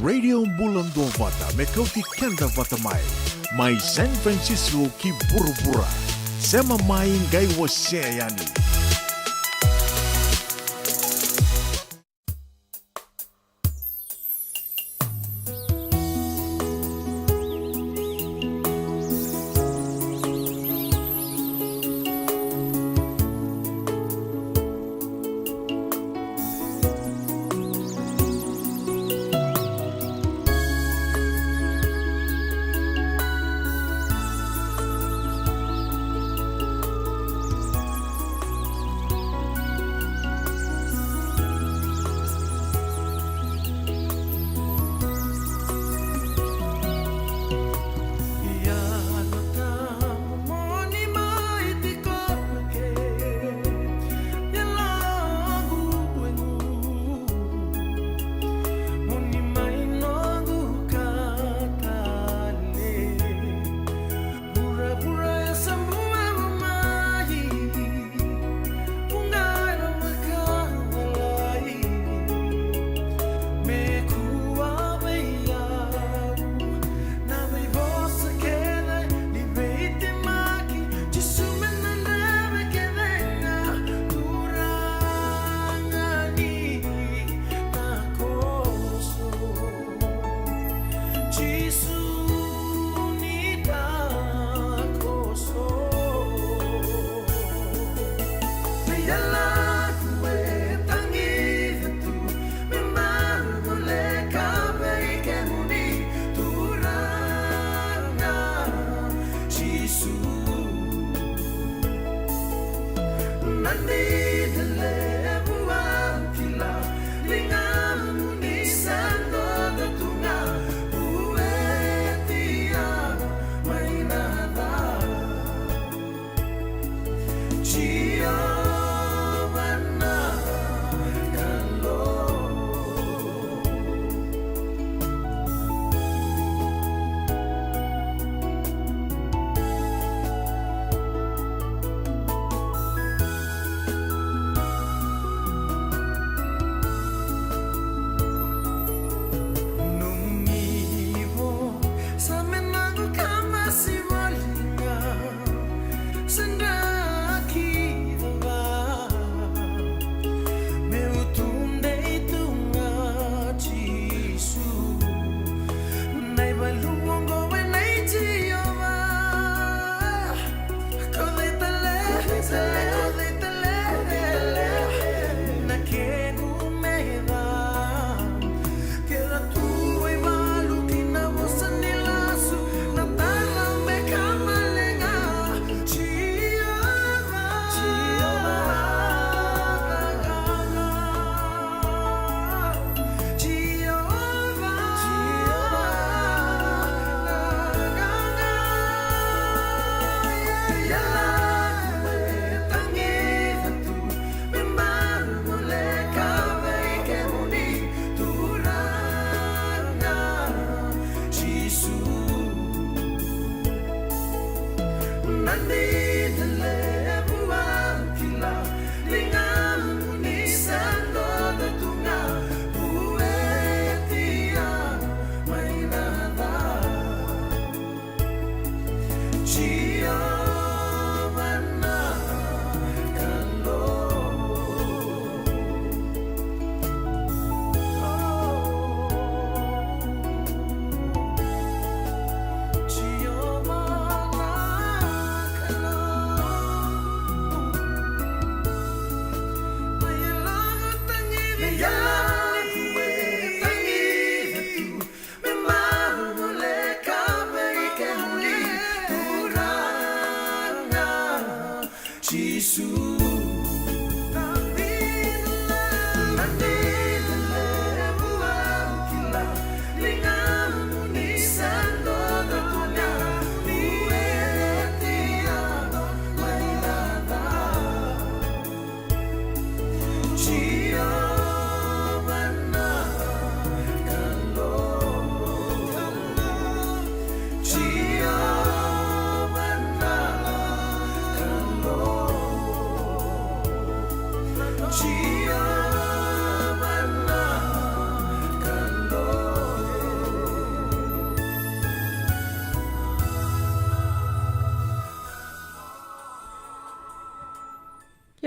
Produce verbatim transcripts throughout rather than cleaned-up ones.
Radio Bula Duavata, me kauti keda vata mai. Mai San Francisco ki vuravura. Sema mai, qai wasea yani.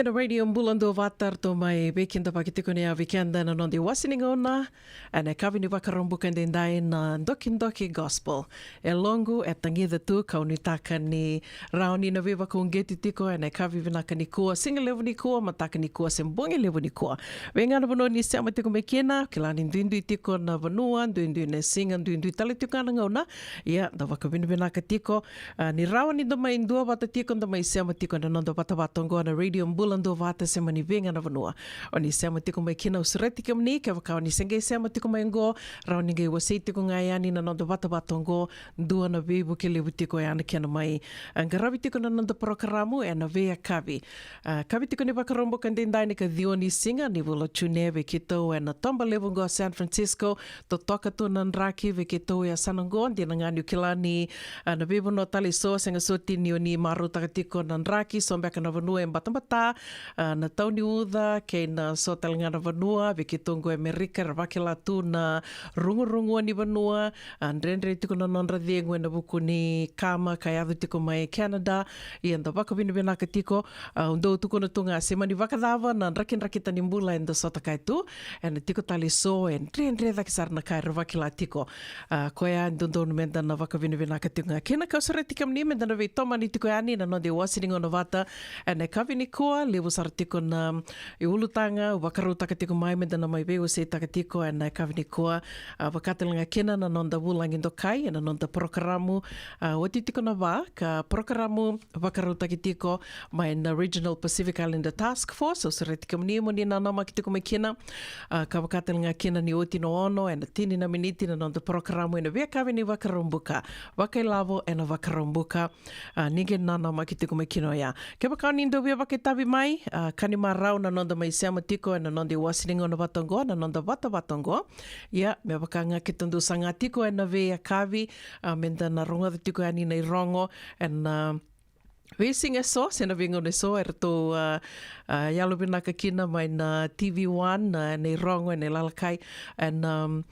Ena Radio Bula Duavata, ratou mai veikidavaki tiko ni yavi keda na noda iwasi ni gauna ena yakavi ni Vakaraubuka edaidai, na Dokidoki Gospel. E loqu, e tagica tu, kau nuitaka ni rawa ni na veivakauqeti tiko ena yakavi vinaka nikua, siga levu nikua, mataka nikua se bogi levu nikua. Vei ga na vanua ni sema tiko mai kina, kila ni duidui tiko na vanua, duidui na siga, duidui tale tiko ga na gauna. Ia, da vakavinavinaka tiko, a, ni rawa ni da mai duavata tiko, da mai sema tiko ena noda vatavata oqo na Radio Bula Duavata, sema ni vei ga na vanua o ni sema tiko mai kina. Au sureti kemuni, kevaka o ni se qai sema tiko mai oqo, rawa ni qai wasei tiko ga yani na noda vatavata oqo, dua na veivuke levu tiko ya na kena mai, a, qaravi tiko na noda parokaramu ena veiyakavi. A, yakavi tiko ni Vakaraubuka edaidai ni ka ciwa ni siga ni vula o June vei keitou ena toba levu oqo San Francisco. Totoka tu na draki vei keitou e yasana oqo, dina ga niu kila ni, a, na veivanua tale eso sega soti ni o ni marautaka tiko na draki, so beka na vanua e batabata, a, na tau ni uca, kei na so tale ga na vanua vei keitou oqo e Amerika, era vakila tu na rugurugua ni vanua, a, dredre tiko na nodra cegu ena vuku ni kama ka yaco tiko mai Canada. Ia da vakavinavinaka tiko, a, au dau tukuna tu ga se mani vakacava na drakidrakita ni bula eda sota kaya tu, ena tiko tale eso e dredre cake sara na ka era vakila tiko. A, koya e dodonu meda na vakavinavinaka tiko ga kina. Kau sureti kemuni meda na veitomani tiko yani na noda iwasi ni gauna vata ena yakavi nikua, levu sara tiko na iulutaga au vakarautaka tiko mai meda na mai veiwaseitaka tiko ena yakavi nikua. A, vaka tale ga kina na noda vulagi dokai ena noda parokaramu, a, oti tiko na va ka parokaramu vakarautaki tiko mai na Regional Pacific Islander Task Force. Au sureti kemuni mo ni nanamaki tiko mai kina, a, ka vaka tale ga kina ni oti na ono ena tini na miniti na noda parokaramu ena veiyakavi ni Vakaraubuka, Vakailavo ena Vakaraubuka. A, ni qai nanamaki tiko mai kina oya. Kevaka o ni dau via vakaitavi mai, a, ka ni marau na noda mai sema tiko ena noda iwasi ni gauna vata oqo, na noda vatavata oqo. Ia, me vaka ga keitou dau saga tiko ena veiyakavi, a, meda na rogoca tiko yani na irogo ena, a, veisiga eso se na veigauna eso eratou, a, a, yalovinaka kina mai na T V One, a, na irogo ena ilalakai, ena, um,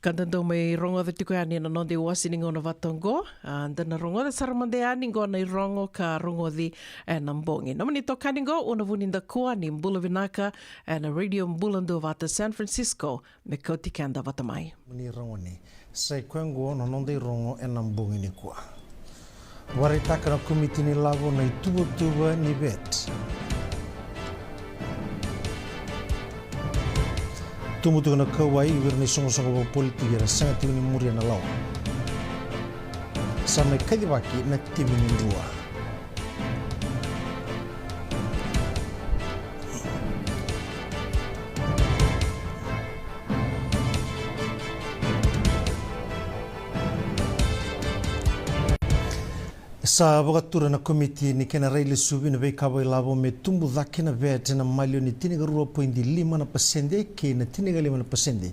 ka da dau mai rogoca tiko yani ena noda iwasi ni gauna vata oqo. A, da na rogoca sara mada yani oqo na irogo ka rogoci ena bogi. Nomuni itokani oqo, Una Vunidakua, ni bula vinaka ena Radio Bula Duavata San Francisco, me kauti keda vata mai. Ni ragone, sa i koya oqo na noda irogo ena bogi nikua. Vakaraitaka na komiti ni lavo na ituvatuva ni vet. Tubu tiko na kauwai vei ira na isoqosoqo vakapolitiki era sega tiko ni muria na lawa. Sa mai kacivaki na timi ni Drua. Sa vakatura na komiti ni kena railesuvi na veika vakailavo me tubu cake na vet ena maliwa ni tinikarua poidi lima na pasede kei na tinikalima na pasede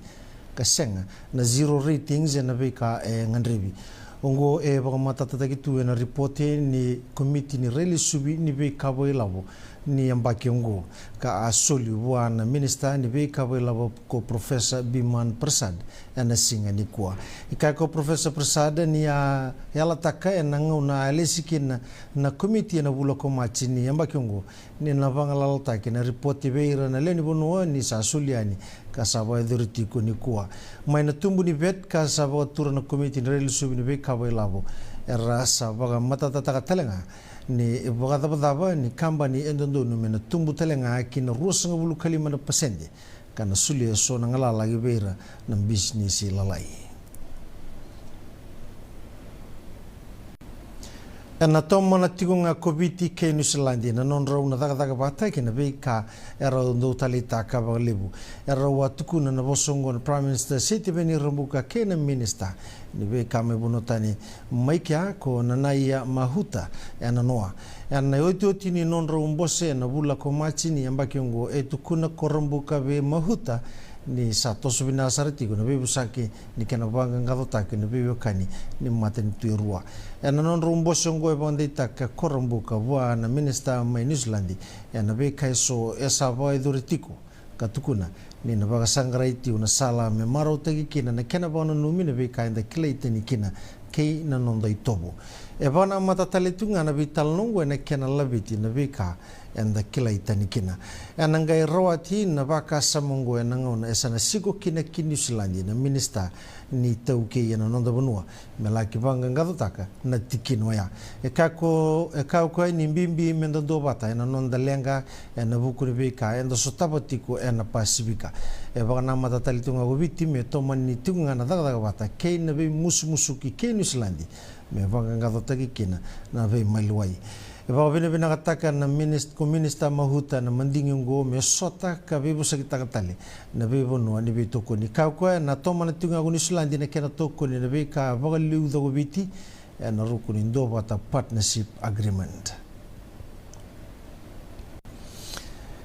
ka sega na zero ratings ena veika e gadrevi. Oqo e vakamatatataki tu ena ripote ni komiti ni railesuvi ni veika vakailavo ni yabaki oqo, ka a soli vua na minisita ni veika vakailavo ko Professor Biman Prasad ena siga nikua. E kaya ko Professor Prasad ni a yalataka ena gauna a lesi kina na komiti ena vula ko Maji ni yabaki oqo, ni na vagalalataki na ripote vei ira na lewe ni vanua ni sa soli yani ka sa vakayacori tiko nikua. Mai na tubu ni vet ka sa vakatura na komiti ni railesuvi ni veika vakailavo, era sa vakamatatataka tale ga ni vakacavacava ni kabani e dodonu me na tubu tale ga ki na ruasagavulu ka lima na pasede, ka na solia eso na galala ki vei ira na bisinisi lalai. Ena tomana tiko ga ko Viti kei Niusiladi na nodrau na cakacaka vakataki na veika erau dau taleitaka vakalevu. Erau a tukuna na vosa oqo na Prime Minister Sitiveni Rabuka kei na minisita ni veika mai vanua tani mai kea ko Nanaia Mahuta ena noa. Ena iotioti ni nodrau bose ena vula ko Maji ni yabaki oqo, e tukuna ko Rabuka vei Mahuta ni sa toso vinaka sara tiko na veivosaki ni kena vaqaqacotaki na veiwekani ni matanitu e rua. Ena nodrau bose oqo e vakadeitaka ko Rabuka vua na minisita mai Niusiladi ena veika eso e sa vakayacori tiko, ka tukuna ni na vakasaqarai tiko na sala me marautaki kina na kena vakananumi na veika eda kilai tani kina kei na noda itovo. E vakanamata tale tu ga na veitalanoa oqo ena kena laveti na veika eda kilai tani kina. Ena qai rawati na vakasama oqo ena gauna e sa na siko kina ki Niusiladi na minisita ni taukei ena noda vanua me laki vaqaqacotaka na tikina oya. E kaya o koya ni bibi meda duavata ena noda leqa ena vuku ni veika eda sotava tiko ena Pasifika. E vakanamata tale tu ga o Viti me tomani tiko ga na cakacaka vata kei na veimusumusuki kei Niusiladi me vaqaqacotaki kina na veimaliwai. E vakavinavinakataka na minis-, ko Minisita Mahuta na madigi oqo me sota ka veivosakitaka tale na veivanua ni veitokoni. Kaya o koya na tomana tiko ga ko Niusiladi na kena tokoni na veika vakaliuca ko Viti ena ruku ni duavata partnership agreement.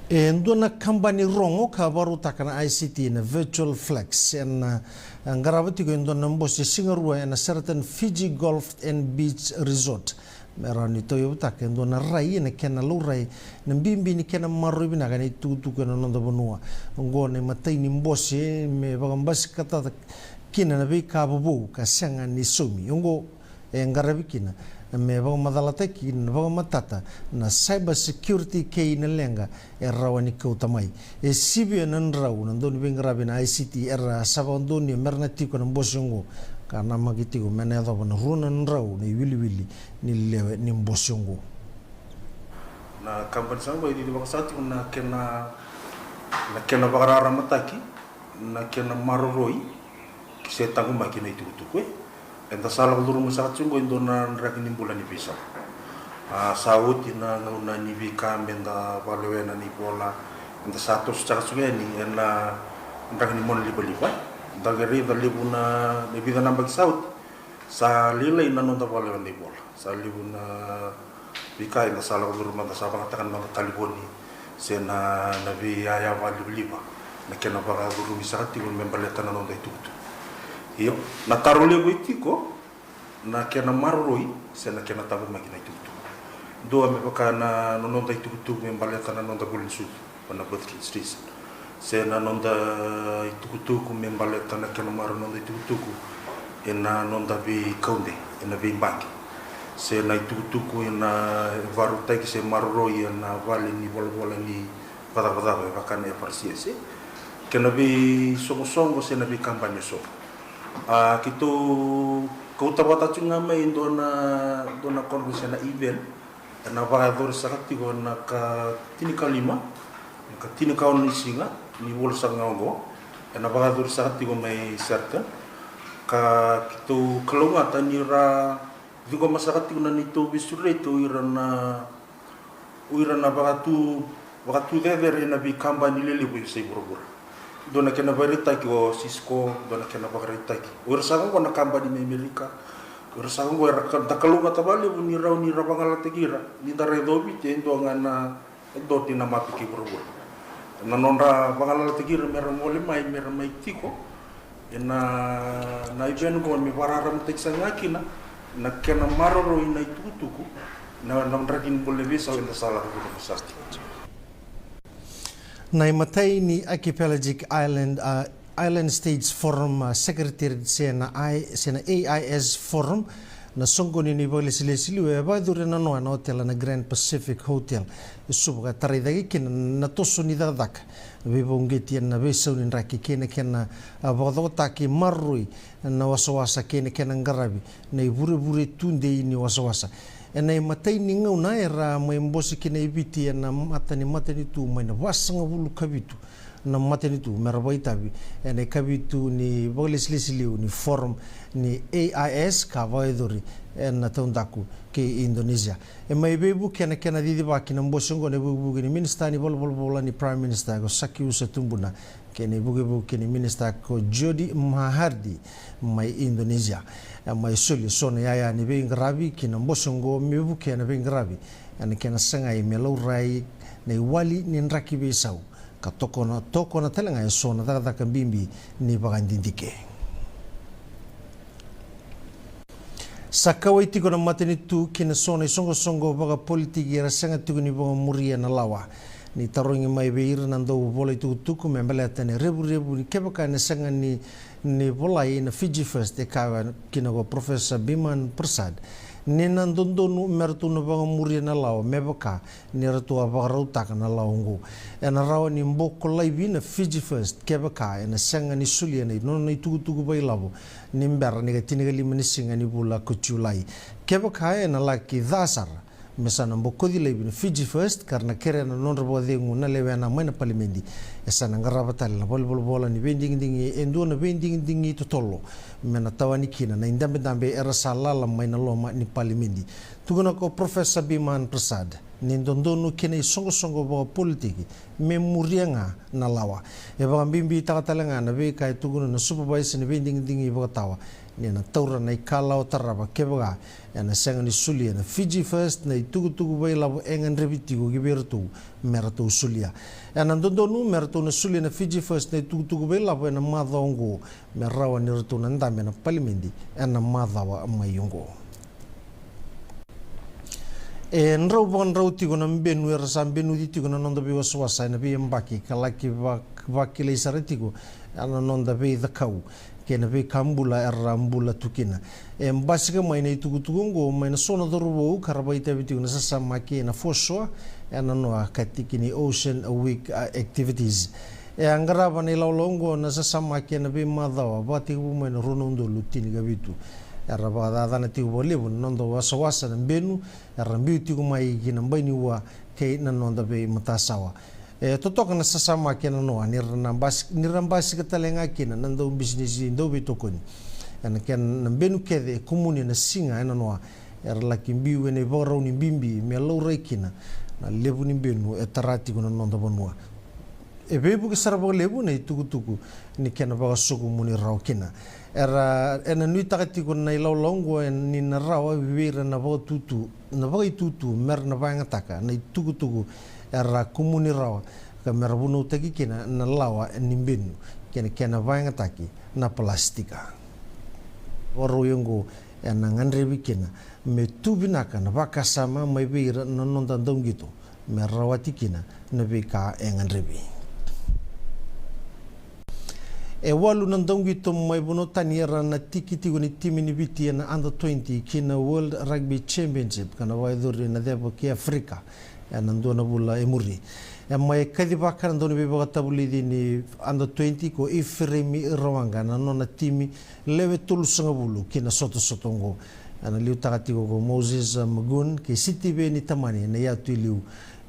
E dua na kabani rogo ka vakarautaka na I C T na Virtual Flex ena qarava tiko e dua na bose sigarua ena Sheraton Fiji Golf and Beach Resort me rawa ni tauyavutaka e dua na rai ena kena laurai na bibi ni kena maroroi vinaka na itukutuku ena noda vanua. Oqo na imatai ni bose me vakabasikataka kina na veika vovou ka sega ni saumi. Oqo e qaravi kina me vakamacalataki kina na vakamatata na cyber security kei na leqa e rawa ni kauta mai. E sivia na drau na dauniveiqaravi na I C T era sa vakadonuya mera na tiko na bose oqo, ka namaki tiko me na yacova na rua na drau na iwiliwili ni lewe ni bose oqo. Na kabani sa mai cici vakasaka tiko na kena, na kena vakararamataki, na kena maroroi se taqomaki na itukutuku, e. Eda sa lako curuma saka tiko oqo e dua na draki ni bula ni veisau. A, sa oti na gauna ni veika meda vakalewena na ivola, eda sa toso saka tiko yani ena draki ni monalivaliva. Da qai raica levu na, na vica na yabaki sa oti, sa lailai na noda vakalewena na ivola. Sa levu na veika eda sa lako curuma, da sa vakayagataka na noda talevoni se na, na veiyaya vakalivaliva, na kena vakacurumi saka tiko me baleta na noda itukutuku. Io, na taro levu e tiko na kena maroroi se na kena taqomaki na itukutuku. Dua me vaka na, na noda itukutuku me baleta na noda vuli ni sucu, na birth registration, se na noda itukutuku me baleta na kena maroroi na noda itukutuku ena noda veikaude, ena veibaqe, se na itukutuku ena vakarautaki se maroroi ena vale ni volavola ni vakacavacava, e vaka na F R C S, e. Kei na veisoqosoqo se na veikabani eso. A, keitou kauta vata tiko ga mai e dua na, dua na conference, na event, ena vakayacori saka tiko ena ka tinikalima, na ka tinikaono ni siga ni vula saka ga oqo. Ena vakayacori saka tiko mai Sheraton, ka keitou kalougata ni ra ciqoma saka tiko na neitou veisureti o ira na, o ira na vakatu, vakatucecere ena veikabani lelevu e sa i vuravura. Dua na kena vakaraitaki o Cisco, dua na kena vakaraitaki o ira saka oqo na kabani mai Amerika. O ira saka oqo era ka, da kalougata vakalevu ni rawa ni ra vagalalataki ira, ni da raica o Viti e dua ga na, e dua na mape kei vuravura. Na nodra vagalalataki ira mera gole mai, mera mai tiko ena, na event oqo me vakararamataki saka ga kina na kena maroroi na itukutuku, na, na draki ni bula ni veisau eda sa lako curuma saka tiko. Na imatai ni Archipelagic Island, a, Island States Forum, a, Secretariat se na I, se na A I S Forum, na soqoni ni vakalesilesi liu e vakayacori ena noa ena otela na Grand Pacific Hotel e Suva, ka tarai cake kina na toso ni cakacaka, veivakauqeti ena veisau ni draki kei na kena, a, vakacokotaki maroroi na wasawasa kei na kena qaravi na ivurevure tudei ni wasawasa. Ena imatai ni gauna era mai bose kina e Viti ena mata ni matanitu mai na vasagavulu ka vitu na matanitu mera vakaitavi ena ikavitu ni vakalesilesi liu ni Forum ni A I S ka vakayacori ena taudaku kei Indonesia. E mai veivuke ena kena cicivaki na bose oqo na ivukevuke ni Minisita ni Valenivolavola ni Prime Minister ko Sakiusa Tubuna kei na ivukevuke ni Minisita ko Jody Mahardi mai Indonesia. E mai soli eso na iyaya ni veiqaravi ki na bose oqo me vukea na veiqaravi ena kena sagai me laurai na iwali ni draki veisau, ka tokona, tokona tale ga eso na cakacaka bibi ni vakadidike. Sa kauwai tiko na matanitu ki na so na isoqosoqo vakapolitiki era sega tiko ni vakamuria na lawa. Ni tarogi mai vei ira na dauvolatukutuku me baleta na revurevu ni kevaka ena sega ni, ni volai na Fiji First, e kaya kina ko Professor Biman Prasad Ni na dodonu me ratou na vakamuria na lawa me vaka ni ratou a vakarautaka na lawa oqo. Ena rawa ni boko laivi na Fiji First kevaka ena sega ni solia na nona itukutuku vakailavo ni bera ni ka tinikalima ni siga ni vula ko Julai. Kevaka ena laki ca sara me sa na bokoci laivi na Fiji First ka ra na kerea na nodra vakacegu na lewena mai na palimedi, e sa na qarava tale na valenivolavola ni veidigidigi e dua na veidigidigi totolo me na tawani kina na idabedabe era sa lala mai na loma ni palimedi. Tukuna ko Professor Biman Prasad ni dodonu kei na isoqosoqo vakapolitiki me muria ga na lawa. E vakabibitaka tale ga na veika e tukuna na supervisor ni veidigidigi vakatawa ni na taura na ikalawa tarava kevaka ena sega ni solia na Fiji First na itukutuku vakailavo e gadrevi tiko ki vei iratou me ratou solia. Ena dodonu me ratou na solia na Fiji First na itukutuku vakailavo ena macawa oqo me rawa ni ratou na dabe na palimedi ena macawa mai oqo. E drau vakadrau tiko na benu era sa benuci tiko na noda veiwasawasa ena veiyabaki ka laki va-, vakilai sara tiko ena noda veicakau kei na veika bula era bula tu kina. E basika mai na itukutuku oqo mai na so na cauravou ka ra vakaitavi tiko na sasamaki ena foreshore, ena noa ka tiki ni Ocean Week, a, activities. E a qarava na ilawalawa oqo na sasamaki ena veimacawa vakatekivu mai na rua na udolu tinikavitu. Era vakacacana tiko vakalevu na noda wasawasa na benu era biu tiko mai ki na bai ni ua kei na noda veimatasawa. E totoka na sasamaki ena noa ni ra na basi-, ni ra basika tale ga kina na daubisinisi dauveitokoni. Ena kena na benu kece e kumuni ena siga ena noa, era laki biu ena ivakarau ni bibi me laurai kina na levu ni benu e tara tiko na noda vanua. E veivuke sara vakalevu na itukutuku ni kena vakasokumuni rawa kina. Era, ena nuitaka tiko na ilawalawa oqo e ni na rawa vei ira na vakatutu, na vakaitutu me ra na vakayagataka na itukutuku era kumuni rawa ka me ra vunautaki kina na lawa ni benu kei na kena vakayagataki na palasitika. Vakarau oqo ena gadrevi kina me tu vinaka na vakasama mai vei ira na noda dauqito me rawati kina na veika e gadrevi. E walu na dauqito mai vanua tani era na tiki tiko ni timi ni Viti ena under twenty ki na World Rugby Championship ka na vakayacori ena ceva ki Afrika ena dua na vula e muri. E mai kacivaka na dauniveivakatavulici ni under twenty ko Ifereimi Rawaqa na nona timi lewe tolusagavulu ki na sotasota oqo. Ena liutaka tiko ko Moses Magun kei Sitiveni Tamani na iyatu e liu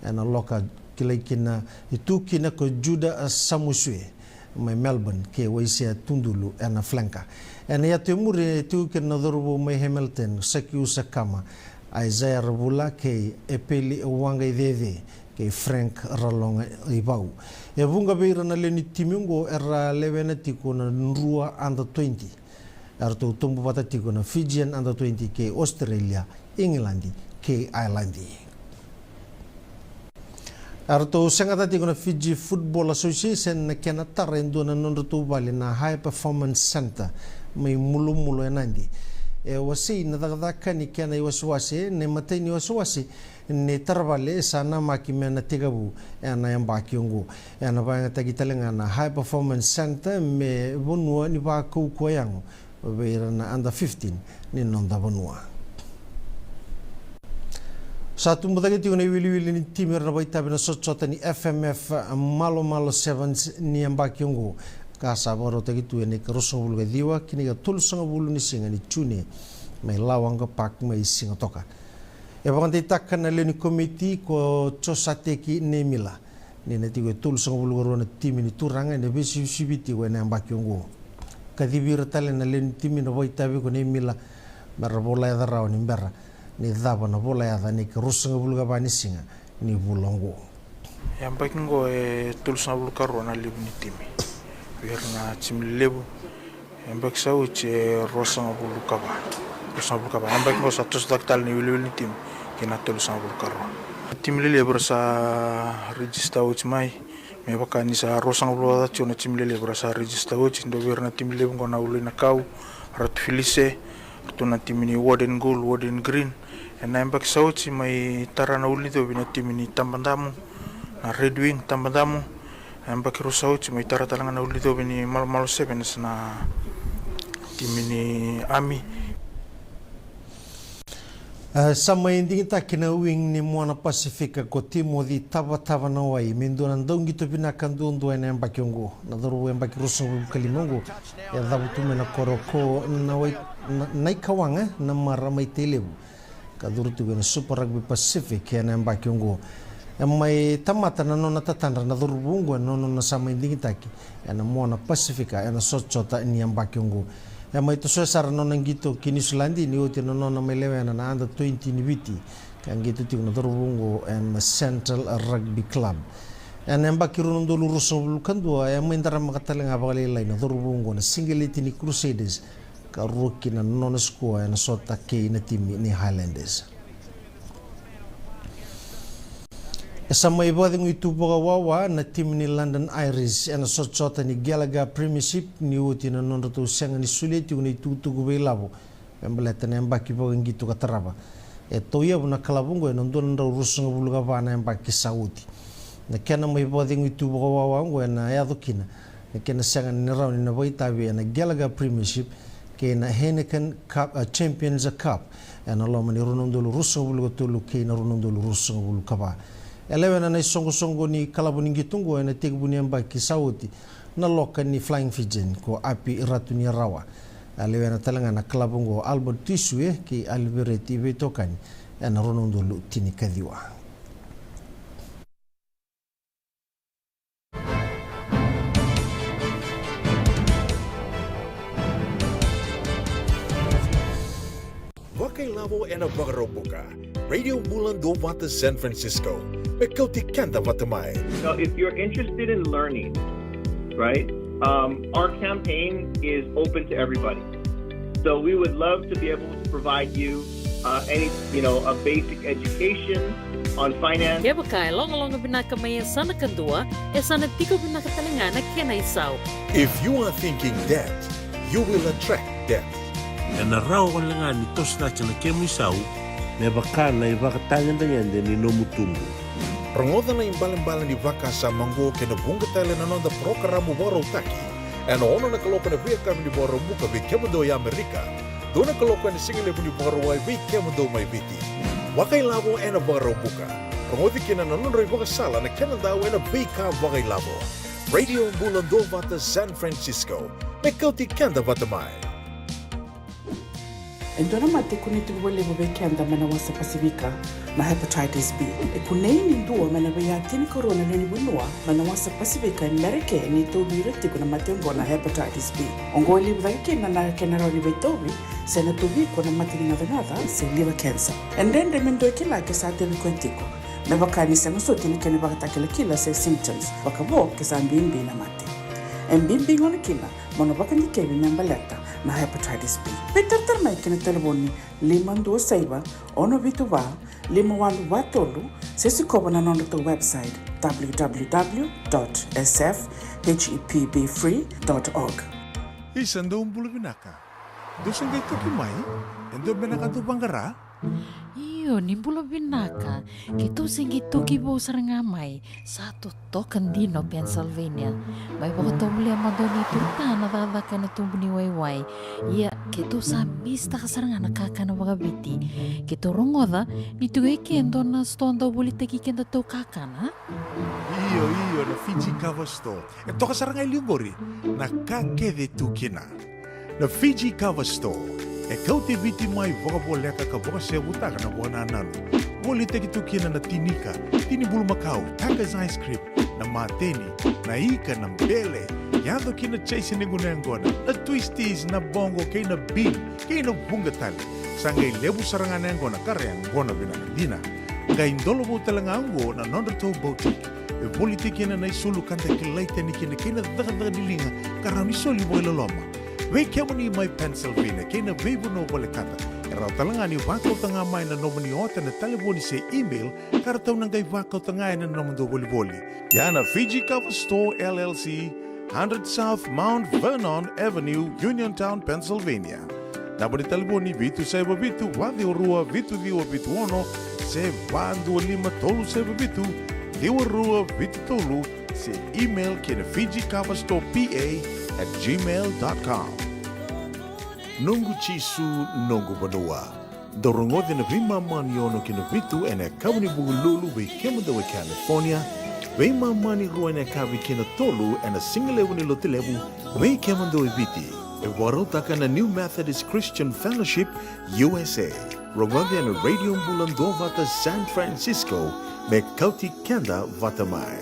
ena loka kilai kina e tu kina ko Judah Samusue mai Melbourne kei Waisea Tudulu ena flanker. Ena iyatu e muri e tu kina na cauravou mai Hamilton, Sakiu Sakama, Isaiah Ravula kei Epeli Waqaicece kei Frank Raloga Ivau. E vuqa vei ira na lewe ni timi oqo era lewena tiko na drua under twenty. Eratou tubu vata tiko na Fijian under twenty kei Australia, Igiladi kei Ailadi. Eratou segata tiko na Fiji Football Association na kena tara e dua na nodratou vale na High Performance Centre mai Mulomula e Nadi. E wasei na cakacaka ni kena iwasewase, na imatai ni wasewase ni taravale sa namaki me na tekivu ena yabaki oqo. Ena vakayagataki tale ga na High Performance Centre me vanua ni vakaukauwa yago vei ira na under fifteen ni noda vanua. Sa tubu cake tiko na iwiliwili ni timi era na vakaitavi na sotasota ni F M F Malomalo Sevens ni yabaki oqo, ka sa vakarautaki tu ena ikaruasagavulu ka ciwa ki na ikatolusagavulu ni siga ni June mai Lawaqa Park mai Sigatoka. E vakadeitaka na lewe ni komiti ko Josateki Neimila ni na tiko e tolusagavulu ka rua na timi ni turaga ena veisivisivi tiko ena yabaki oqo. Kacivi ira tale na lewe ni timi na vakaitavi ko Neimila me ra volayaca rawa ni bera ni cava na volayaca ena ikaruasagavulu ka va ni siga ni vula oqo. Yabaki oqo e tolusagavulu ka rua na levu ni timi vei ira na timi lelevu. Yabaki sa oti e ruasagavulu ka va. Ruasagavulu ka va. Yabaki oqo sa toso cake tale na iwiliwili ni timi ki na tolusagavulu ka rua. Timi lelevu era sa register oti mai. Me vaka ni sa ruasagavulu ka va tiko na timi lelevu era sa register oti. Dua vei ira na timi lelevu oqo na Ulu-i-Nakau, Ratu Filise, ratou na timi ni Warden Gold, Warden Green. Ena yabaki sa oti mai tara na ulunicovi na timi ni Tabadamu, na Red Wing Tabadamu. Yabaki rua sa oti mai tara tale ga na ulunicovi ni Malomalo Sevens na timi ni Army. E, sa mai digitaki na wing ni Moana Pasifika ko Timothy Tavatavanawai me dua na dauqito vinaka duadua ena yabaki oqo. Na cauravou yabaki ruasagavulu ka lima oqo e cavutu mai na koro ko Nai-, Na-, Naikawaga, Namara mai Tailevu, ka curu tiko ena Super Rugby Pacific ena yabaki oqo. E mai tamata na nona tatadra na cauravou oqo ena nona sa mai digitaki ena Moana Pasifika ena sotasota ni yabaki oqo. E mai tosoya sara na nona qito ki Niusiladi ni oti na nona mai lewena na under twenty ni Viti, ka qito tiko na cauravou oqo ena Central Rugby Club. Ena yabaki rua na udolu ruasagavulu ka dua e mai daramaka tale ga vakalailai na cauravou oqo na sigileti ni Crusaders, ka rua kina na nona sikoa ena sota kei na timi ni Highlanders. E sa mai vakacegui tu vakawawa na timi ni London Irish ena sotasota ni Gallagher Premiership ni oti na nodratou sega ni solia tiko na itukutuku veilavo me baleta na yabaki vakaqito ka tarava. E tauyavu na kalavu oqo ena dua na drau ruasagavulu ka va na yabaki sa oti. Na kena mai vakacegui tu vakawawa oqo ena yaco kina na kena sega ni rawa ni na vakaitavi ena Gallagher Premiership kei na Heineken Cup, a, Champions Cup ena loma ni rua na udolu ruasagavulu ka tolu kei na rua na udolu ruasagavulu ka va. E lewena na isoqosoqo ni kalavu ni qito oqo ena tekivu ni yabaki sa oti na loka ni Flying Fijian ko Api Ratuniyarawa. A lewena tale ga na kalavu oqo Albert Tisue kei Alivereti Veitokani ena rua na udolu tinikaciwa. Vakailavo ena Vakaraubuka. Radio Bula Duavata San Francisco. Me kauti keda vata mai. Now, if you're interested in learning, right, um, our campaign is open to everybody. So we would love to be able to provide you, uh, any, you know, a basic education on finance. Kevaka e logaloga vinaka mai e sa na kadua, e sa na tiko vinaka tale ga na kena isau. If you are thinking debt, you will attract debt. Ena rawa wale ga ni toso cake na kemu isau me vaka na ivakatagedegede ni nomu tubu. Rogoca na ibalebale ni vakasama oqo kei na vuqa tale na noda parokaramu vakarautaki ena ono na kaloko ena veiyakavi ni Vakaraubuka vei kemudou e Amerika, dua na kaloko ena sigalevu ni Vakarauwai vei kemudou mai Viti. Vakailavo ena Vakaraubuka. Rogoci kina na nodra ivakasala na kenadau ena veika vakailavo. Radio Bula Duavata San Francisco. Me kauti keda vata mai. E dua na mate e kunei tiko vakalevu vei keda mai na wasa Pasifika, na hepatitis B. E kunei ni dua mai na veiya tinikarua na lewe ni vanua mai na wasa Pasifika e Merika ni tauvi ira tiko na mate oqo na hepatitis B. Oqo e levu cake kina na kena rawa ni veitauvi se na tauvi iko na mate ni gacagaca se liver cancer. E dredre me dua e kila ke sa tauvi koya tiko, me vaka ni sega soti na kena ivakatakilakila se symptoms, vakavo ke sa bibi na mate. E bibi gona kina mo na vakadikevi me baleta na hepatitis B. Veitaratara mai ki na talevoni lima dua saiva, ono vitu va, lima walu va tolu, se sikova na nodratou website w w w dot s f h e p b free dot org. Isa, dou bula vinaka. Dou se qai toki mai? E dua beka na ka dou vaqara? Io, ni bula vinaka. Keitou se qai toki vou sara ga mai. Sa totoka dina o Pennsylvania. Mai vakatovolea mada o ni tuta na cakacaka ena tubu ni waiwai. Ia, keitou sa misitaka sara ga na kakana vakaviti. Keitou rogoca ni tiko e ke e dua na sitoa dau volitaki kedatou kakana. Io, io, na Fiji Cover Store. E toka sara ga e liu qori na ka kece e tu kina. Na Fiji Cover Store e kauti Viti mai vakavoleka ka vakasevutaka na vakanananu. Volitaki tu kina na tinika, tini bulumakau, Tucker's ice cream, na mateni, na ika, na bele, yaco ki na chase ni gunu yaqona, na twisties, na bogo kei na bean, kei na vuqa tale. Sa qai levu sara ga na yaqona ka ra yaqona vinaka dina. Qai dolovou tale ga oqo na nodratou boutique. E volitaki kina na isulu ka da kilai tani kina kei na cakacaka ni liga ka rawa ni soli vakailoloma. Vei kemuni mai Pennsylvania kei na veivanua volekata, e rawa tale ga ni vakauta ga mai na nomuni ota ena talevoni se email ka ratou na qai vakauta ga ena nomudou volivoli. Ia na Fiji Cover Store L L C, hundred South Mount Vernon Avenue, Uniontown, Pennsylvania. Naba ni talevoni vitu saiva vitu, va ciwa rua, vitu ciwa vitu ono, se va dua lima tolu saiva vitu, ciwa rua vitu tolu, se email ki na Fiji Cover Store P A at gmail dot com. Noqu Jisu, noqu vanua. Dou rogoci na veimama ni ono ki na vitu ena yakavi ni Vukelulu vei kemudou e California, veimama ni rua ena yakavi ki na tolu ena sigalevu ni Lotulevu vei kemudou e Viti. E vakarautaka na New Methodist Christian Fellowship U S A. Rogoci ena Radio Bula Duavata San Francisco, me kauti keda vata mai.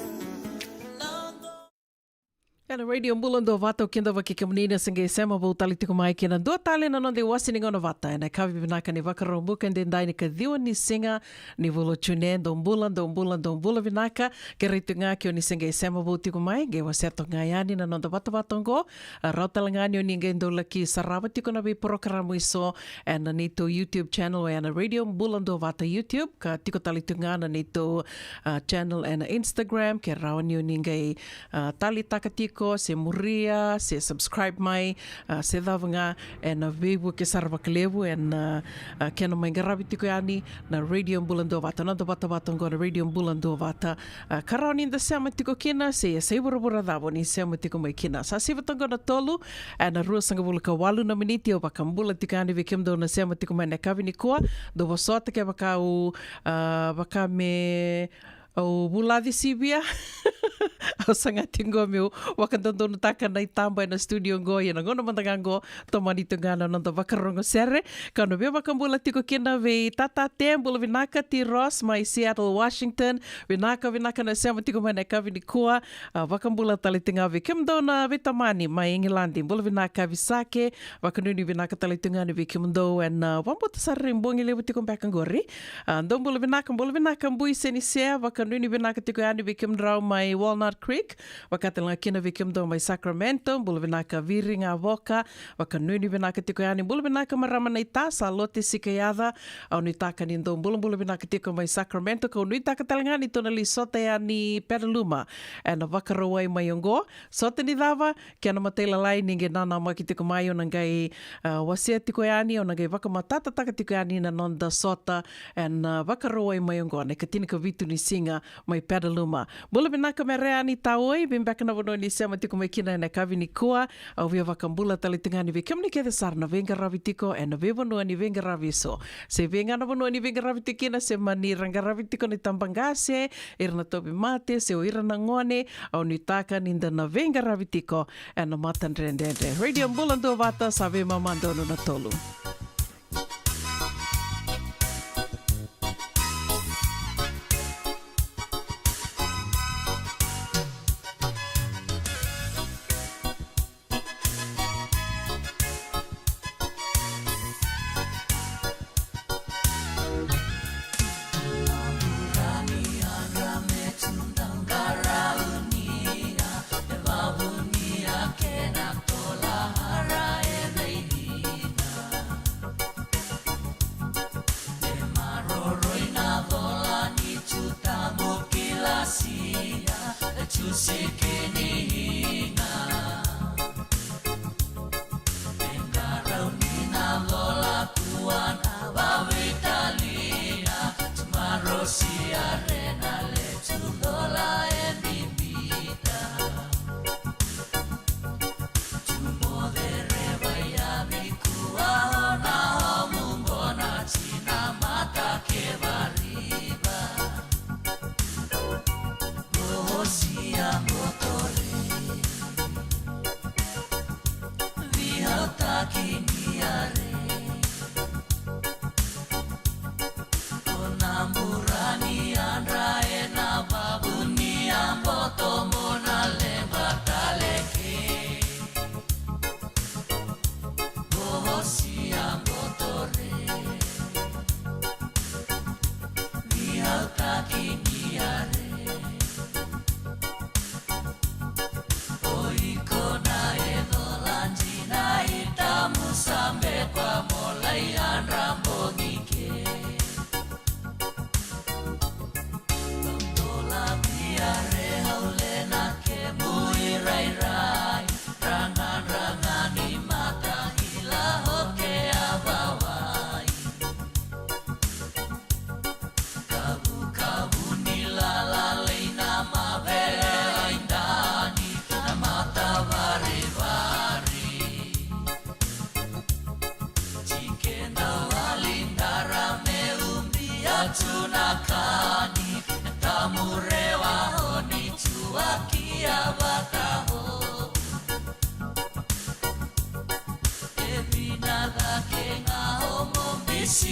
Ena Radio Bula Duavata, au kidavaki kemuni ni se qai sema vou tale tiko mai ki na dua tale na noda iwase ni gauna vata ena yakavi vinaka ni Vakaraubuka edaidai ni kaciwa ni siga ni vula o June. Dou bula, dou bula, dou bula vinaka. Kerei tu ga ke o ni se qai sema vou tiko mai, qai wasea toka ga yani na noda vatavata oqo. A, rawa tale ga ni o ni qai dau laki sarava tiko na veiporokaramu eso ena neitou YouTube channel, ena Radio Bula Duavata YouTube, ka tiko tale tu ga na neitou, a, channel ena Instagram, ke rawa ni o ni qai, a, talitaka tiko, se muria, se subscribe mai, a, se cava ga, ena veivuke sara vakalevu ena, a, kena mai qaravi tiko yani na Radio Bula Duavata, noda vatavata oqo na Radio Bula Duavata. A, ka rawa ni da sema tiko kina, se ia sa i vuravura cava o ni sema tiko mai kina. Sa sivi toka oqo na tolu, ena ruasagavulu ka walu na miniti. Au vakabula tiko yani vei kemudou na sema tiko mai ena yakavi nikua. Dou vosota kevaka au, a, vaka me au vulaci sivia. Au saga tiko qo meu vakadodonutaka na itaba ena studio qo, ia na gauna mada ga qo, tomani tu ga na noda vakarogo sere. Ka na veivakabula tiko kina vei Tata Te, bula vinaka. Ti Ross mai Seattle, Washington, vinaka, vinaka na sema tiko mai ena yakavi nikua. A, vakabula tale tu ga vei kemudou na veitamani mai Igiladi, bula vinaka. Visake, vakanuinui vinaka tale tu ga yani vei kemudou ena, a, vakabauta sara ni bogi levu tiko beka qori. A, dou bula vinaka, bula vinaka Bui Senisea, vakanuinui vinaka tiko yani vei kemudrau mai Walnut Creek. Vaka tale ga kina vei kemudou mai Sacramento, bula vinaka Viri Gavoka, vakanuinui vinaka tiko yani. Bula vinaka marama Naita, sa Lote Sikayaca. Au nuitaka ni dou bulabula vinaka tiko mai Sacramento, kau nuitaka tale ga ni tou na lai sota yani Petaluma ena Vakarauwai mai oqo. Sota ni cava, kena matailalai ni qai nanamaki tiko mai, au na qai, a, wasea tiko yani, au na qai vakamatatataka tiko yani na noda sota ena, a, Vakarauwai mai oqo, na ikatinikavitu ni siga mai Petaluma. Bula vinaka Mereani Taoi, vei beka na vanua ni sema tiko mai kina ena yakavi nikua. Au via vakabula tale tu ga yani vei kemuni kece sara na veiqaravi tiko ena veivanua ni veiqaravi eso. Se vei ga na vanua ni veiqaravi tiko kina, se mani ra qaravi tiko na itabaqase, ira na tauvimate, se o ira na gone, au nuitaka ni da na veiqaravi tiko ena matadredredre. Radio Bula Duavata, sa veimama donu na tolu.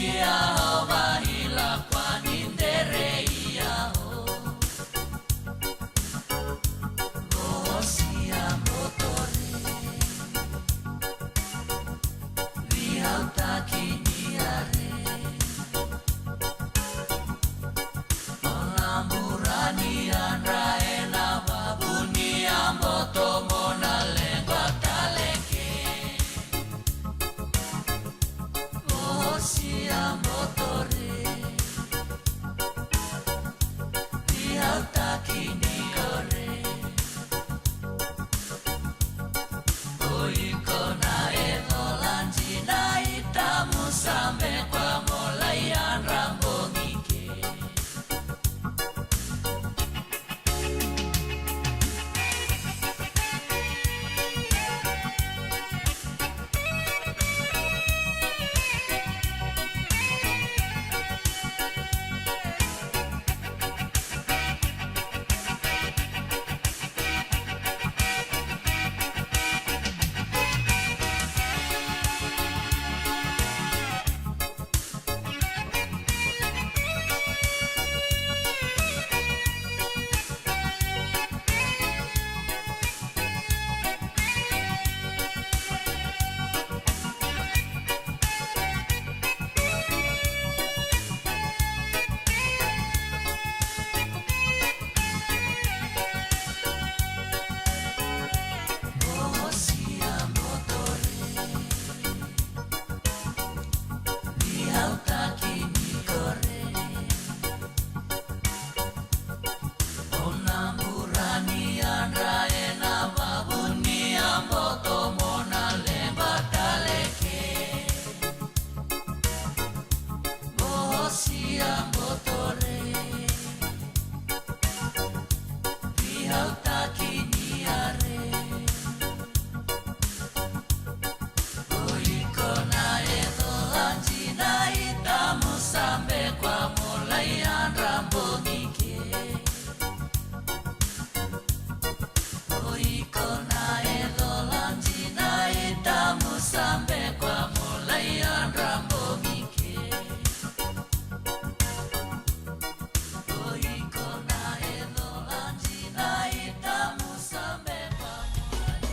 Ia o vaila kwa ni dere ia o. Vosia botore. Vihautaki ni are. O na burani andra e na vavuni a boto mo na lengua taleke. Vosia botore. Vihautaki ni kore. O iko na e cola dina i tamu sabe kwa mo lai andra bogi ke. Vosia botore. Vihautaki ni kore. O na burani andra e na vavuni a boto mo na lengua taleke. Vosia botore. Vihautaki ni are. O iko na e cola dina i tamu sabe kwa mo lai andra bogi ke. O iko na e cola dina i tamu sabe kwa mo lai andra bogi ke. O iko na e cola dina i tamu sabe kwa mo lai.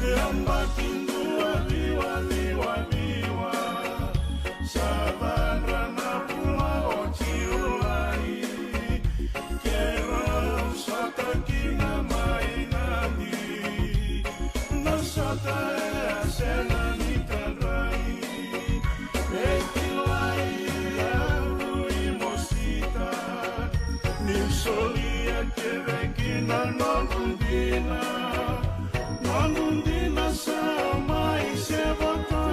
Yabaki dua ciwa ciwa ciwa, sa cadra na bula o Jiulai. Keirau sota kina mai Nadi, na sota e a sega ni tadrai. E kilai au i Mosita, niu solia kece kina noqu dina. Noqu dina sa mai sevota,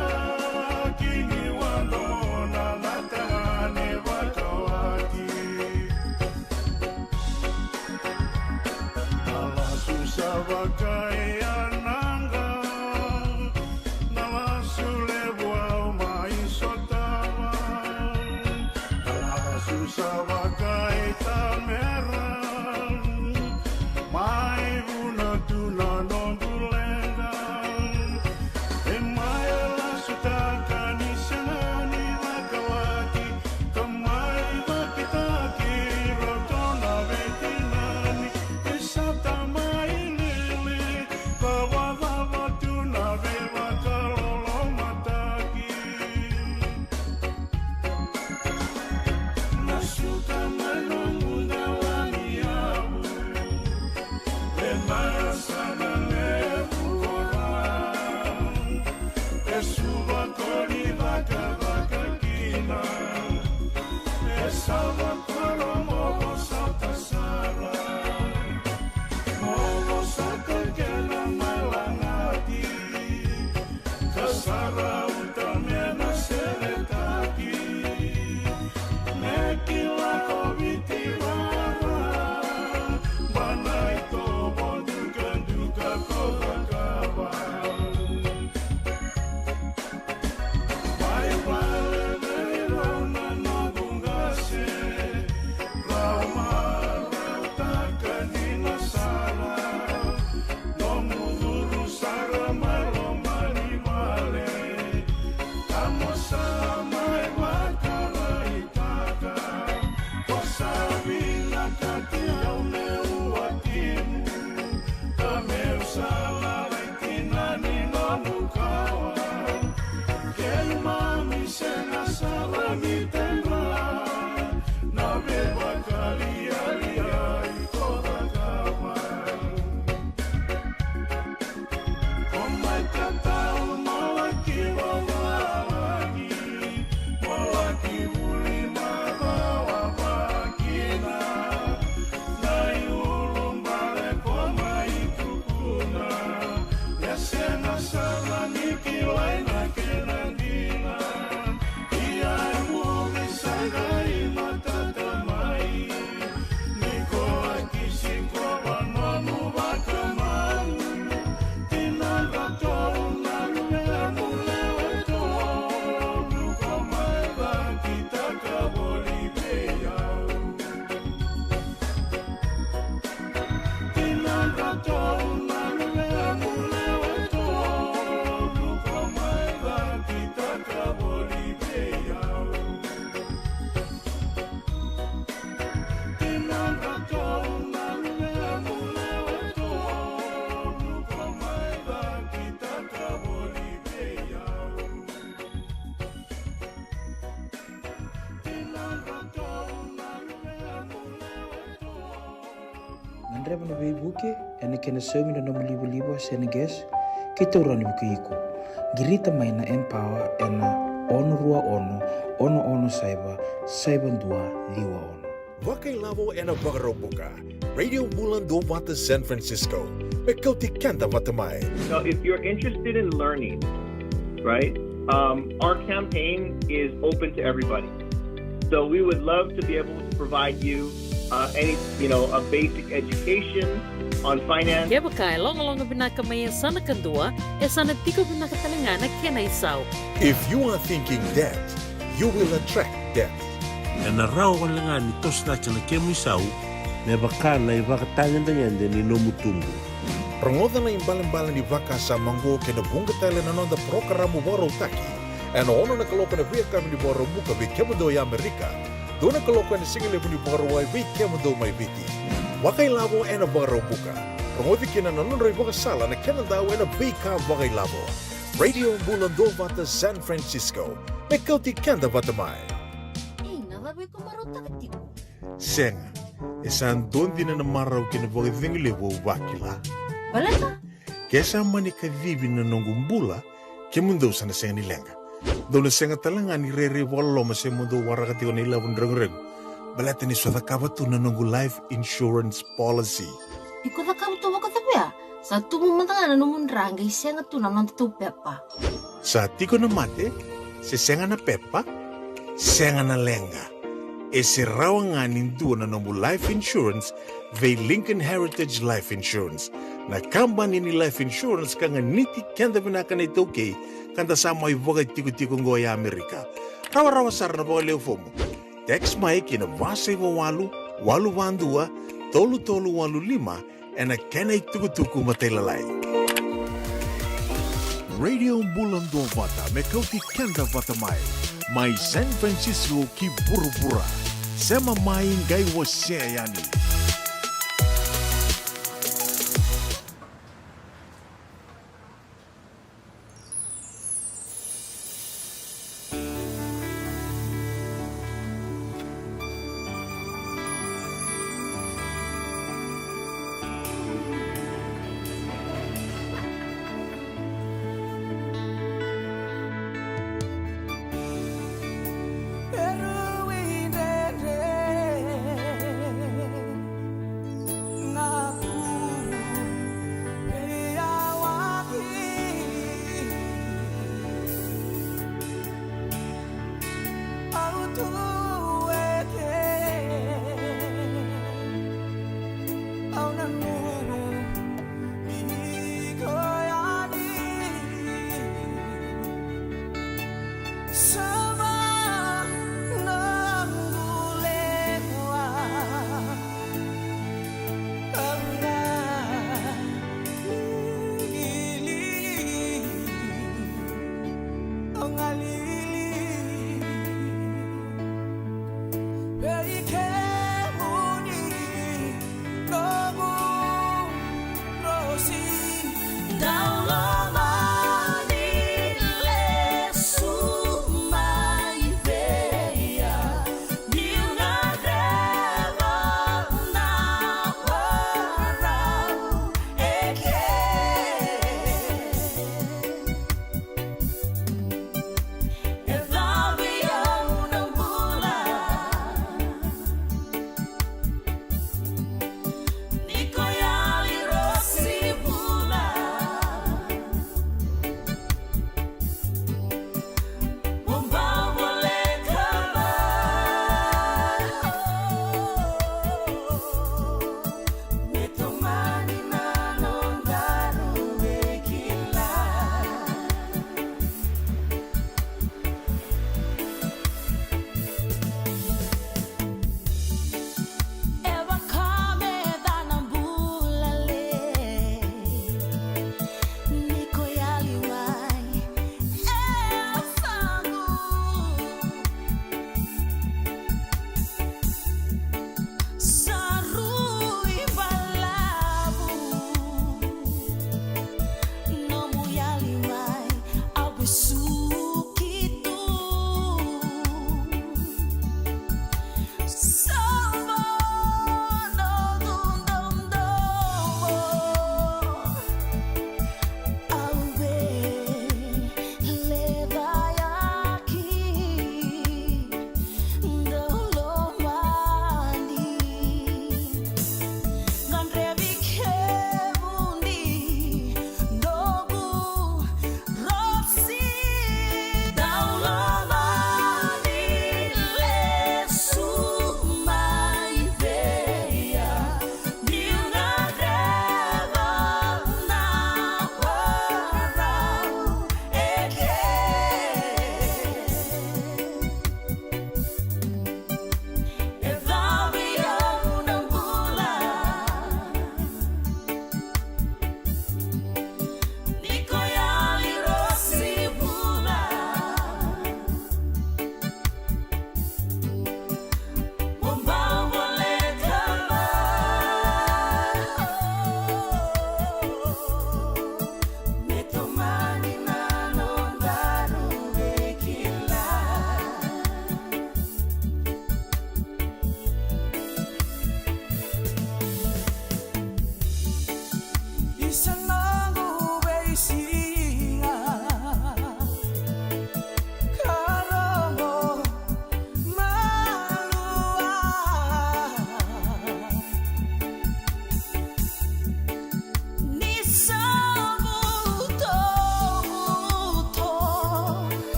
kini wadomona na tagane vakawati. Na lasu sa vakaiyanaqa, na lasu levu au mai sotava. Na lasu sa vakaitamera, mai vuna tu na noqu leqa. E mai lasutaka ni sega ni vakawati, ka mai vakitaki roto na veitinani. E sa tamai lili Sa rauta me na seretaki, me kila ko Viti vara, bana i tovo dukaduka ko cakava. Mai vale vei rau na noqu qase, rau marautaka dina sara. Nomu curu sara mai loma ni vale, ka mo sa mai vakaraitaka. Ko sa vinakati au meu watimu, ka meu sa lalai kina ni nomu kawa. Keimami sega sara ni tedra na veivakalialiai ko cakava. Ko mai tatau mo laki vavalagi, mo laki vuli macawa vakina. Na iulubale ko mai tukuna, e sega sara ni kilai na kena dina. Ia e muri saka i matata mai. Ni ko laki sikova nomu vakamau. Tinadratou na luvemu lewe tolu ko mai cakitaka voli vei au. Tinadratou na luvemu lewe tolu ko mai cakitaka voli vei au. Gadreva na veivuke ena kena saumi na nomu livaliva se na gas, keitou rawa ni vukei iko. Qirita mai na Empower ena ono rua ono, ono ono saiva, saiva dua ciwa ono. Vakailavo ena Vakaraubuka. Radio Bula Duavata San Francisco. Me kauti keda vata mai. So if you're interested in learning, right, um, our campaign is open to everybody. So we would love to be able to provide you, uh, any, you know, a basic education on finance. Kevaka e logaloga vinaka mai e yasana kadua, e sa na tiko vinaka tale ga na kena isau. If you are thinking debt, you will attract debt. Ena rawa wale ga ni toso cake na kemu isau me vaka na ivakatagedegede ni nomu tubu. Rogoca na ibalebale ni vakasama oqo kei na vuqa tale na noda parokaramu vakarautaki ena ono na kaloko ena veiyakavi ni Vakaraubuka vei kemudou e Amerika, dua na kaloko ena sigalevu ni Vakarauwai vei kemudou mai Viti. Vakailavo ena Vakaraubuka. Rogoci kina na nodra ivakasala na kenadau ena veika vakailavo. Radio Bula Duavata San Francisco. Me kauti keda vata mai. Ei, na cava iko marautaka tiko? Sega, e sa dua dina na marau kei na vakacegu levu au vakila. Baleta? Ke sa mani kacivi na noqu bula, kemudou sa na sega ni leqa. Dou na sega tale ga ni rairai vakaloloma se mo dou waraka tiko na ilavo ni reguregu. Baleta niu sa cakava tu na noqu life insurance policy. Iko cakava tu vakacava ya? Sa tubu mada ga na nomu dra qai sega tu na nodatou pepa. Sa tiko na mate, se sega na pepa, sega na leqa. E se rawa ga ni dua na nomu life insurance vei Lincoln Heritage Life Insurance. Na kabani ni life insurance ka ganiti keda vinaka na iTaukei, ka da sa mai vakatikotiko oqo e Amerika. Rawarawa sara na vakalewe fomu. Text mai ki na va saiva walu, walu va dua, tolu tolu walu lima, ena kena itukutuku matailalai. Radio Bula Duavata me kauti keda vata mai, mai San Francisco ki vuravura. Sema mai qai wasea yani. Sama na gulewa.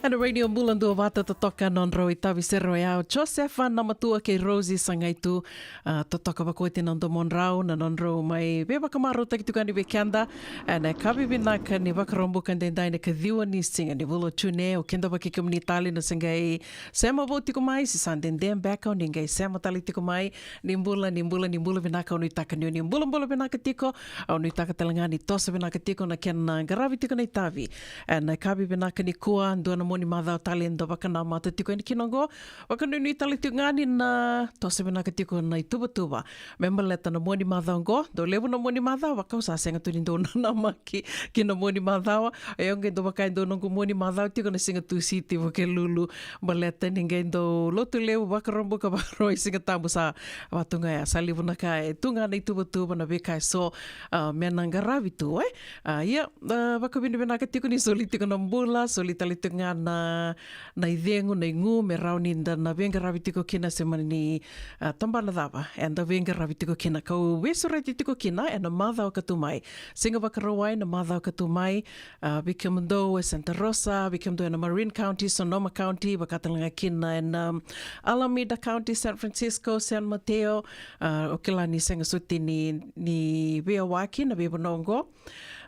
Ena Radio Bula Duavata, totoka na nodrau itavi sere oya o Josefa Namatua kei Rosie Sagaitu. A, totoka vakaoti na domodrau, na nodrau mai veivakamarautaki tiko yani vei keda ena yakavi vinaka ni Vakaraubuka edaidai, na ikaciwa ni siga ni vula o June. O keda vata kei kemuni tale na se qai sema vou tiko mai, se sa dede beka o ni qai sema tale tiko mai. Ni bula, ni bula, ni bula vinaka. Au nuitaka ni o ni bulabula vinaka tiko. Au nuitaka tale ga ni toso vinaka tiko na kena qaravi tiko na itavi ena yakavi vinaka nikua. Dua na mua ni macawa tale eda vakanamata tiko yani kina oqo. Vakanuinui tale tiko ga ni na toso vinaka tiko na ituvatuva me baleta na mua ni macawa oqo. Dau levu na mua ni macawa, au sa sega tu ni dau nanamaki ki na mua ni macawa. E, au qai dau vaka e dau noqu mua ni macawa tiko na siga Tusiti, Vukelulu, baleta ni qai dau lotu levu Vakaraubuka, Vakarauwai, Siga Tabu, sa vaka tu ga ya, sa levu na ka e tu ga na ituvatuva, na veika eso, a, me na qaravi tu, e. A, ia, a, vakavinavinaka tiko ni soli tiko na bula, soli tale tiko ga na, na icegu, na igu, me rawa ni da na veiqaravi tiko kina se mani, a, tabana cava eda veiqaravi tiko kina. Kau veisureti tiko kina ena macawa ka tu mai. Siga Vakarauwai na macawa ka tu mai, a, vei kemudou e Santa Rosa, vei kemudou ena Marin County, Sonoma County, vaka tale ga kina ena, um, Alameda County, San Francisco, San Mateo, a, au kila ni sega soti ni, ni veiyawaki na veivanua oqo.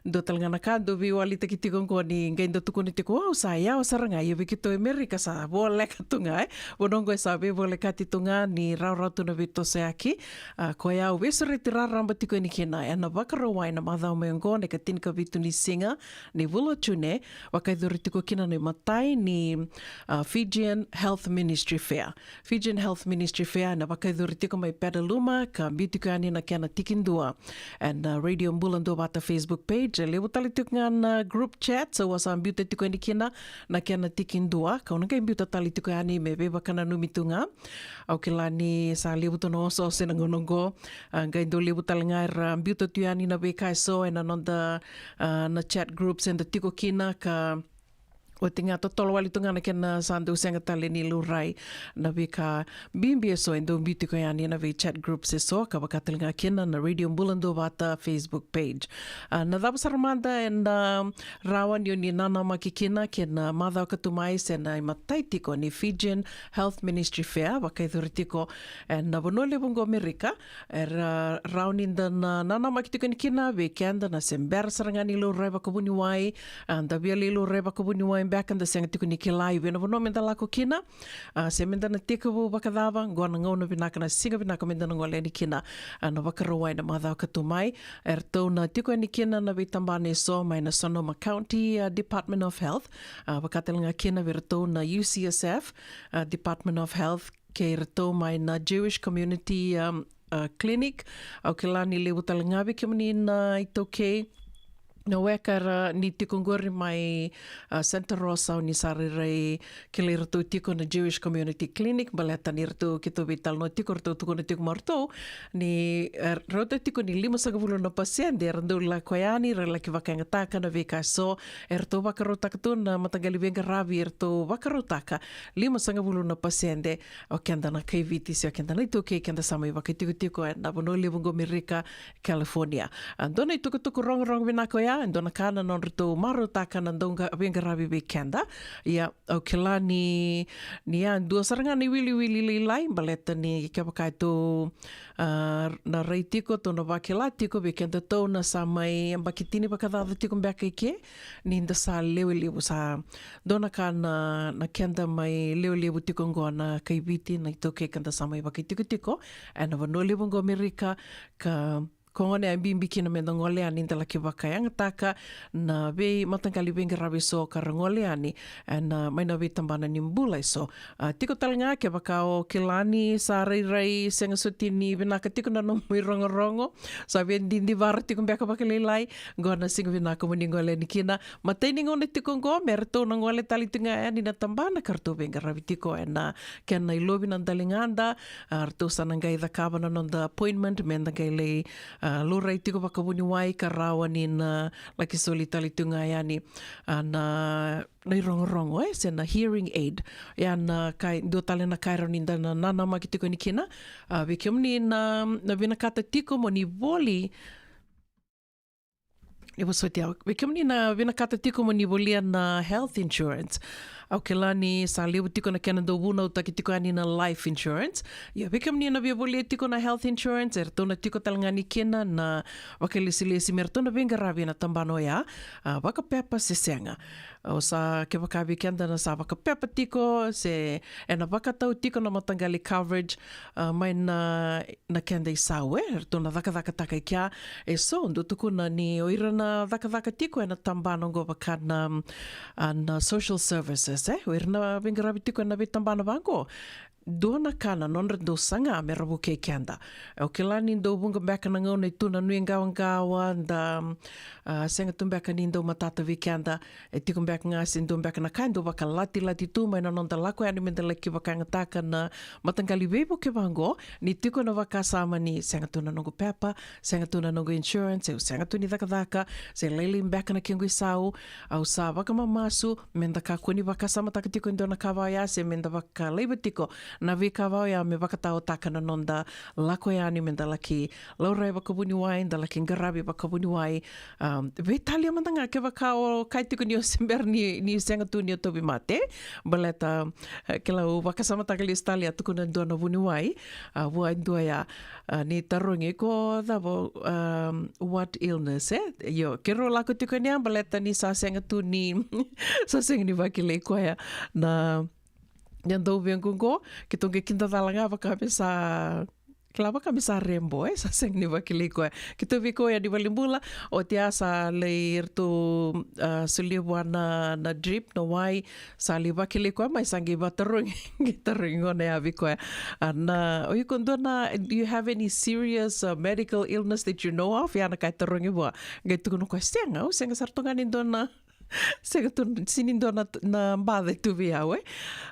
Dua tale ga na ka dau veiwalitaki tiko oqo ni qai dau tukuna tiko, au sa yawa sara ga, ia vei keitou e Merika sa voleka tu ga, e. Vanua oqo e sa veivolekati tu ga ni rawarawa tu na veitosoyaki. A, koya au veisureti raraba tiko yani kina ena Vakarauwai na macawa mai oqo, na ikatinikavitu ni siga ni vula o June, vakayacori tiko kina na imatai ni, a, Fijian Health Ministry Fair. Fijian Health Ministry Fair ena vakayacori tiko mai Petaluma, ka biu tiko yani na kena tikidua ena Radio Bula Duavata Facebook page. E levu tale tiko ga na group chats au a sa biuta tiko yani kina na kena tikidua, kau na qai biuta tale tiko yani me veivakananumi tu ga. Au kila ni sa levu tu na osooso ena gauna oqo. A, qai dau levu tale ga era biuta tu yani na veika eso ena noda, a, na chat groups eda tiko kina, ka oti ga totolo wale tu ga na kena sa dau sega tale ni laurai na veika bibi eso e dau biu tiko yani ena vei chat groups eso, ka vaka tale ga kina na Radio Bula Duavata Facebook page. A, na cava sara mada eda rawa ni o ni nanamaki kina, kei na macawa ka tu mai se na imatai tiko ni Fijian Health Ministry Fair, vakayacori tiko ena vanua levu oqo Merika. Era rawa ni da na nanamaki tiko yani kina vei keda na se bera sara ga ni laurai vakavuniwai. A, da via lai laurai vakavuniwai beka, da sega tiko ni kila i vei na vanua me da lako kina, a, se me da na tekivu vakacava. Oqo na gauna vinaka, na siga vinaka me da na gole yani kina, a, na Vakarauwai na macawa ka tu mai. Eratou na tiko yani kina na veitabana eso mai na Sonoma County, a, Department of Health, a, vaka tale ga kina vei iratou na U C S F, a, Department of Health, kei iratou mai na Jewish Community, um, a, Clinic. Au kila ni levu tale ga vei kemuni na iTaukei, na weka era ni tiko oqori mai, a, Santa Rosa, o ni sa rairai kilai iratou tiko na Jewish Community Clinic, baleta ni ratou keitou veitalanoa tiko, ratou tukuna tiko mai o ratou ni, e, rauta tiko ni limasagavulu na pasede era dau lako yani, ra laki vakayagataka na veika eso eratou vakarautaka tu na mataqali veiqaravi, eratou vakarautaka limasagavulu na pasede o keda na kaiviti se o keda na iTaukei, keda sa mai vakaitikotiko ena vanua levu oqo Merika, California. A, dua na itukutuku rogorogo vinaka oya, e dua na ka na nodratou marautaka na dau qa-, veiqaravi vei keda. Ia, au kila ni, ni a dua sara ga na iwiliwili lailai, baleta ni kevaka e tou, a, na rai tiko, tou na vakila tiko vei kedatou na sa mai yabaki tini vakacaca tiko beka i ke, ni da sa lewe levu, sa dua na ka na, na keda mai lewe levu tiko oqo na kaiviti, na iTaukei, keda sa mai vakaitikotiko ena vanua levu oqo Merika, ka ko gona e bibi kina me da gole yani, da laki vakayagataka na veimataqali veiqaravi eso ka ra gole yani ena, a, mai na veitabana ni bula eso. A, tiko tale ga kevaka o kila ni sa rairai sega soti ni vinaka tiko na nomu irogorogo, sa via didivara tiko beka vakalailai, oqo na siga vinaka mo ni gole yani kina. Matai ni gauna tiko oqo me ratou na gole tale tiko ga yani na tabana ka ratou veiqaravi tiko ena kena ilovi na daligada. A, ratou sa na qai cakava na noda appointment me da qai lai, a, laurai tiko vakavuniwai ka rawa ni na laki soli tale tiko ga yani, a, na, na irogorogo, e, se na hearing aid. Ia na ka e dua tale na ka e rawa ni da na nanamaki tiko yani kina, a, vei kemuni na, na vinakata tiko mo ni voli Ni vosoti au. Vei kemuni na vinakata tiko mo ni volia na health insurance, au kila ni sa levu tiko na kena dau vunautaki tiko yani na life insurance. Ia vei kemuni na via volia tiko na health insurance, e ratou na tiko tale ga ni kina na vakailesilesi me ratou na veiqaravi ena tabana oya, a, vakapepa se sega. O sa kevaka vei keda na sa vakapepa tiko se ena vakatau tiko na mataqali coverage, a, mai na, na keda isau, e ratou na cakacakataka i kea. E so dou tukuna ni o ira na cakacaka tiko ena tabana oqo vaka na, a, na social services, e o ira na veiqaravi tiko ena veitabana vaqo, dua na ka na nodra dau saga me ra vukei keda. E o kila ni dau vuqa beka na gauna e tu na nuiqawaqawa, da, a, sega tu beka ni dau matata vei keda. E tiko beka ga se dua beka na ka e dau vakalatilati tu mai na noda lako yani me da laki vakayagataka na mataqali veivuke vaqo, ni tiko na vakasama ni sega tu na noqu pepa, sega tu na noqu insurance, au sega tu ni cakacaka, se lailai beka na kequ isau. Au sa vakamamasu me da kakua ni vakasamataka tiko e dua na ka vaya se me da vakalaiva tiko na veika vaya me vakataotaka na noda lako yani me da laki laurai vakavuniwai, da laki qaravi vakavuniwai. Um, veitalia mada ga kevaka o kaya tiko ni o se bera ni, ni sega tu ni o tauvimate. Baleta, e, kila, au vakasamataka lesu tale, a tukuna e dua na vuniwai, a, vua e dua ya, a, ni tarogi ko cava, um, what illness, e? Io, keirau lako tiko ni a baleta ni sa sega tu ni, sa sega ni vakilai koya na, na dauvequ qo. Keitou qai kidacala ga vaka me sa, kila, vaka me sa rebo, e, sa sega ni vakilai koya. Keitou vei koya ni valenibula, oti a sa lai ratou, a, solia vua na, na drip, na wai, sa lai vakilai koya mai, sa qai vatarogi, qai tarogi gona ya vei koya. A, na, o iko dua na, do you have any serious, uh, medical illness that you know of? Ya na ka e tarogi vua. Qai tukuna koya, sega, au sega sara tu ga ni dua na, sega tu, sega ni dua na, na baca e tu vei au, e.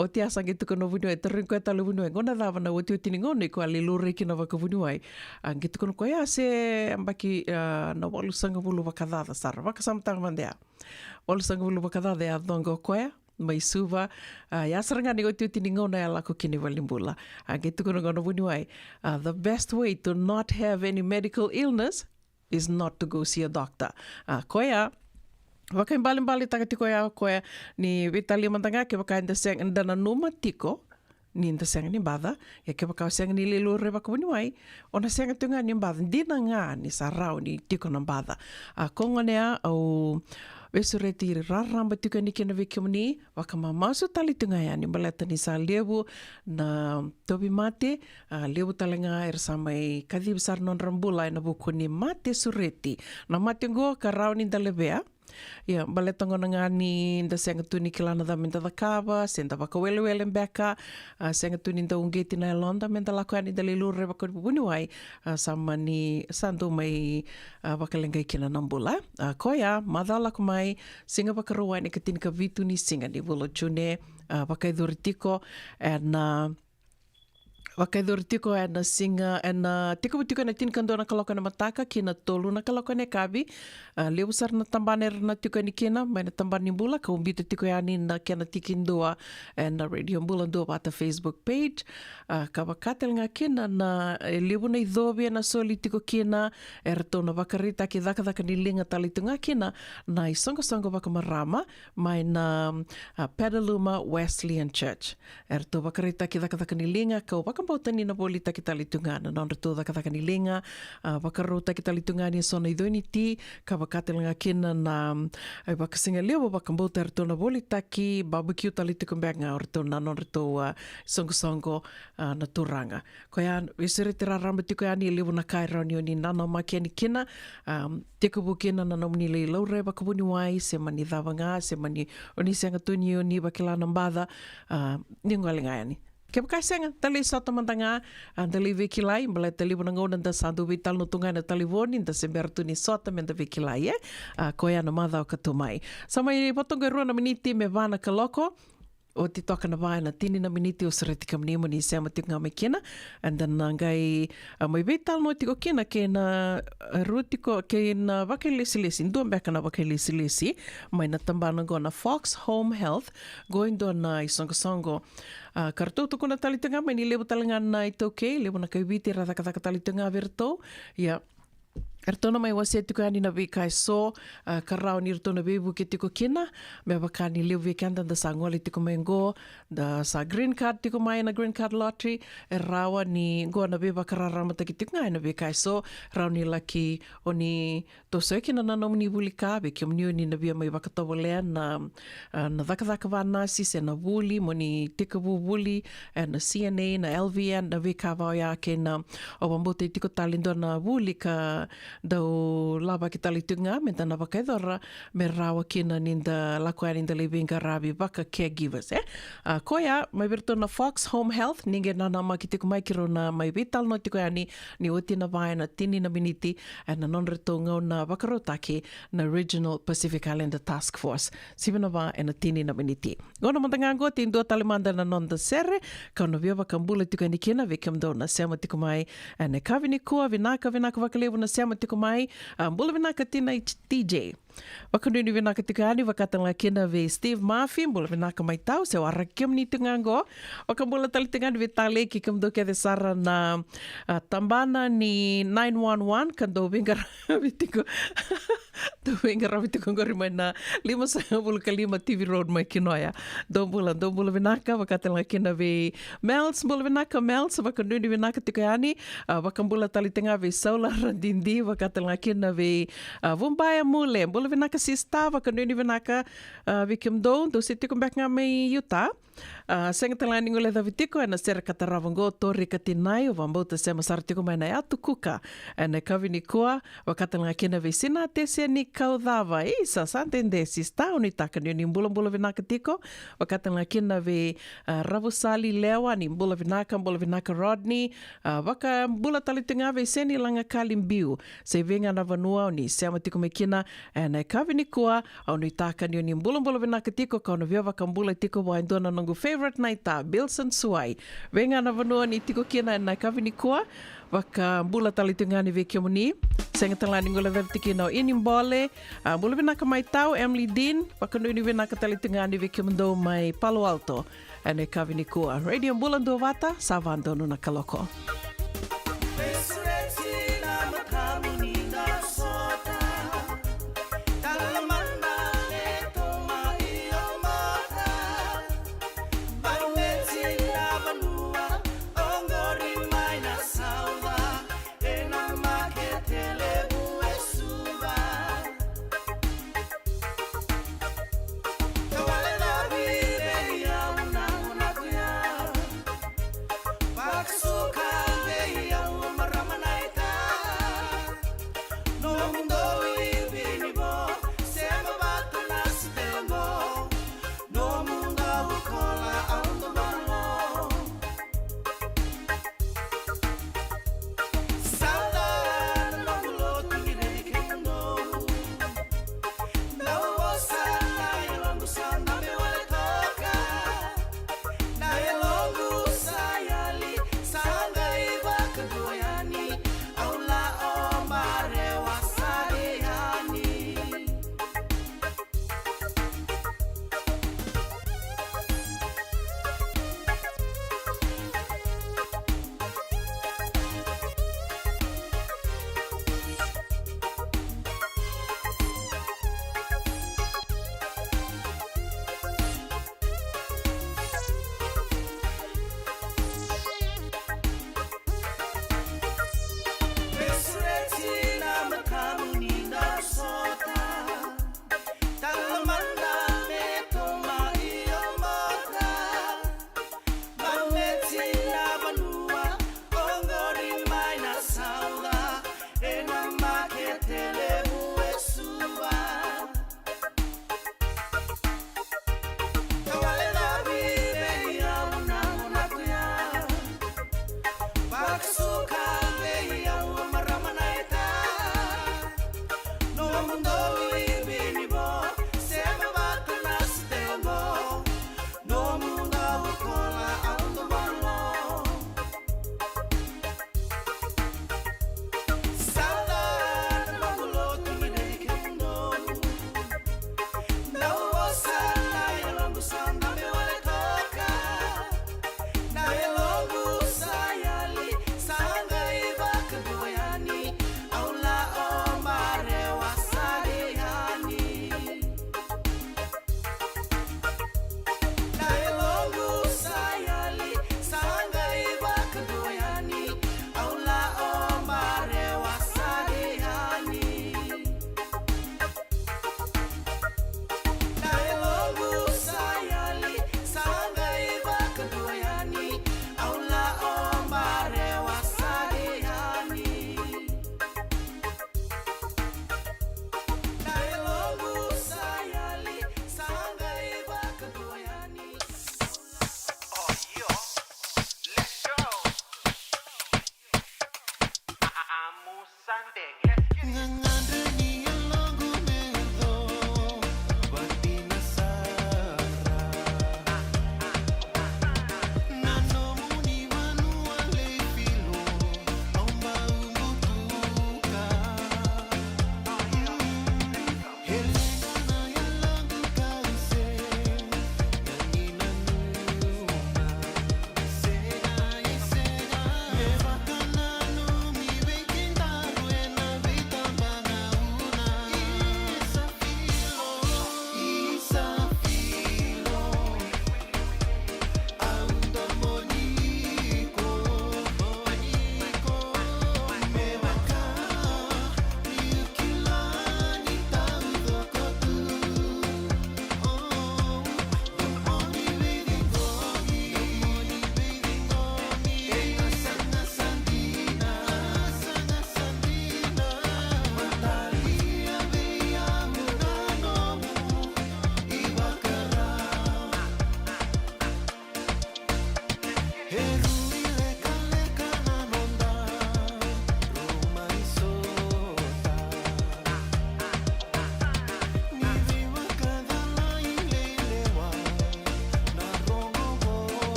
Oti a sa qai tukuna o vuniwai, tarogi koya tale o vuniwai, gauna cava na otioti ni gauna iko a lai laurai kina vakavuniwai? A qai tukuna koya, se yabaki, a, na walusagavulu vakacaca sara, vakasamataka mada ya. Walusagavulu vakacaca e a coqa o koya mai Suva. A, ya sara ga na iotioti ni gauna e a lako kina i valenibula. A qai tukuna gona o vuniwai, a, the best way to not have any medical illness is not to go see a doctor. A, koya, vakaibalebaletaka tiko ya o koya, ni veitalia mada ga kevaka eda sega, eda nanuma tiko ni da sega ni baca. Ia kevaka o sega ni lai laurai vakavuniwai, o na sega tu ga ni baca. Dina ga ni sa rawa ni tiko na baca. A, ko gona ya au veisureti raraba tiko yani kina vei kemuni, vakamamasu tale tu ga yani baleta ni sa levu na tauvimate, a, levu tale ga era sa mai kacivi sara na nodra bula ena vuku ni mate sureti. Na mate oqo ka rawa ni da levea. Ia, baleta gona ga ni da sega tu ni kila na cava me da cakava, se da vakawelewele beka, a, sega tu ni da uqeti na yaloda me da lako yani da lai laurai vakavuniwai, a, sa mani, sa dau mai, a, vakaleqai kina na bula. A, koya, macawa lako mai, Siga Vakarauwai na ikatini ka vitu ni siga ni vula o June, a, vakayacori tiko ena, a, vakayacori tiko ena siga, ena tekivu tiko ena tinikadua na kaloko ena mataka ki na tolu na kaloko ena yakavi. A, levu sara na tabana era na tiko yani kina mai na tabana ni bula, ka biuta tiko yani na kena tikidua ena Radio Bula Duavata Facebook page. A, ka vaka tale ga kina na, e, levu na icovi ena soli tiko kina, eratou na vakaraitaki cakacaka ni liga tale tu ga kina na isoqosoqo vakamarama mai na, a, Petaluma Wesleyan Church. Eratou vakaraitaki cakacaka ni liga, kau vakabauta ni na volitaki tale tu ga na nodratou cakacaka ni liga, a, vakarautaki tale tu ga ni so na icoi ni ti, ka vaka tale ga kina na, a, vakasigalevu vakabauta eratou na volitaki barbecue tale tiko beka ga o ratou na nodratou, a, soqosoqo, a, na turaga. Koya, veisureti raraba tiko yani, e levu na ka e rawa ni o ni nanamaki yani kina, a, tekivu kina na nomuni lai laurai vakavuniwai, se mani cava ga, se mani o ni sega tu ni o ni vakila na baca, a, ni gole ga yani. Kevaka e sega, da lai sota mada ga, a, da lai veikilai, baleta levu na gauna da sa dau veitalanoa tu ga ena talevoni, da se bera tu ni sota me da veikilai, e? A, koya na macawa ka tu mai. Sa mai vatoqo e rua na miniti me va na kaloko. Oti toka na va ena tini na miniti, au sureti kemuni mo ni sema tiko ga mai kina. And then na qai, a, mai veitalanoa tiko kina kei na, a, rua tiko, kei na vakailesilesi, dua beka na vakailesilesi mai na tabana qo na Fox Home Health, qo e dua na isoqosoqo, a, ka ratou tukuna tale tu ga mai ni levu tale ga na iTaukei, levu na kai Viti era cakacaka tale tu ga vei ratou. Ia, Eratou na mai wasea tiko yani na veika eso, a, ka rawa ni ratou na veivuke tiko kina, me vaka ni levu vei keda da sa gole tiko mai qo, da sa green card tiko mai na green card lottery, e rawa ni qo na veivakararamataki tiko ga ena veika eso, rawa ni laki o ni tosoya kina na nomuni vuli ka, vei kemuni o ni na via mai vakatovolea na, a, na cakacaka vanasi se na vuli, mo ni tekivu vuli, e, na C N A, na L V N, na veika va oya kei na, au vakabauta tiko tale dua na vuli ka dau lavaki tale tiko ga, me da na vakayacora, me rawa kina ni da lako yani da lai veiqaravi vaka caregivers, e? A, koya, mai vei iratou na Fox Home Health, ni qai nanamaki tiko mai keirau na mai veitalanoa tiko yani, ni oti na va ena tini na miniti, ena nodratou gauna vakarautaki na Regional Pacific Islander Task Force. Sivi na va ena tini na miniti. Gauna mada ga qo, tei dua tale mada na noda sere, kau na via vakabula tiko yani kina vei kemudou na sema tiko mai ena yakavi nikua, vinaka, vinaka vakalevu na sema tiko mai, a, bula vinaka Tina i T J. Vakanuinui vinaka tiko yani, vaka tale ga kina vei Steve Murphy, bula vinaka mai tau, se waraki kemuni tiko ga qo. Vakabula tale tiko yani vei Talei kei kemudou kece sara na, a, tabana ni nine one one, ka dou veiqaravi tiko. Dou veiqaravi tiko qori mai na lima sagavulu ka lima T V Road mai Kinoya. Dou bula, dou bula vinaka, vaka tale ga kina vei Mels, bula vinaka Mels, vakanuinui vinaka tiko yani, a, vakabula tale tiko ga vei Saula Radidi, vaka tale ga kina vei, a, Vubaya Mule, bula vinaka sista, vakanuinui vinaka, a, vei kemudou, dou se tiko beka ga mai Utah. A, sega tale ga ni guilecavi tiko ena sere ka tarava qo, Tori Katinai, au vakabauta sema sara tiko mai na Yatu Kuka ena yakavi nikua, vaka tale ga kina vei Sinate Seni Kaucava, isa, sa dede sista, au nuitaka ni o ni bulabula vinaka tiko, vaka tale ga kina vei, a, Ravusali Lewa, ni bula vinaka, bula vinaka Rodney, a, vakabula tale tiko ga vei Seni Lagakali Biu, se vei ga na vanua o ni sema tiko mai kina ena yakavi nikua, au nuitaka ni o ni bulabula vinaka tiko, kau na via vakabula tiko vua e dua na noqu favorite naita, Bilson Suai. Vei ga na vanua ni tiko kina ena yakavi nikua, vakabula tale tiko ga yani vei kemuni. Sega tale ga ni guilecavi tiko kina o Ini Bole, a, bula vinaka mai tau, Emily Dean, vakanuinui vinaka tale tiko ga yani vei kemudou mai Palo Alto. Ena yakavi nikua. Radio Bula Duavata, sa vadonu na kaloko.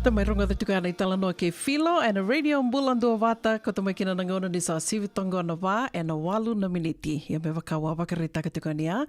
Da mai rogoca tiko yani na italanoa kei Filo ena Radio Bula Duavata, kauta mai kina na gauna ni sa sivi toka qo na va ena walu na miniti. Ia me vaka au a vakaraitaka tiko yani, a,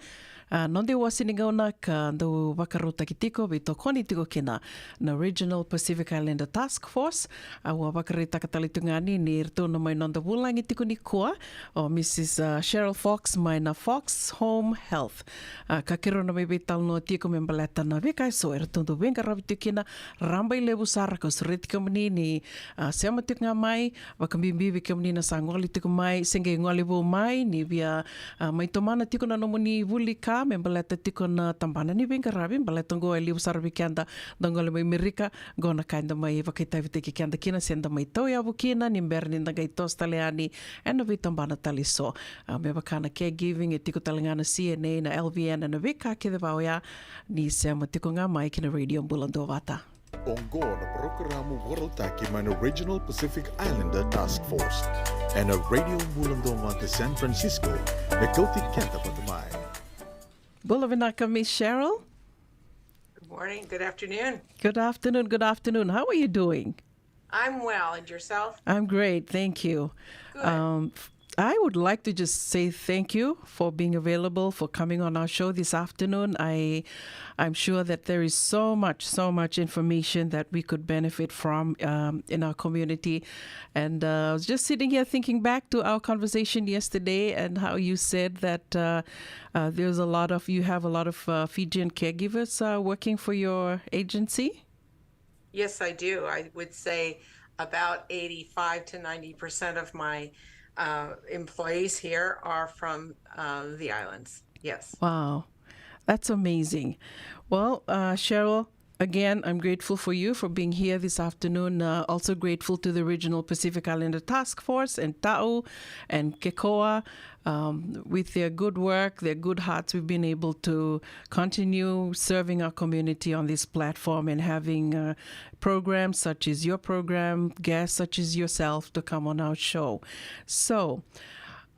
a, noda iwase ni gauna ka dau vakarautaki tiko, veitokoni tiko kina na Regional Pacific Islander Task Force. Au a vakaraitaka tale tiko yani ni ratou na mai noda vulagi tiko nikua, o Mrs, a, Cheryl Fox mai na Fox Home Health. A, ka keirau na mai veitalanoa tiko me baleta na veika eso eratou dau veiqaravi tiko kina, rabailevu sara. Kau sureti kemuni ni, a, sema tiko ga mai, vakabibi vei kemuni na sa gole tiko mai, se qai gole vou mai, ni via, a, mai tomana tiko na nomuni vuli ka me baleta tiko na tabana ni veiqaravi, baleta qo e levu sara vei keda da gole mai Merika, qo na ka eda mai vakaitavitaki keda kina se da mai tauyavu kina ni bera ni da qai toso tale yani ena veitabana tale eso. A, me vaka na caregiving, e tiko tale ga na C N A, na L V N, ena veika kece va oya, ni sema tiko ga mai ki na Radio Bula Duavata. Oqo na parokaramu vakarautaki mai na Regional Pacific Islander Task Force ena Radio Bula Duavata San Francisco, me kauti keda vata mai. Bula vinaka, Miss Cheryl. Good morning, good afternoon. Good afternoon, good afternoon. How are you doing? I'm well, and yourself? I'm great, thank you. Good. Um, f-, I would like to just say thank you for being available, for coming on our show this afternoon. I, I'm sure that there is so much, so much information that we could benefit from, um, in our community. And, uh, I was just sitting here thinking back to our conversation yesterday and how you said that, uh, uh, there's a lot of, you have a lot of, uh, Fijian caregivers, uh, working for your agency. Yes, I do. I would say about eighty-five to ninety percent of my, uh, employees here are from, uh, the islands. Yes. Wow, that's amazing. Well, uh, Cheryl, again, I'm grateful for you for being here this afternoon. Uh, also grateful to the Regional Pacific Islander Task Force and Tau and Kekoa. Um, with their good work, their good hearts, we've been able to continue serving our community on this platform and having, uh, programs such as your program, guests such as yourself to come on our show. So,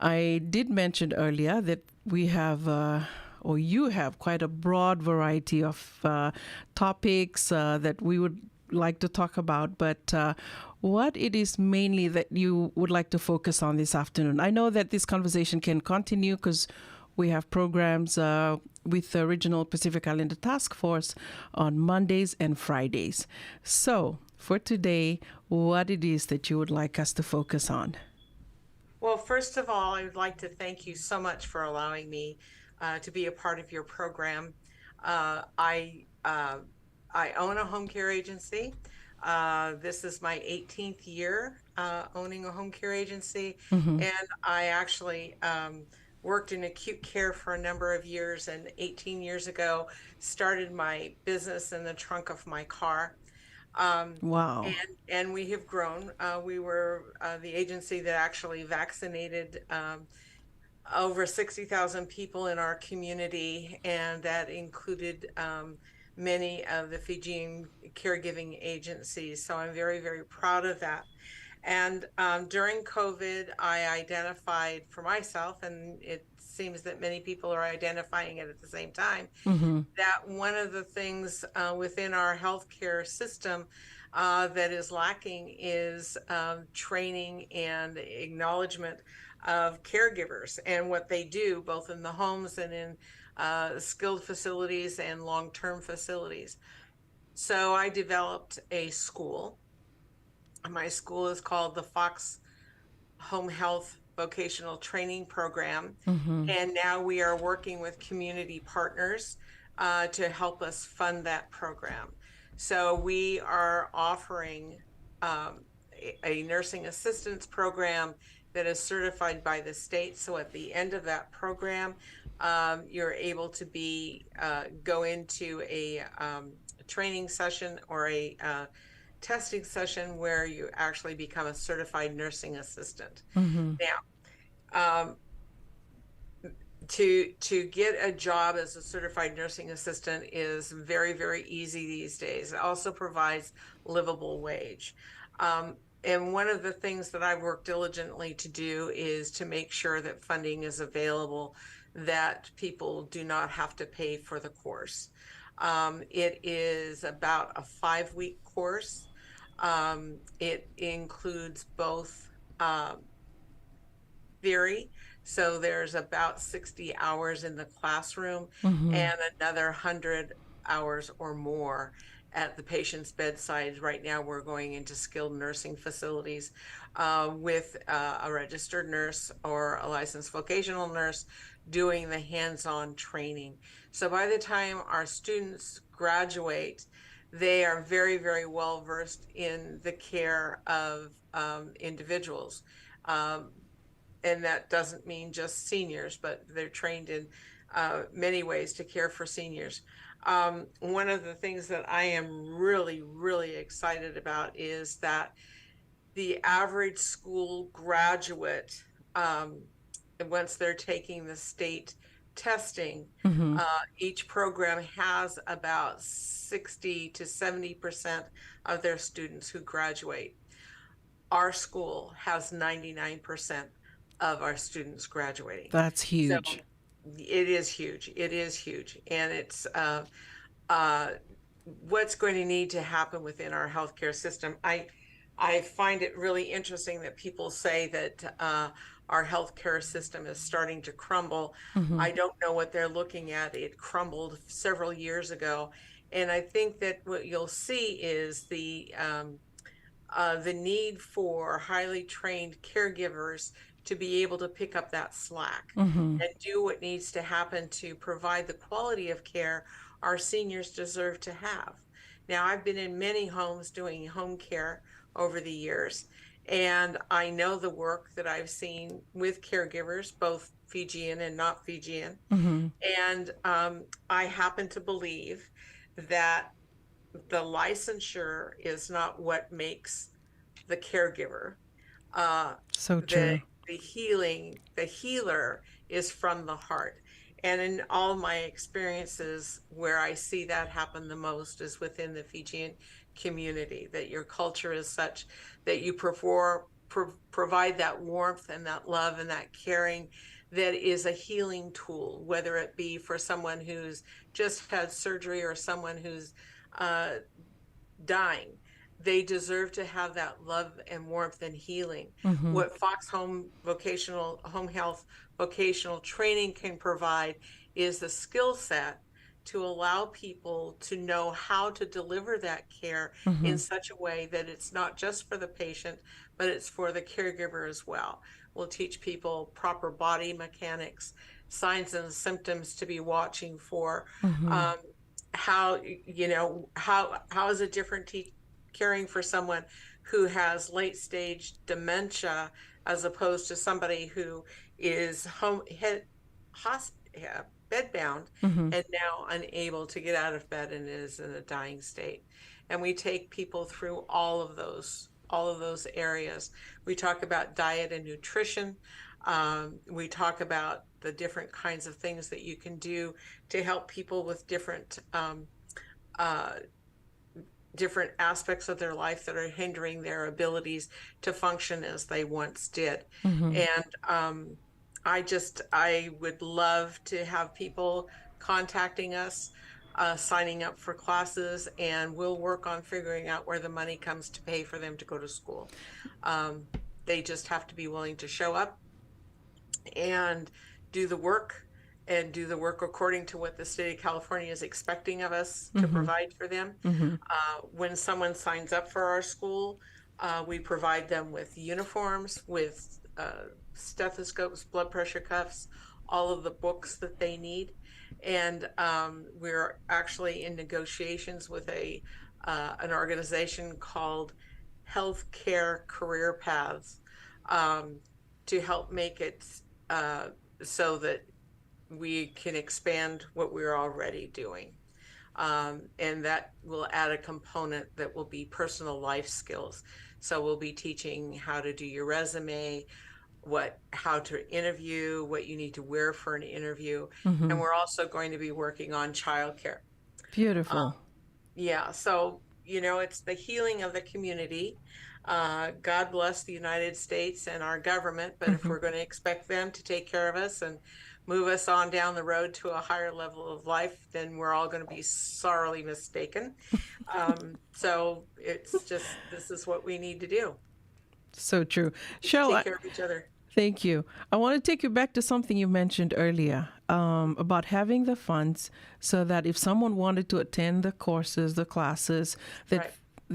I did mention earlier that we have, uh, or you have, quite a broad variety of, uh, topics, uh, that we would like to talk about, but, uh, what it is mainly that you would like to focus on this afternoon? I know that this conversation can continue 'cause we have programs, uh, with the Regional Pacific Islander Task Force on Mondays and Fridays. So, for today, what it is that you would like us to focus on? Well, first of all, I would like to thank you so much for allowing me, uh, to be a part of your program. Uh, I, uh, I own a home care agency. Uh, this is my eighteenth year, uh, owning a home care agency, and I actually, um, worked in acute care for a number of years, and eighteen years ago, started my business in the trunk of my car. Um, Wow. and, and we have grown. Uh, we were, uh, the agency that actually vaccinated, um, over sixty thousand people in our community, and that included, um, many of the Fijian caregiving agencies. So I'm very, very proud of that. And, um, during COVID, I identified for myself, and it seems that many people are identifying it at the same time, that one of the things, uh, within our healthcare system, uh, that is lacking is, um, training and acknowledgement of caregivers and what they do, both in the homes and in, uh, skilled facilities and long-term facilities. So I developed a school. My school is called the Fox Home Health Vocational Training Program. And now we are working with community partners, uh, to help us fund that program. So we are offering, um, a, a nursing assistance program that is certified by the state. So at the end of that program, um, you're able to be, uh, go into a, um, training session or a, uh, testing session where you actually become a certified nursing assistant. Now, um, to, to get a job as a certified nursing assistant is very, very easy these days. It also provides livable wage. Um, and one of the things that I work diligently to do is to make sure that funding is available, that people do not have to pay for the course. Um, it is about a five-week course. Um, it includes both, um, theory. So there's about sixty hours in the classroom and another hundred hours or more at the patient's bedside. Right now, we're going into skilled nursing facilities, uh, with, uh, a registered nurse or a licensed vocational nurse doing the hands-on training. So by the time our students graduate, they are very, very well versed in the care of, um, individuals. Um, and that doesn't mean just seniors, but they're trained in, uh, many ways to care for seniors. Um, one of the things that I am really, really excited about is that the average school graduate, um, once they're taking the state testing, uh, each program has about sixty to seventy percent of their students who graduate. Our school has ninety-nine percent of our students graduating. That's huge. It is huge. It is huge. And it's, uh, uh, what's going to need to happen within our healthcare system. I, I find it really interesting that people say that, uh, our healthcare system is starting to crumble. I don't know what they're looking at. It crumbled several years ago. And I think that what you'll see is the, um, uh, the need for highly trained caregivers to be able to pick up that slack and do what needs to happen to provide the quality of care our seniors deserve to have. Now, I've been in many homes doing home care over the years, and I know the work that I've seen with caregivers, both Fijian and not Fijian. And, um, I happen to believe that the licensure is not what makes the caregiver. Uh, So the, true. the healing, the healer is from the heart. And in all my experiences, where I see that happen the most is within the Fijian community, that your culture is such that you perform, pro- provide that warmth and that love and that caring that is a healing tool, whether it be for someone who's just had surgery or someone who's, uh, dying. They deserve to have that love and warmth and healing. What Fox Home Vocational, Home Health Vocational Training can provide is the skill set to allow people to know how to deliver that care in such a way that it's not just for the patient, but it's for the caregiver as well. We'll teach people proper body mechanics, signs and symptoms to be watching for, um, how, you know, how, how is a different te- caring for someone who has late stage dementia as opposed to somebody who is home, he, hosp, yeah, bed bound and now unable to get out of bed and is in a dying state. And we take people through all of those, all of those areas. We talk about diet and nutrition. Um, we talk about the different kinds of things that you can do to help people with different, um, uh, different aspects of their life that are hindering their abilities to function as they once did. And, um, I just, I would love to have people contacting us, uh, signing up for classes, and we'll work on figuring out where the money comes to pay for them to go to school. Um, they just have to be willing to show up and do the work and do the work according to what the state of California is expecting of us to provide for them. Uh, when someone signs up for our school, uh, we provide them with uniforms, with, uh, stethoscopes, blood pressure cuffs, all of the books that they need. And, um, we're actually in negotiations with a, uh, an organization called Healthcare Career Paths, um, to help make it, uh, so that we can expand what we're already doing. Um, and that will add a component that will be personal life skills. So we'll be teaching how to do your resume, what, how to interview, what you need to wear for an interview. And we're also going to be working on childcare. Beautiful. Yeah, so, you know, it's the healing of the community. Uh, God bless the United States and our government, but if we're going to expect them to take care of us and move us on down the road to a higher level of life, then we're all going to be sorely mistaken. Um, so it's just, this is what we need to do. So true. Cheryl, Take I- care of each other. Thank you. I want to take you back to something you mentioned earlier, um, about having the funds so that if someone wanted to attend the courses, the classes, that Right.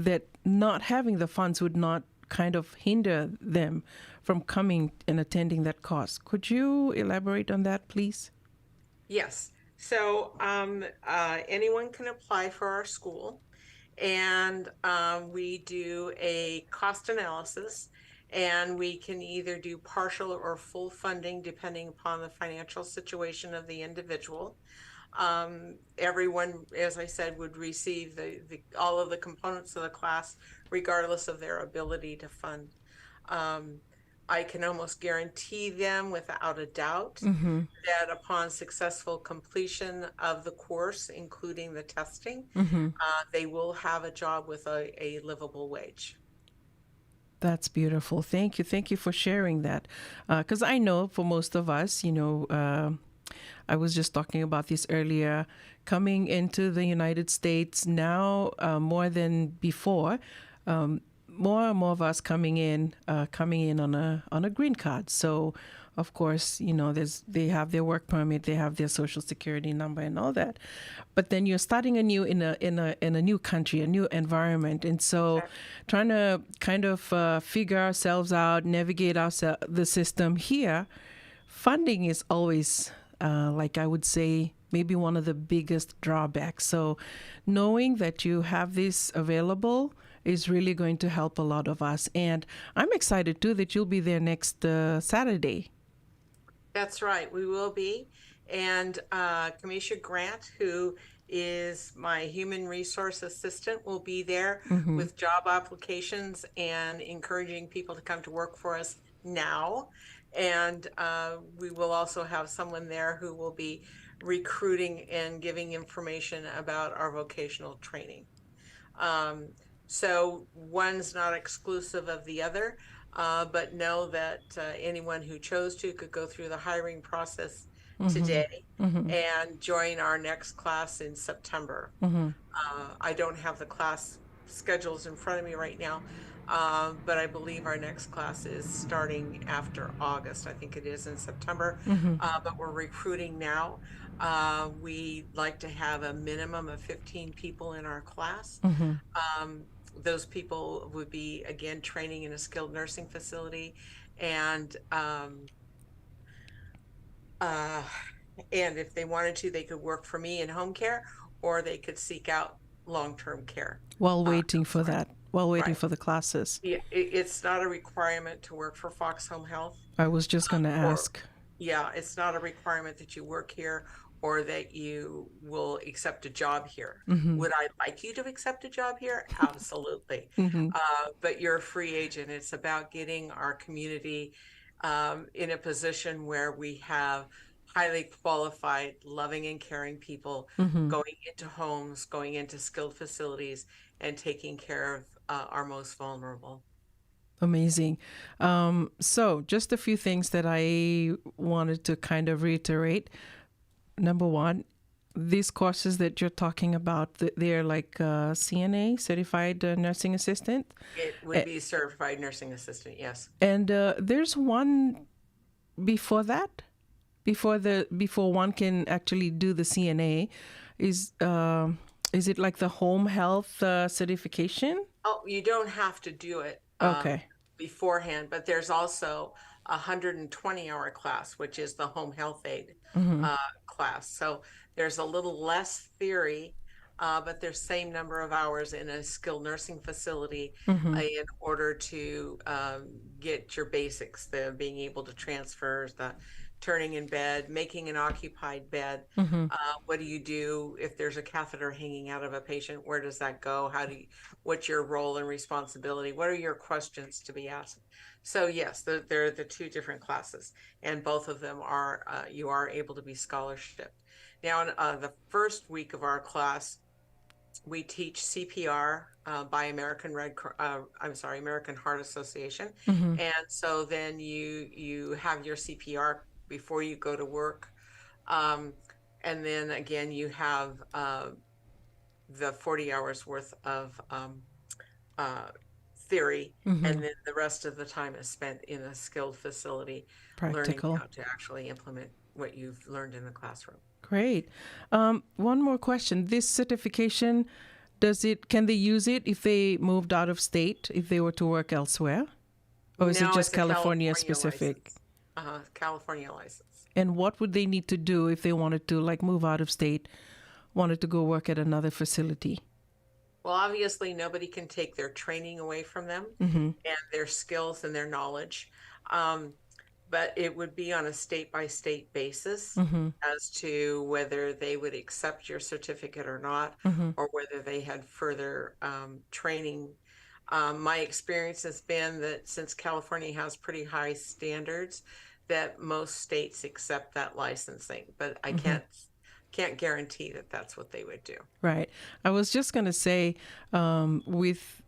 that not having the funds would not kind of hinder them from coming and attending that course. Could you elaborate on that, please? Yes. So um, uh, anyone can apply for our school, and um, we do a cost analysis, and we can either do partial or full funding depending upon the financial situation of the individual. Um, everyone, as I said, would receive the, the all of the components of the class regardless of their ability to fund. Um, I can almost guarantee them without a doubt that upon successful completion of the course, including the testing, uh, they will have a job with a, a livable wage. That's beautiful. Thank you. Thank you for sharing that. Because I know for most of us, you know, uh, I was just talking about this earlier, coming into the United States now, uh, more than before, um, more and more of us coming in, uh, coming in on a on a green card. So, of course, you know, there's they have their work permit, they have their social security number, and all that. But then you're starting anew in a in a in a new country, a new environment, and so trying to kind of uh, figure ourselves out, navigate ourselves the system here. Funding is always, uh, like I would say, maybe one of the biggest drawbacks. So knowing that you have this available is really going to help a lot of us. And I'm excited too that you'll be there next uh, Saturday. That's right. We will be. And uh, Kamisha Grant, who is my human resource assistant, will be there with job applications and encouraging people to come to work for us now. And uh, we will also have someone there who will be recruiting and giving information about our vocational training. Um, so one's not exclusive of the other, uh, but know that uh, anyone who chose to could go through the hiring process today and join our next class in September. Uh, I don't have the class schedules in front of me right now, uh, but I believe our next class is starting after August. I think it is in September, uh, but we're recruiting now. Uh, we like to have a minimum of fifteen people in our class. Um, those people would be, again, training in a skilled nursing facility, and um, uh, and if they wanted to, they could work for me in home care, or they could seek out long-term care. While waiting for that, while waiting for the classes. It, it's not a requirement to work for Fox Home Health. I was just going to ask. Yeah, it's not a requirement that you work here or that you will accept a job here. Would I like you to accept a job here? Absolutely. Uh, but you're a free agent. It's about getting our community um, in a position where we have highly qualified, loving, and caring people going into homes, going into skilled facilities, and taking care of uh, our most vulnerable. Amazing. Um, so, just a few things that I wanted to kind of reiterate. Number one, these courses that you're talking about, th- they're like uh, C N A, certified uh, nursing assistant. It would be certified nursing assistant, yes. And uh, there's one before that, before the before one can actually do the C N A, is uh, is it like the home health uh, certification? Oh, you don't have to do it. Um, Okay. Beforehand, but there's also a hundred and twenty hour class, which is the home health aid uh, class. So there's a little less theory, uh, but there's same number of hours in a skilled nursing facility uh, in order to um, get your basics, the being able to transfer, the turning in bed, making an occupied bed. Uh, what do you do if there's a catheter hanging out of a patient? Where does that go? How do you, what's your role and responsibility? What are your questions to be asked? So yes, they're, they're the two different classes, and both of them are uh, you are able to be scholarship. Now, in uh, the first week of our class, we teach C P R uh, by American Red Cro- uh, I'm sorry, American Heart Association, and so then you you have your C P R before you go to work. Um, and then again, you have uh, the forty hours worth of um, uh, theory, and then the rest of the time is spent in a skilled facility learning Practical. How to actually implement what you've learned in the classroom. Great. Um, one more question. This certification, does it, can they use it if they moved out of state, if they were to work elsewhere? Or is it No, just it's a California California specific? License. Uh-huh, California license. And what would they need to do if they wanted to, like, move out of state, wanted to go work at another facility? Well, obviously, nobody can take their training away from them and their skills and their knowledge. Um, but it would be on a state by state basis as to whether they would accept your certificate or not, or whether they had further um, training. Um, my experience has been that since California has pretty high standards, that most states accept that licensing, but I can't can't guarantee that that's what they would do. Right. I was just going to say, um, with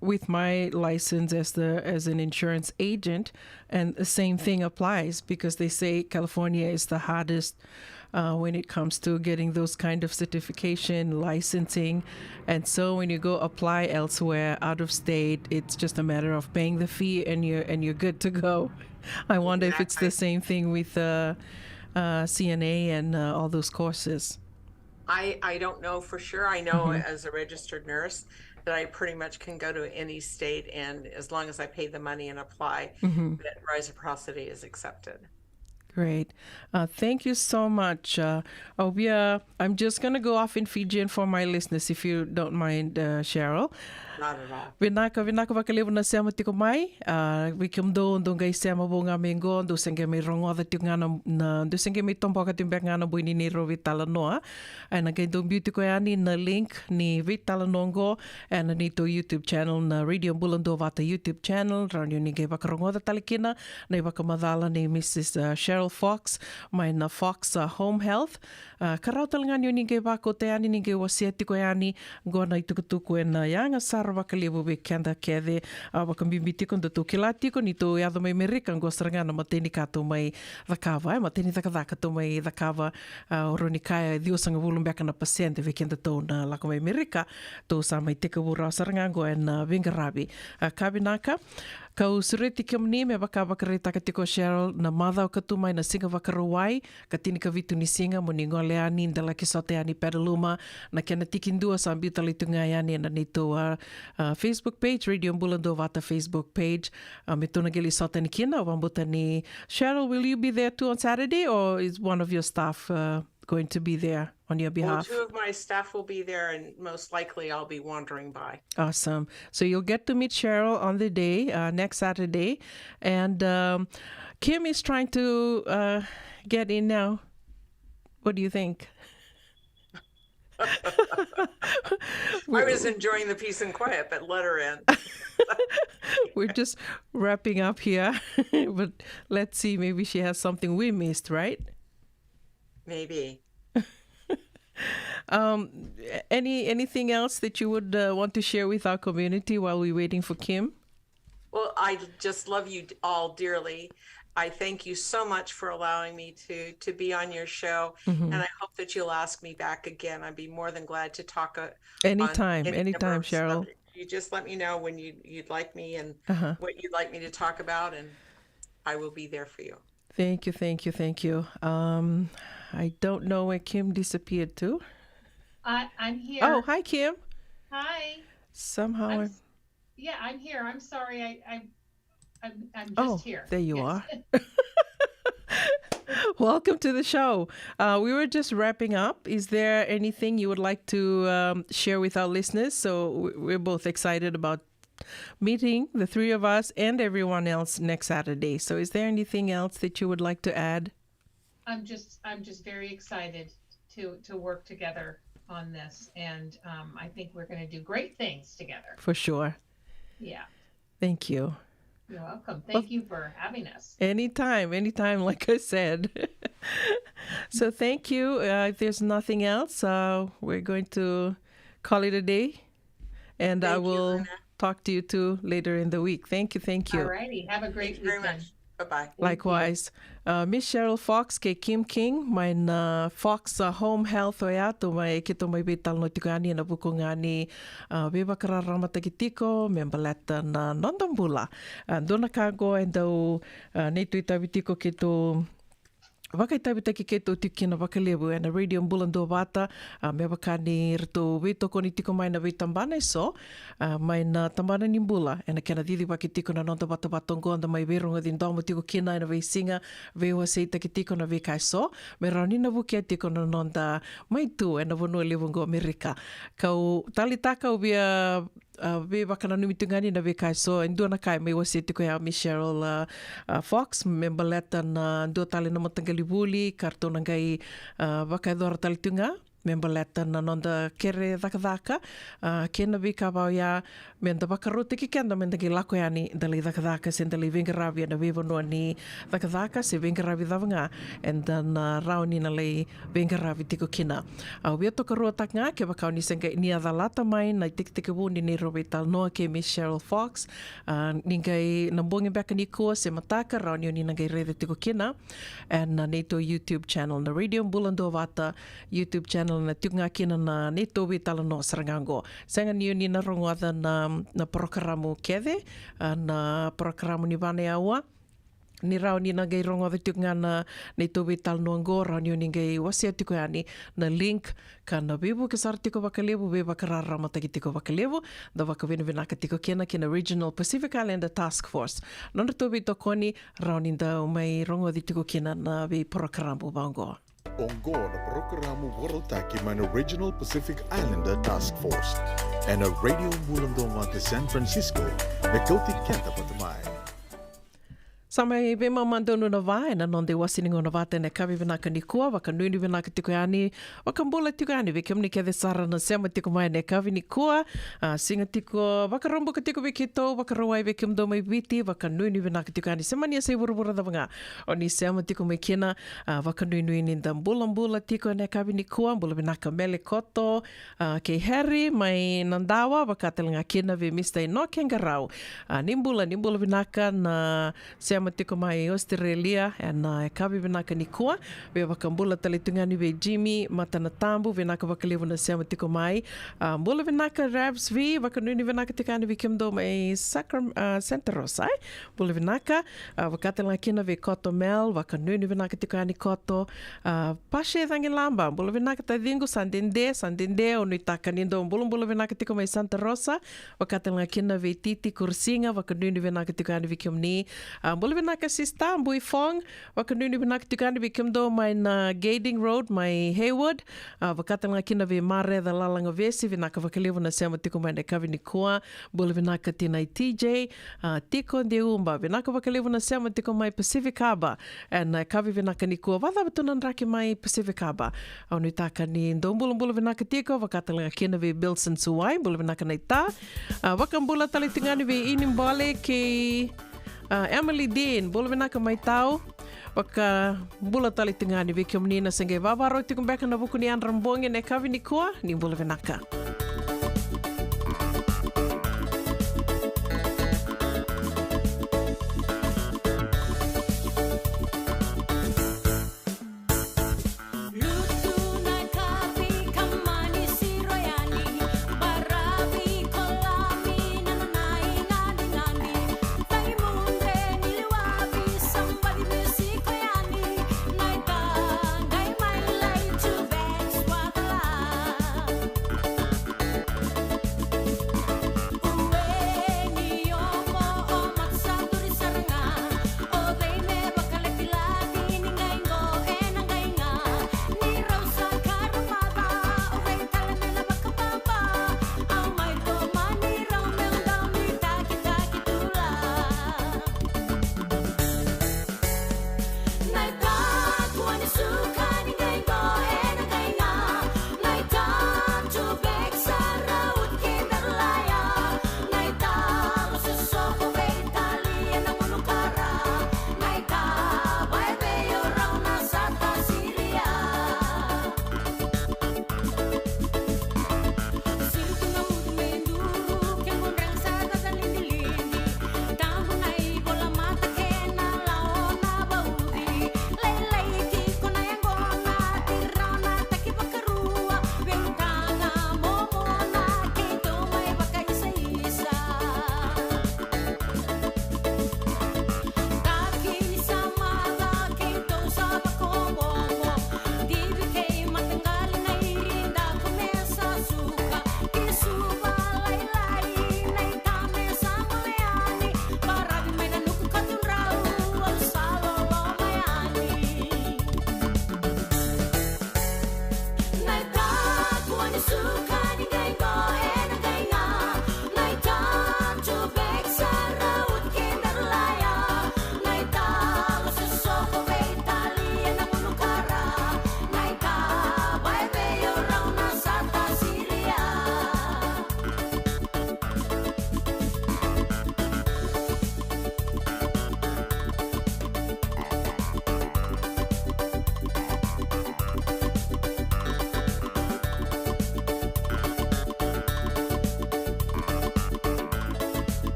with my license as the as an insurance agent, and the same thing applies because they say California is the hardest uh, when it comes to getting those kind of certification, licensing. And so when you go apply elsewhere, out of state, it's just a matter of paying the fee and you're and you're good to go. I wonder if it's the Exactly. Same thing with uh, uh, C N A and uh, all those courses. I, I don't know for sure. I know as a registered nurse that I pretty much can go to any state, and as long as I pay the money and apply, that reciprocity is accepted. Great. Uh, thank you so much. Uh, oh, we are, I'm just going to go off in Fijian for my listeners, if you don't mind, uh, Cheryl. Not at all. Vinaka, vinaka vakalevu na sema tiko mai. Uh, vei kemudou dou qai sema vou ga mai qo, dou se qai mai rogoca tiko ga na, na, dou se qai mai toboka tiko beka ga na bogi ni neirau veitalanoa. Ena qai dou biu tiko yani na link ni veitalanoa qo ena neitou YouTube channel, na Radio Bula Duavata YouTube channel. Rawa ni o ni qai vakarogoca tale kina na ivakamacala nei Missus uh, Cheryl Fox mai na Fox uh, Home Health. Uh, ka rawa tale ga ni o ni qai vakauta yani, ni qai wasea tiko yani qo na itukutuku ena yaga sara vakalevu vei keda kece. Uh, vakabibi tiko da tou kila tiko ni tou yaco mai Merika, qo sara ga na matai ni ka tou mai cakava, e matai ni cakacaka tou mai cakava. Uh, o rawa ni kaya e ciwasagavulu beka na pasede vei kedatou na lako mai Merika, tou sa mai tekivu rawa sara ga qo ena veiqaravi. Uh, ka vinaka. Kau sureti kemuni me vaka vakaraitaka tiko o Cheryl, na macawa ka tu mai na Siga Vakarauwai, ka tinikavitu ni siga mo ni gole yani, da laki sota yani Petaluma. Na kena tikidua sa biu tale tu ga yani ena neitou uh, uh, Facebook page, Radio Bula Duavata Facebook page. Uh, me tou na qai lai sota yani kina. Au vakabauta ni Cheryl, will you be there too on Saturday, or is one of your staff uh, going to be there on your Well, behalf? Two of my staff will be there, and most likely I'll be wandering by. Awesome. So you'll get to meet Cheryl on the day, uh, next Saturday. And um, Kim is trying to uh, get in now. What do you think? I was enjoying the peace and quiet, but let her in. We're just wrapping up here, but let's see, maybe she has something we missed, right? Maybe. Um, any anything else that you would uh, want to share with our community while we're waiting for Kim? Well, I just love you all dearly. I thank you so much for allowing me to to be on your show, and I hope that you'll ask me back again. I'd be more than glad to talk uh, on Anytime, any number anytime, of Cheryl. Subjects. You just let me know when you you'd like me and Uh-huh. what you'd like me to talk about, and I will be there for you. Thank you, thank you, thank you. Um, I don't know where Kim disappeared to. I, I'm here. Oh, hi, Kim. Hi. Somehow, I'm, I- s- yeah, I'm here. I'm sorry. I, I, I'm, I'm just oh, here. There you Yes. Are. Welcome to the show. Uh, we were just wrapping up. Is there anything you would like to um, share with our listeners? So we- we're both excited about meeting the three of us and everyone else next Saturday. So is there anything else that you would like to add? I'm just, I'm just very excited to to work together on this, and um, I think we're going to do great things together. For sure. Yeah. Thank you. You're welcome. Thank you for having us. Anytime, anytime, like I said. So thank you. Uh, if there's nothing else, uh, we're going to call it a day. And I Thank you, will Luna. talk to you too later in the week. Thank you, thank you. Alrighty. Have a great Thank you very weekend. Much. Bye-bye. Likewise. Uh, Miss Cheryl Fox kei Kim King, mai na Fox, uh, Home Health oya, tou mai, keitou mai veitalanoa tiko yani ena vuku ga ni, uh, veivakararamataki tiko me baleta na noda bula. Uh, dua na ka qo e dau, uh, neitou itavi tiko keitou vakaitavitaki keitou tiko kina vakalevu ena Radio Bula Duavata, a, me vaka ni ratou veitokoni tiko mai na veitabana eso, a, mai na tabana ni bula, ena kena cicivaki tiko na noda vatavata oqo, da mai veirogoci domo tiko kina ena veisiga, veiwaseitaki tiko na veika eso me rawa ni na vukea tiko na noda mai tu ena vanua levu oqo Amerika. Kau taleitaka au via, a, veivakananumi tu ga ni na veika eso. E dua na ka e mai wasea tiko ya Miss Cheryl, a, a, Fox, me baleta na dua tale na mataqali vuli ka ratou na qai, a, vakayacora tale tu ga me baleta na noda kere cakacaka, a, kei na veika vaka oya, me da vakarautaki keda me da qai lako yani da lai cakacaka se da lai veiqaravi ena veivanua ni cakacaka se veiqaravi cava ga eda na rawa ni na lai veiqaravi tiko kina. Au via tokaruataka ga, kevaka o ni se qai, ni a calata mai na itekitekivu ni neirau veitalanoa kei Miss Cheryl Fox, a, ni qai na bogi beka nikua se mataka, rawa ni o ni na qai raica tiko kina ena neitou YouTube channel, na Radio Bula Duavata YouTube channel, na tiko ga kina na neitou veitalanoa sara ga oqo. Sega ni o ni na rogoca na, na parokaramu kece, a, na parokaramu ni va na aua, ni rawa ni na qai rogoca tiko ga na, na neitou veitalanoa oqo, rawa ni o ni qai wasea tiko yani na link, ka na veivuke sara tiko vakalevu, veivakararamataki tiko vakalevu, da vakavinavinaka tiko kina ki na Regional Pacific Islander Task Force. Nodratou veitokoni, rawa ni dau mai rogoci tiko kina na veiparokaramu va oqo. Oqo na parokaramu vakarautaki mai na Regional Pacific Islander Task Force ena Radio Bula Duavata San Francisco, me kauti keda vata mai. Sa mai veimama donu na va ena noda iwase ni gauna vata ena yakavi vinaka nikua, vakanuinui vinaka tiko yani, vakabula tiko yani vei kemuni kece sara na sema tiko mai ena yakavi nikua. A, siga tiko Vakaraubuka tiko vei keitou, Vakarauwai vei kemudou mai Viti, vakanuinui vinaka tiko yani, sema ni yasai vuravura cava ga o ni sema tiko mai kina. A, vakanuinui ni da bulabula tiko ena yakavi nikua. Bula vinaka Mele Koto, a, kei Harry mai Nadawa, vaka tale ga kina vei Mister Inoke Qarau. A, ni bula, ni bula vinaka na sema tiko mai Australia ena yakavi vinaka nikua. Via vakabula tale tu ga yani vei Jimmy Matanatabu, vinaka vakalevu na sema tiko mai. A, bula vinaka Ravs V, vakanuinui vinaka tiko yani vei kemudou mai Sacram-, a, Santa Rosa, e? Bula vinaka. A, vaka tale ga kina vei Koto Mel, vakanuinui vinaka tiko yani Koto. A, Pashe Cagilaba, bula vinaka taciqu, sa dede, sa dede, au nuitaka ni dou bulabula vinaka tiko mai Santa Rosa. Vaka tale ga kina vei Titi Kurusiga, vakanuinui vinaka tiko yani vei kemuni. A, bula vinaka sista Bui Fong, vakanuinui vinaka tiko yani vei kemudou mai na Gading Road mai Hayward. A, vaka tale ga kina vei Mareca Lalagavesi, vinaka vakalevu na sema tiko mai ena yakavi nikua. Bula vinaka tinai T J, a, Tiko Deuba, vinaka vakalevu na sema tiko mai Pacific Harbour ena yakavi vinaka nikua. Vacava tu na draki mai Pacific Harbour? Au nuitaka ni dou bulabula vinaka tiko, vaka tale ga kina vei Bilson Suwai, bula vinaka naita. A, vakabula tale tu ga yani vei Ini Bole kei, a, Emily Dean, bula vinaka mai Tau. Vakabula tale tu ga yani vei kemuni na se qai vavarau tiko beka ena vuku ni yadra bogi ena yakavi nikua, ni bula vinaka.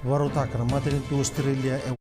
Vakarautaka na matanitu Australia e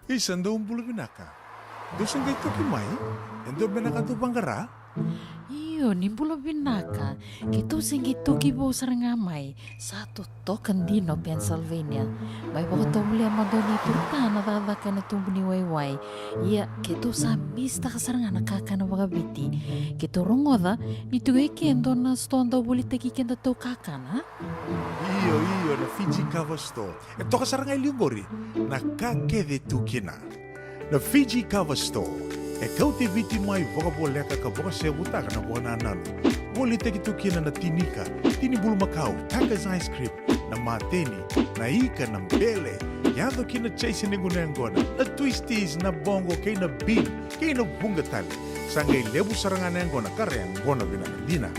Isa, dou bula vinaka. Dou se qai toki mai? E dua beka na ka dou vaqara? Io, ni bula vinaka. Keitou se qai toki vou sara ga mai. Sa totoka dina o Pennsylvania. Mai vakatovolea mada o ni turuta na cakacaka ena tubu ni waiwai. Ia, keitou sa misitaka sara ga na kakana vakaviti. Keitou rogoca ni tiko e ke e dua na sitoa dau volitaki kedatou kakana. Io, io, na Fiji Cover Store. E toka sara ga e liu qori na ka kece e tu kina. Na Fiji Cover Store e kauti Viti mai vakavoleka ka vakasevutaka na vakanananu. Volitaki tu kina na tini ika, tini bulumakau, Tucker's ice cream, na mateni, na ika, na bele, yaco ki na chase ni gunu yaqona, na twisties, na boqo kei na bean, kei na vuqa tale. Sa qai levu sara ga na yaqona ka ra yaqona vinaka dina.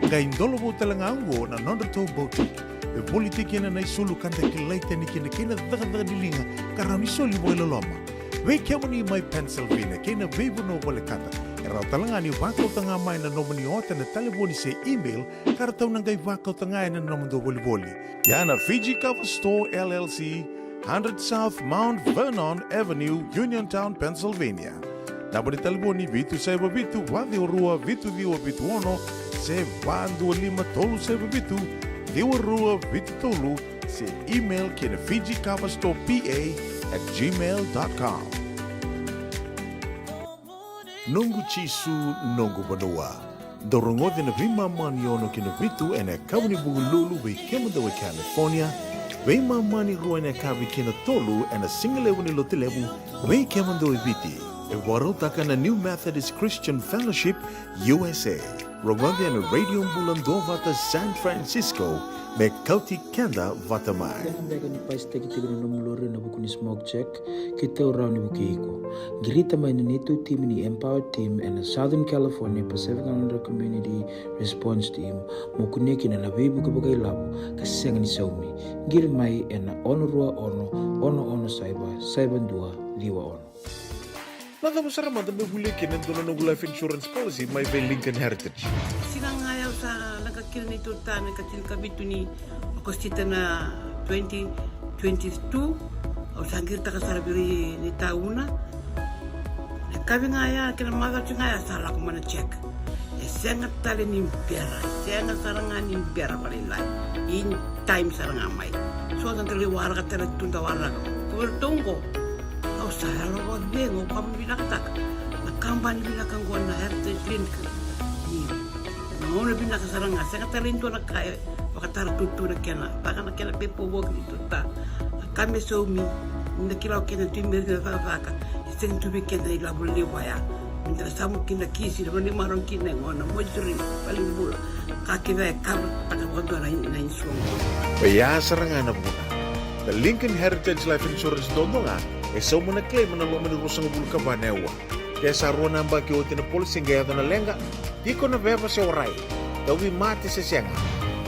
Qai dola vou tale ga oqo na nodratou boutique e volitaki kina na isulu ka da kilai tani kina kei na cakacaka ni liga ka rawa ni soli vakailoloma. Vei kemuni mai Pennsylvania kei na veivanua volekata, e rawa tale ga ni vakauta ga mai na nomuni ota ena talevoni se email ka ratou na qai vakauta ga ena nomudou volivoli. Ia na Fiji Cover Store L L C, hundred South Mount Vernon Avenue, Uniontown, Pennsylvania. Naba ni talevoni: vitu saiva vitu, va ciwa rua, vitu ciwa vitu ono, se va dua lima tolu saiva vitu, ciwa rua vitu tolu, se email ki na Fiji Cover Store P A at gmail dot com. Noqu Jisu, noqu vanua. Dou rogoci na veimama ni ono ki na vitu ena yakavi ni Vukelulu vei kemudou e California, veimama ni rua ena yakavi ki na tolu ena sigalevu ni Lotulevu vei kemudou e Viti. E vakarautaka na New Methodist Christian Fellowship U S A. Rogoci ena Radio Bula Duavata San Francisco me kauti keda vata mai. Kena beka ni pasitaki tiko na nomu lori ena vuku ni smoke check, keitou rawa ni vukei iko. Qirita mai na neitou timi ni Empower Team ena Southern California Pacific Islander Community Response Team mo kunea kina na veivuke vakailavo ka sega ni saumi. Qiri mai ena ono rua ono, ono ono saiva, saiva dua ciwa ono. Na cava sara mada me volia kina e dua na noqu life insurance policy mai vei Lincoln Heritage? Siga ga ya au sa leqa kina neitou ta na ika tinikavitu ni Okosita na twenty twenty-two. Au sa qiritaka sara vei neitou na, na yakavi ga ya kei na macawa ga ya sa lako mai na check. E sega tale ni bera, e sega sara ga ni bera vakalailai. In time sara ga mai. So da dau lai waraka tale tu, da waraka. Ko vei ratou oqo, au sa yalo vakacegu, au vakavinavinakataka na kabani vinaka oqo na Heritage Link. Ni na gauna vinaka sara ga, sega tale ni dua na ka e vakatara tutu na kena, vaka na kena pepa voki ni tuta. Na ka me saumi, ni na kila o kena tu me rina cakacaka. E sega tu vei keda ilavo levu ya. Me da na samu kina kisi, na vanua ni marau kina e gona, moituri, valenibula. Ka kece e kava taka vakadua na, na insurance. Oya sara ga na vuna. Na Lincoln Heritage Life Insurance duadua ga e sauma na claim ena loma ni ruasagavulu ka va na aua. Ke sa rua na yabaki oti na policy qai yaco na leqa, tiko na veva se warai, tauvimate se sega,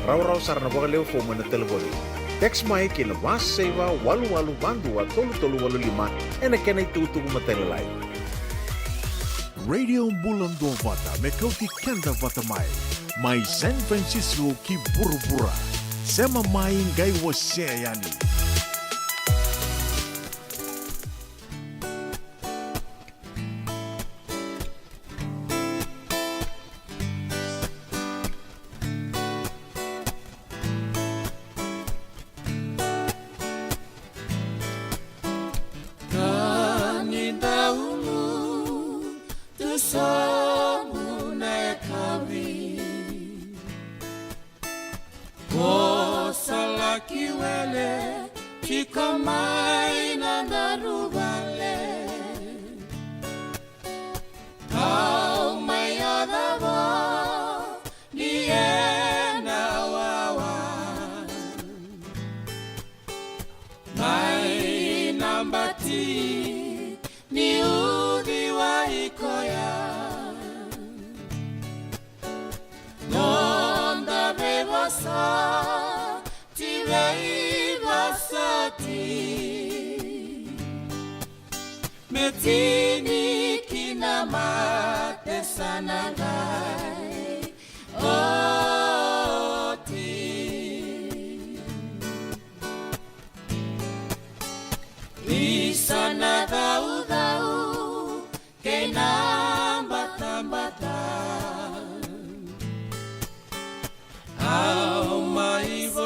rawarawa sara na vakalewe fomu ena talevoni. Text mai ki na va saiva walu walu va dua tolu tolu walu lima ena kena itukutuku matailalai. Radio Bula Duavata me kauti keda vata mai, mai San Francisco ki vuravura. Sema mai qai wasea yani. Ka ni dau tu sobu na yakavi, ko sa laki wele tiko mai na daru vale. Kau mai yacova ni ena wawa, mai na bati ni uciwai koya. Noda veivosoti, veivosoti, me tini kina mate sa na qai oti. Isa na cau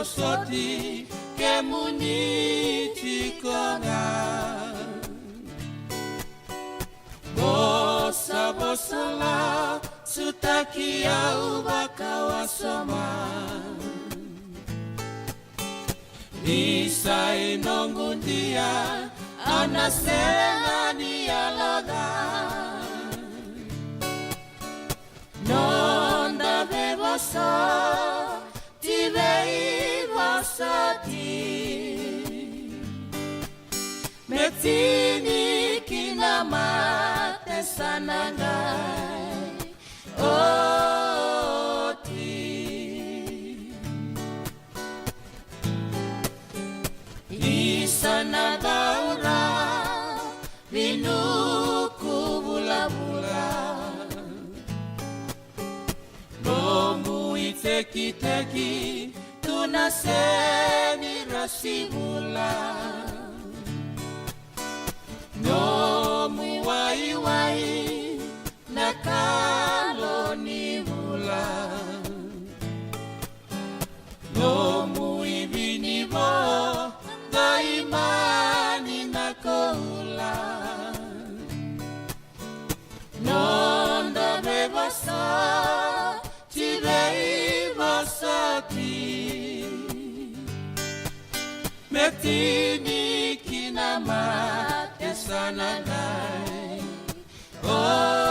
Soti kemuni tiko ga. Vosa, vosa lawa, sutaki au vakawasoma. Isa i noqu dia, au na sega ni yaloca. Noda veivosoti, veivosoti. Me tini ki na mate sa na qai oti. Isa na daura vinuku vulavula. Nomu itekiteki tu na seni rasivula. Nomu waiwai na kalo ni vula. Nomu ivinivo na imani na koula. Noda veivosoti, veivosoti. Me tini ki na mate sa na qai oti.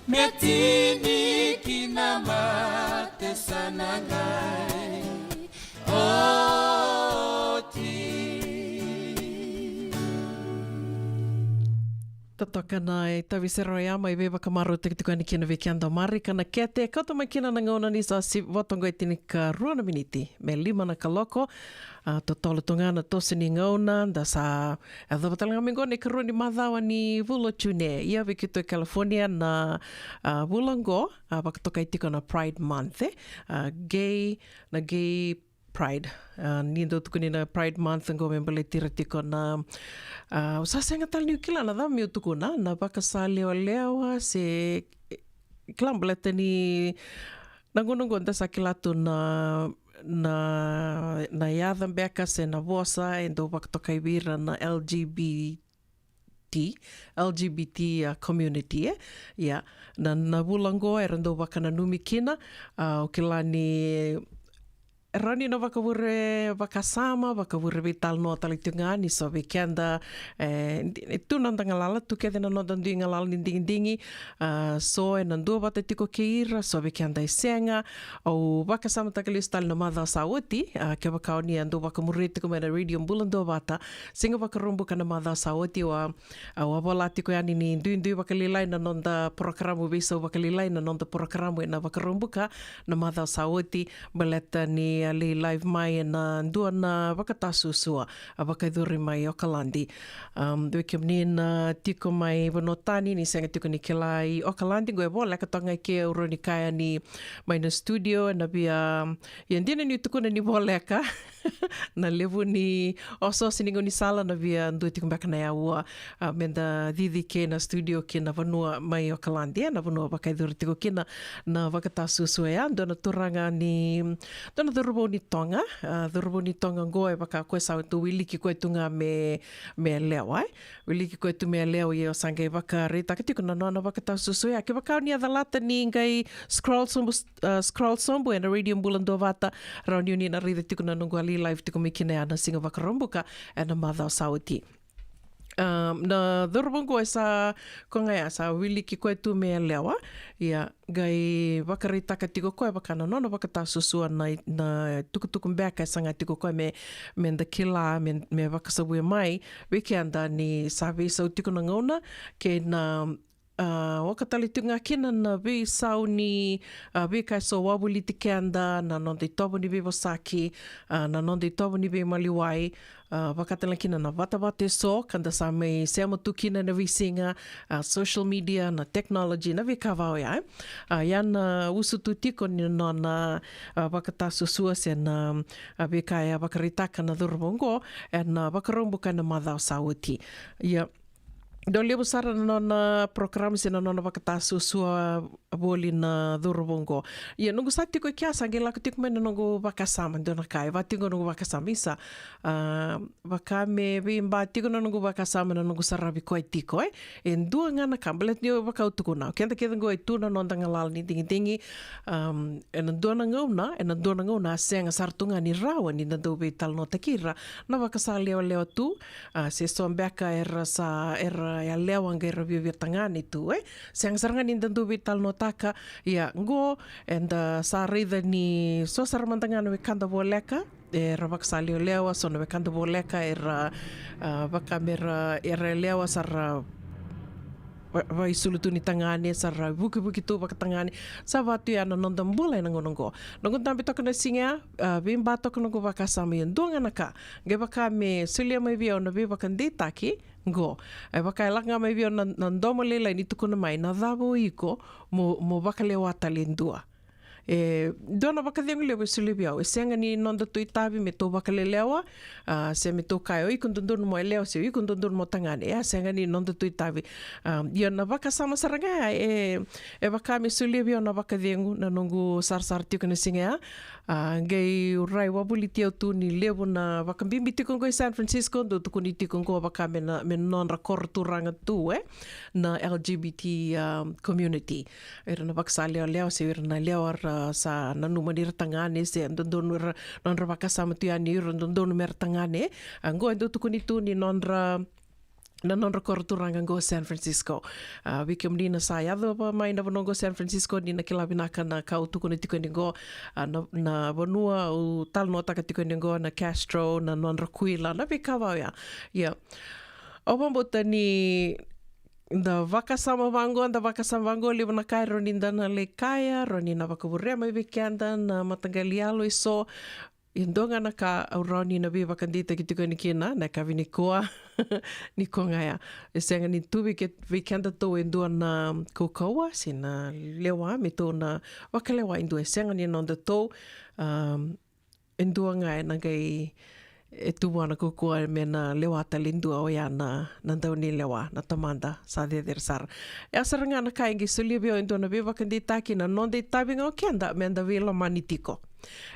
Me tini ki na mate sa na qai oti. Totoka na itavi sere oya mai veivakamarautaki tiko yani kina vei keda o Marika Nakete. Kauta mai kina na gauna ni sa sivi voto qo e tinikarua na miniti me lima na kaloko. A, totolo tu ga na toso ni gauna, da sa yacova tale ga mai qo na ikarua ni macawa ni vula o June. Ia vei keitou e California na, a, vula qo, a, vakatokai tiko na Pride Month, e. A, gay, na Gay Pride. A, ni dau tukuni na Pride Month qo me baleti ira tiko na, a, au sa sega tale niu kila na cava meu tukuna, na vakasalewalewa se, kila baleta ni na gauna qo da sa kila tu na, na, na yaca beka se na vosa e dau vakatokai vei ira na L G B T, L G B T, a, community, e. Ia, na, na vula qo era dau vakananumi kina, a, au kila ni rawa ni na vakavure vakasama, vakavure veitalanoa tale tiko ga ni so vei keda, e, di-, e tu na noda galala, tu kece na noda dui galala ni digidigi, a, so ena duavata tiko kei ira, so vei keda e sega. Au vakasamataka lesu tale na macawa sa oti, a, kevaka o ni a dau vakamuria tiko mai na Radio Bula Duavata, Siga Vakaraubuka na macawa sa oti, au a, au a vola tiko yani ni duidui vakalailai na noda porokaramu, veisau vakalailai na noda porokaramu ena Vakaraubuka na macawa sa oti, baleta ni a lai live mai ena dua na vakatasuasua a vakayacori mai Okaladi. Am, vei kemuni na tiko mai vanua tani, ni sega tiko ni kila i Okaladi, qo e voleka toka ga i ke, au rawa ni kaya ni mai na studio, ena via, ia dina niu tukuna ni voleka, na levu ni osooso ni gaunisala, na via dua tiko beka na yaua, a, meda cici ke na studio ki na vanua mai Okaladi, e, na vanua vakayacori tiko kina na vakatasuasua ya. Dua na turaga ni, dua na cauravou ni Toga, a, cauravou ni Toga qo e vaka koya sa tu, wiliki koya tu ga me, me yalewa, e. Wiliki koya tu me yalewa, ia au sa qai vakaraitaka tiko na nona vakatasuasua ya. Kevaka o ni a calata ni qai scroll sobu, a, scroll sobu ena Radio Bula Duavata, rawa ni o ni na raica tiko na noqu a lai live tiko mai kina ya na Siga Vakaraubuka ena macawa sa oti. Am, na cauravou qo e sa, koya ga ya sa wiliki koya tu me yalewa, ia qai vakaraitaka tiko koya vaka na nona vakatasuasua na, na itukutuku beka e saga tiko koya me, meda kila, me, me vakasavuya mai vei keda ni sa veisau tiko na gauna, kei na, a, oka tale tiko ga kina na veisau ni, a, veika eso wavoliti keda, na noda itovo ni veivosaki, a, na noda itovo ni veimaliwai, a, vaka tale kina na vatavata eso ka da sa mai sema tu kina ena veisiga, a, social media, na technology, na veika va oya, e. A, ia na usutu tiko ni nona, a, vakatasuasua se na, a, veika e a vakaraitaka na cauravou qo ena Vakaraubuka ena macawa sa oti. Ia, Dau levu sara na nona program se na nona vakatasuasua voli na cauravou qo. Ia noqu sa tiko i kea sa qai lako tiko mai na noqu vakasama, dua na ka e vaka tiko noqu vakasama, isa. A, vaka me veiba tiko na noqu vakasama, na noqu saravi koya tiko, e. E dua ga na ka, baleta ni vaka au tukuna, o keda kece qo e tu na noda galala ni digidigi. Am, ena dua na gauna, ena dua na gauna a sega sara tu ga ni rawa ni da dau veitalanoataki ira na vakasalewalewa tu, a, se so beka era sa, era yalewa qai ra viavia tagane tu, e. Sega sara ga ni da dau veitalanoataka, ia qo eda sa raica ni so sara mada ga na wekada voleka era vakasalewalewa, so na wekada voleka era, a, vaka me ra, era yalewa sa ra va-, vaisulu tu ni tagane, sa ra vukivuki tu vakatagane, sa vaka tu ya na noda bula ena gauna qo. Noqu dabe toka na siga ya, a, veiba toka noqu vakasama, ia dua ga na ka qai vaka me solia mai vei au na veivakadeitaki qo. E vaka e lako ga mai vei au na, na domo lailai ni tukuna mai, na cava o iko mo, mo vakalewa tale e dua. E dua na vakacegu levu e solia vei au, e sega ni nodatou itavi me tou vakalelewa, a, se me tou kaya o iko dodonu mo yalewa se o iko dodonu mo tagane. E a sega ni nodatou itavi. A, ia na vakasama sara ga ya, e, e vaka me solia vei au na vakacegu na noqu sarasara tiko na siga ya. A, qai rai wavoliti au tu ni levu na vakabibi tiko qo i San Francisco, dau tukuni tiko qo vaka me na, me nodra koro turaga tu, e, na L G B T, a, community. Ira na vakasalewalewa se ira na lewa ra sa nanuma ni ra tagane se dodonu ira, nodra vakasama tu yani ira dodonu me ra tagane. A, qo e dau tukuni tu ni nodra, na nodra koro turaga qo San Francisco. A, vei kemuni na sa yacova mai na vanua qo San Francisco, ni na kila vinaka na ka au tukuna tiko yani qo, a, na, na vanua au talanoataka tiko yani qo, na Castro, na nodra kuila, na veika vaya. Ia, au vakabauta ni da vakasama vaqo, da vakasama vaqo, levu na ka e rawa ni da na lai kaya, rawa ni na vakavurea mai vei keda na mataqali yalo e so. E dua ga na ka au rawa ni na veivakadeitaki tiko yani kina na yakavi nikua. Ni ko ga ya, e sega ni tu vei ke-, vei kedatou e dua na kaukauwa se na lewa me tou na vakalewa e dua, e sega ni nodatou. Um, e dua ga ena qai e tu vua na kaukauwa me na lewa tale e dua, oya na, na daunilewa, na Tamada sa cecere sara. E a sara ga na ka e qai solia vei au e dua na veivakadeitaki, na noda itavi ga o keda me da veilomani tiko.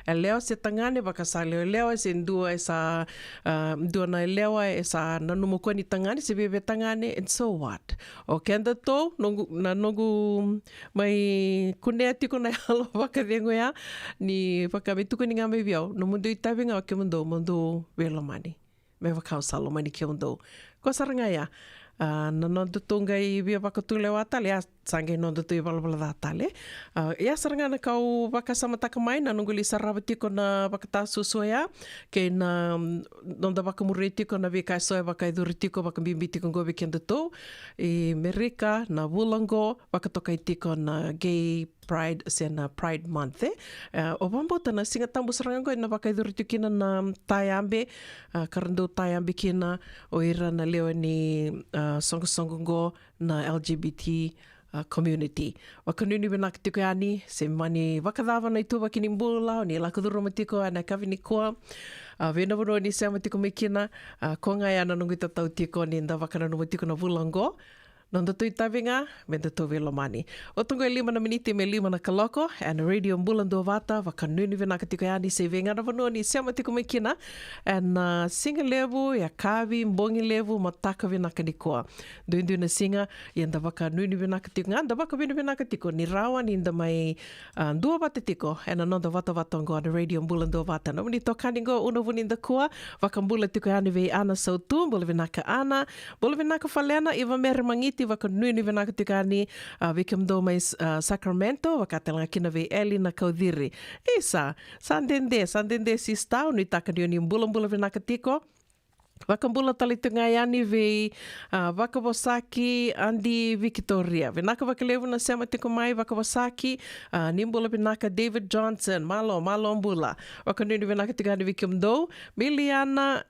Yalewa se tagane, vakasalewalewa se dua e sa, a, dua na yalewa e sa nanuma koya ni tagane se viavia tagane, and so what? O kedatou, noqu, na noqu mai kunea tiko na yalo vakacegu ya, ni vaka me tukuni ga mai vei au, nomudou itavi ga o kemudou mo dou veilomani me vaka au sa lomani kemudou. Ko sara ga ya, a, na nodatou qai via vakatulewa tale, a, sa qai nodatou ivalavala ca tale. A, ia sara ga na ka au vakasamataka mai na noqu lai sarava tiko na vakatasuasua ya, kei na, mm, noda vakamuria tiko na veika e so e vakayacori tiko, vakabibi tiko qo vei kedatou i Merika, na vula qo, vakatokai tiko na Gay Pride se na Pride Month, e. E, au vakabauta na Siga Tabu sara ga qo ena vakayacori tiko kina na tayabe, a, ka ra dau tayabe kina o ira na lewe ni, a, soqosoqo qo na L G B T, a, community. Vakanuinui vinaka tiko yani, se mani vakacava na ituvaki ni bula o ni lako curuma tiko ena yakavi nikua. A, vei na vanua ni sema tiko mai kina, a, ko ga ya na noqu itatau tiko ni da vakananuma tiko na vula qo. Nodatou itavi ga me datou veilomani. Oti qo e lima na miniti me lima na kaloko ena Radio Bula Duavata, vakanuinui vinaka tiko yani se vei ga na vanua ni sema tiko mai kina ena, a, siga levu, yakavi, bogi levu, mataka vinaka nikua. Duidui na siga, ia da vakanuinui vinaka tiko ga, da vakavinavinaka tiko ni rawa ni da mai, a, duavata tiko ena noda vatavata oqo na Radio Bula Duavata. Nomuni tokani qo, Una Vunidakua, vakabula tiko yani vei Ana Sautu, bula vinaka Ana. Bula vinaka Falena, Iva Mere Magiti, vakanuinui vinaka tiko yani, a, vei kemudou mai, a, Sacramento, vaka tale ga kina vei Eli Nakauciri. Isa, sa dede, sa dede sista, au nuitaka ni o ni bulabula vinaka tiko. Vakabula tale tu ga yani vei, a, Vakavosaki Adi Vikitoria. Vinaka vakalevu na sema tiko mai Vakavosaki, a, ni bula vinaka David Johnson. Malo, malo bula. Vakanuinui vinaka tiko yani vei kemudou. Miliana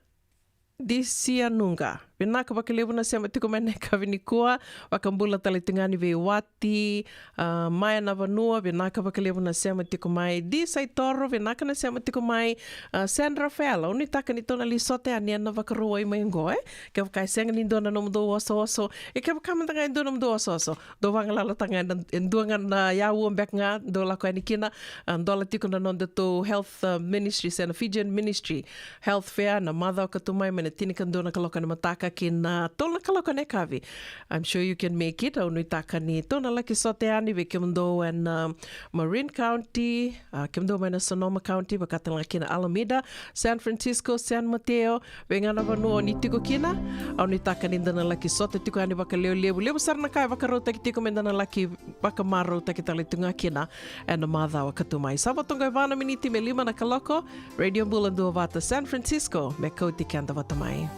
Disianuga. Vinaka vakalevu na sema tiko mai na yakavi nikua. Vakabula tale tiko ga ni veiwati, ah, mai na vanua, vinaka vakalevu na sema tiko mai. Di Saitoro, vinaka na sema tiko mai. Ah, Sandra Fela, au nuitaka ni tou na lai sota yani ena Vakarauwai mai qo, e? Kevaka e sega ni dua na nomudou osooso, e kevaka mada ga e dua na nomudou osooso, dou vagalalataka ga ena, e dua ga na yaua beka ga dou lako yani kina. Ah, dola tiko na nodatou health, ah, ministry, se na Fijian Ministry Health Fair, na macawa ka tu mai, mai na tinikadua na kaloko ena mataka ki na tolu na kaloko ena yakavi. I'm sure you can make it. Au nuitaka ni tou na laki sota yani vei kemudou ena, ah, Marin County, ah, kemudou mai na Sonoma County, vaka tale ga kina Alameda, San Francisco, San Mateo, vei ga na vanua o ni tiko kina. Au nuitaka ni da na laki sota tiko yani vakalevulevu. Levu sara na ka e vakarautaki tiko me da na laki vakamarautaki tale tu ga kina ena macawa ka tu mai. Sa vo toka e va na miniti me lima na kaloko. Radio Bula Duavata San Francisco me kauti keda vata mai.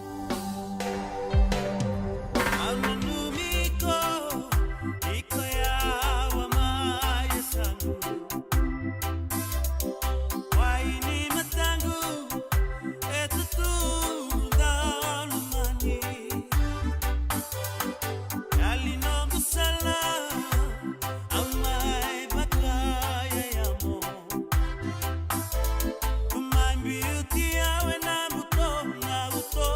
Au nanumi iko, iko yawa mai yasamu. Wai ni mataqu e tutu dau lomani. Yali noqu sala au mai vakayayamo. Ko mai biuti au ena buto na buto.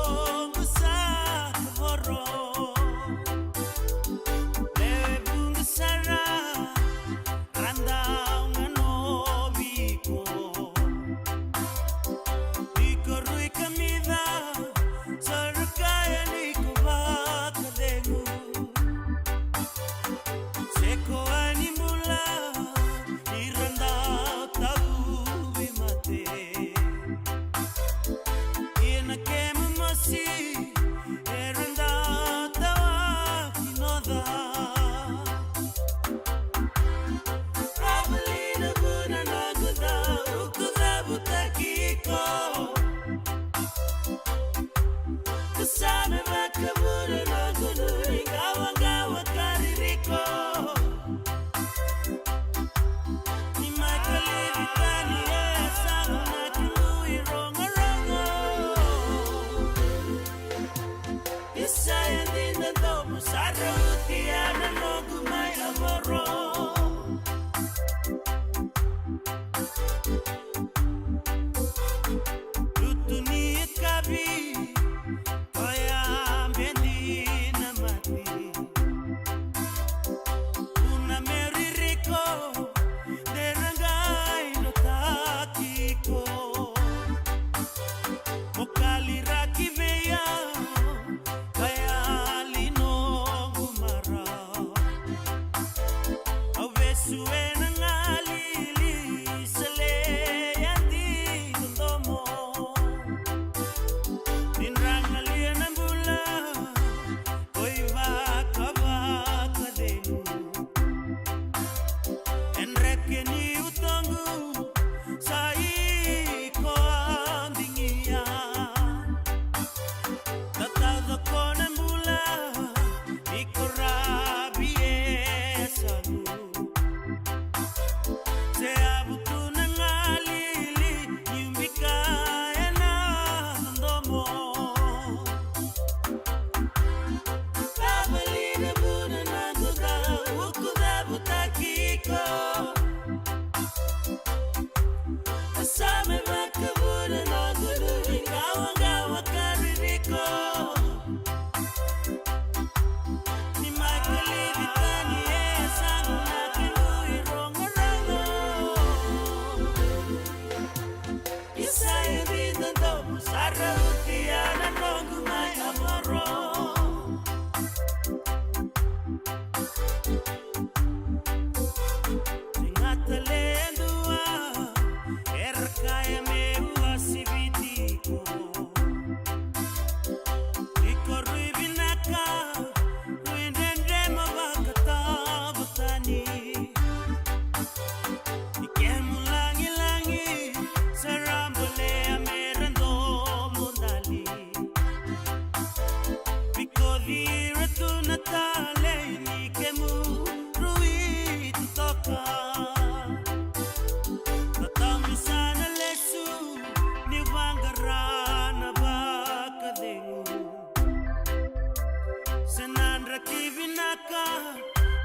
Ka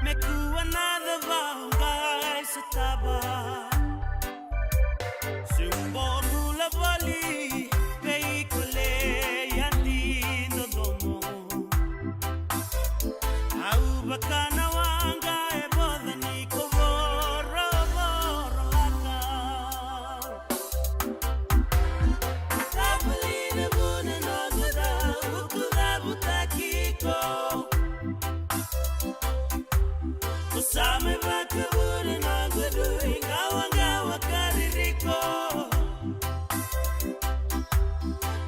me kua na cava o qai sotava. Se u bau bula voli vei iko, lei yadi dodomo. Au vaka na waqa e voca ni ko vorovoro laka. Sa vuli na vuna noqu dau, uku cavutaki iko. Ko sa mai vakavuna noqu dui, qawaqawa ka ririko.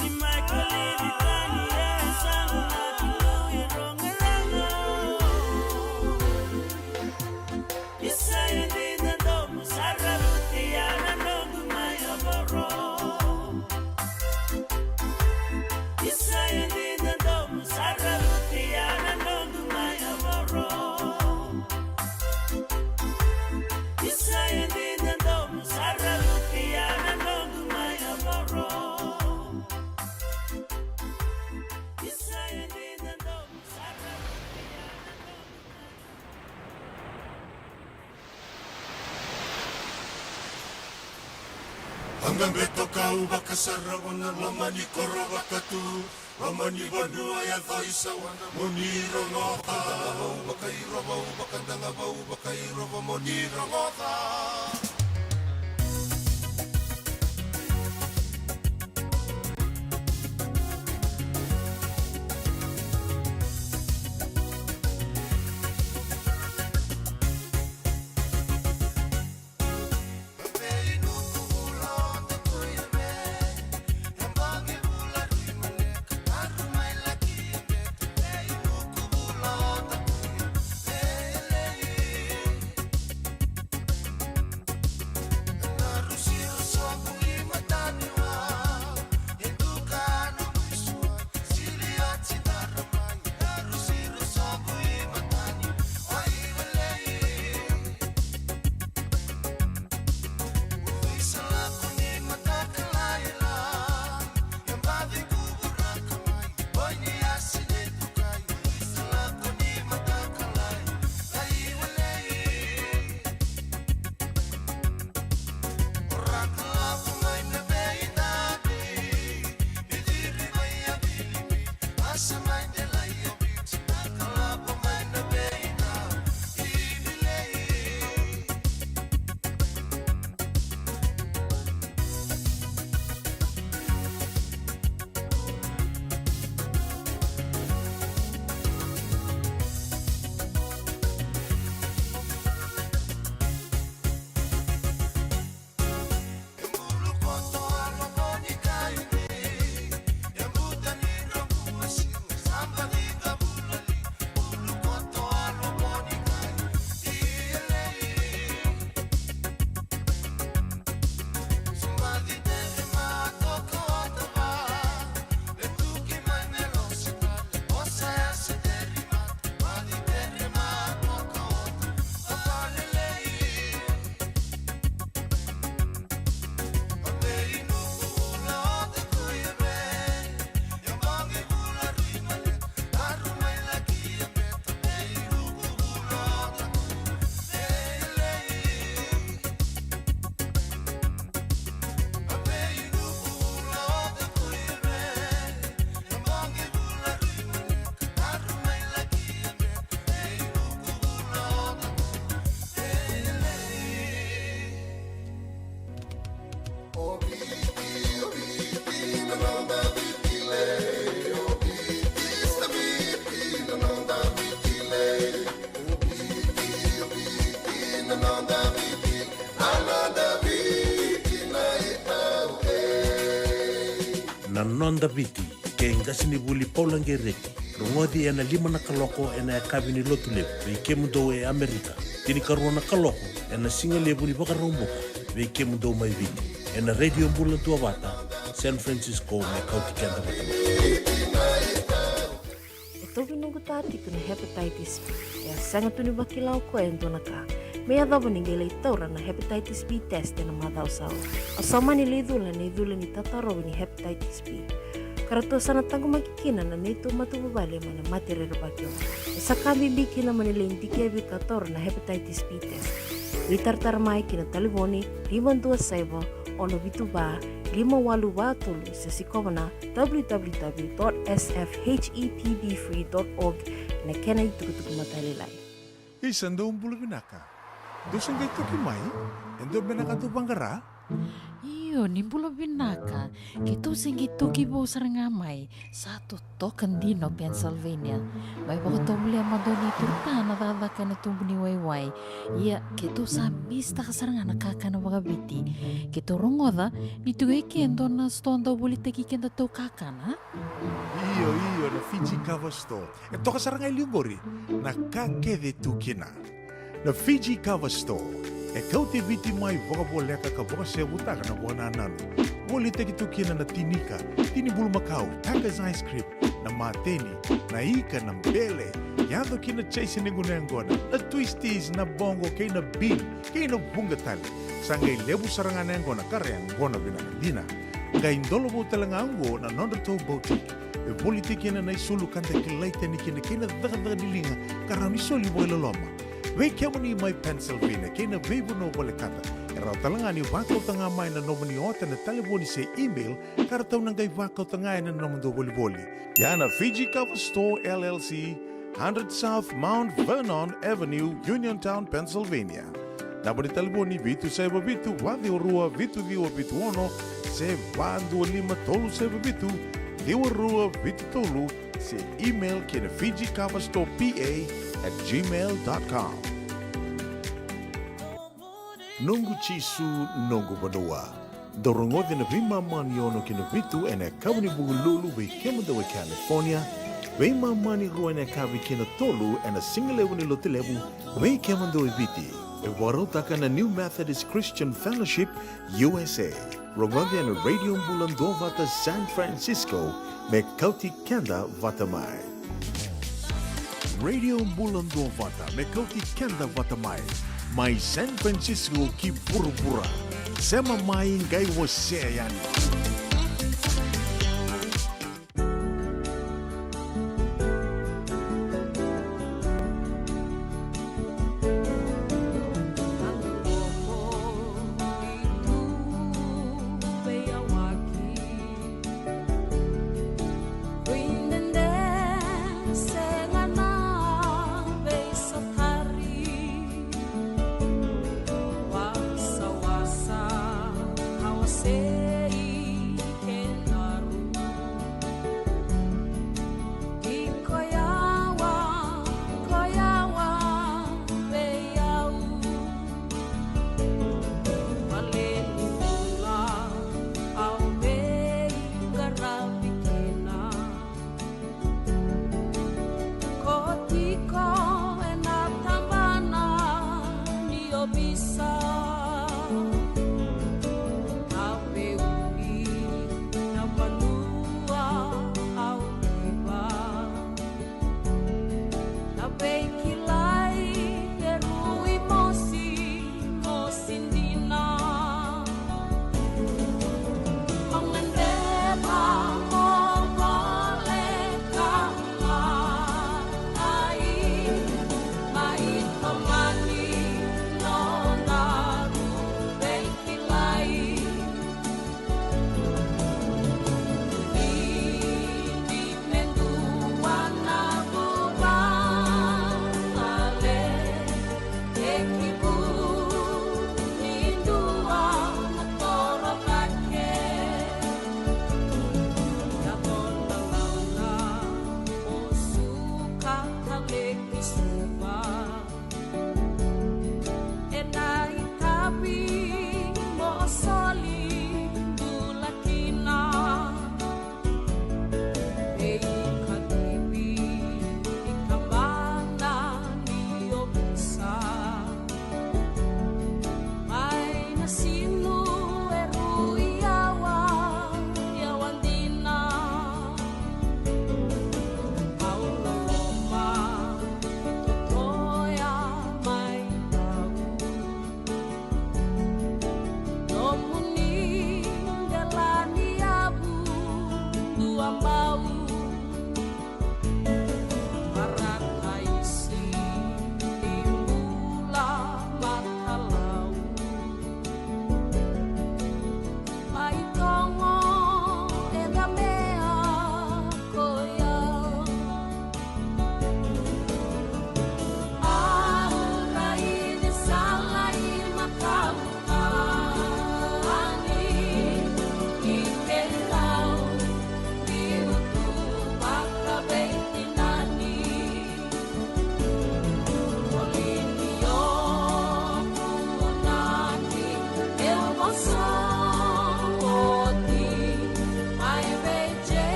Ni mai kolivi tani e yasamu na Kalou e rogo rawa. Isa e dina domo, sa ravuti ya na noqu mai yavoro. Isa e dina domo, sa ravuti ya na noqu mai yavoro. Isa e dina domo, sa ravuti ya na noqu mai yavoro. Isa e dina domo, sa ravuti ya na noqu mai Aga beto kau vakasarava na loma ni koro vakatu, loma ni vanua yaco i sawana mo ni rogoca. Vakadaga vau, vakairovau, vakadaga vau, vakairova mo ni rogoca. Na Noda Viti, kei qasenivuli Paula Qereti, rogoci ena lima na kaloko ena yakavi ni Lotulevu vei kemudou e Amerika, tinikarua na kaloko ena sigalevu ni Vakaraubuka vei kemudou mai Viti, ena Radio Bula Duavata, San Francisco, me kauti keda vata mai. E tauvi noqu ta tiko na hepatitis B. E a sega tu ni vakila o koya e dua na ka. Me yacova ni qai lai taura na hepatitis B test ena macawa sa oti. Au sa mani lai cula ena icula ni tatarova ni hepatitis B. ka ratou sa na taqomaki kina na neitou matavuvale mai na mate rerevaki oqo. E sa ka bibi kina mo ni lai dikevi ka toro na hepatitis B test. Veitaratara mai ki na talevoni lima dua saiva, ono vitu va, lima walu va tolu se sikova na w w w dot s f h e p b free dot org ena kena itukutuku matailalai. Isa, dou bula vinaka. Dou se qai toki mai? E dua beka na ka dou vaqara? Io, ni bula vinaka. Keitou se qai toki vou sara ga mai. Sa totoka dina o Pennsylvania. Mai vakatovolea mada o neitou ta na cakacaka ena tubu ni waiwai. Ia, keitou sa misitaka sara ga na kakana vakaviti. Keitou rogoca ni tu e ke e dua na sitoa dau volitaki kedatou kakana. Io, io, na Fiji Cover Store. E toka sara ga e liu qori na ka kece e tu kina. Na Fiji Cover Store e kauti Viti mai vakavoleka ka vakasevutaka na vakanananu. Volitaki tu kina na tini ika, tini bulumakau, Taka's ice cream, na mateni, na ika, na bele, yaco ki na chase ni gunu yaqona, na twisties, na bogo kei na bean, kei na vuqa tale. Sa qai levu sara ga na yaqona ka ra yaqona vinaka dina. Qai dola vou tale ga oqo na nodratou boutique. E volitaki kina na isulu ka da kilai tani kina kei na cakacaka ni liga ka rawa ni soli vakailoloma. Vei kemuni mai Pennsylvania kei na veivanua volekata, e rawa tale ga ni vakauta ga mai na nomuni ota ena talevoni se email ka ratou na qai vakauta ga ena nomudou volivoli. Ia na Fiji Cover Store L L C, hundred South Mount Vernon Avenue, Uniontown, Pennsylvania. Naba ni talevoni vitu saiva vitu va ciwa rua vitu ciwa vitu ono se va dua lima tolu saiva vitu ciwa rua vitu tolu se email ki na Fiji Cover Store P A at gmail dot com. Noqu Jisu, noqu vanua. Dou rogoci na veimama ni ono ki na vitu ena yakavi ni Vukelulu vei kemudou e California, veimama ni rua ena yakavi ki na tolu ena sigalevu ni Lotulevu vei kemudou e Viti. E vakarautaka na New Methodist Christian Fellowship U S A. Rogoci ena Radio Bula Duavata San Francisco me kauti keda vata mai. Radio Bula Duavata me kauti keda vata mai, mai San Francisco ki vuravura. Sema mai, qai wasea yani.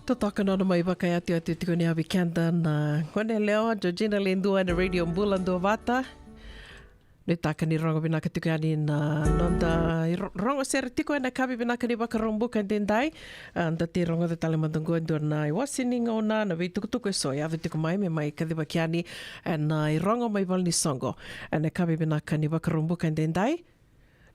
Totoka nona mai vakayatuyatu tiko ni yavi keda na gone yalewa Georgina Ledua ena Radio Bula Duavata. Nuitaka ni rogo vinaka tiko yani na noda iro-, rogo sere tiko ena kavi vinaka ni Vakaraubuka edaidai. A, da tei rogoca tale mada oqo e dua na iwase ni gauna, na veitukutuku eso e yaco tiko mai me mai kacivaki yani ena irogo mai valenisoqo ena kavi vinaka ni Vakaraubuka edaidai.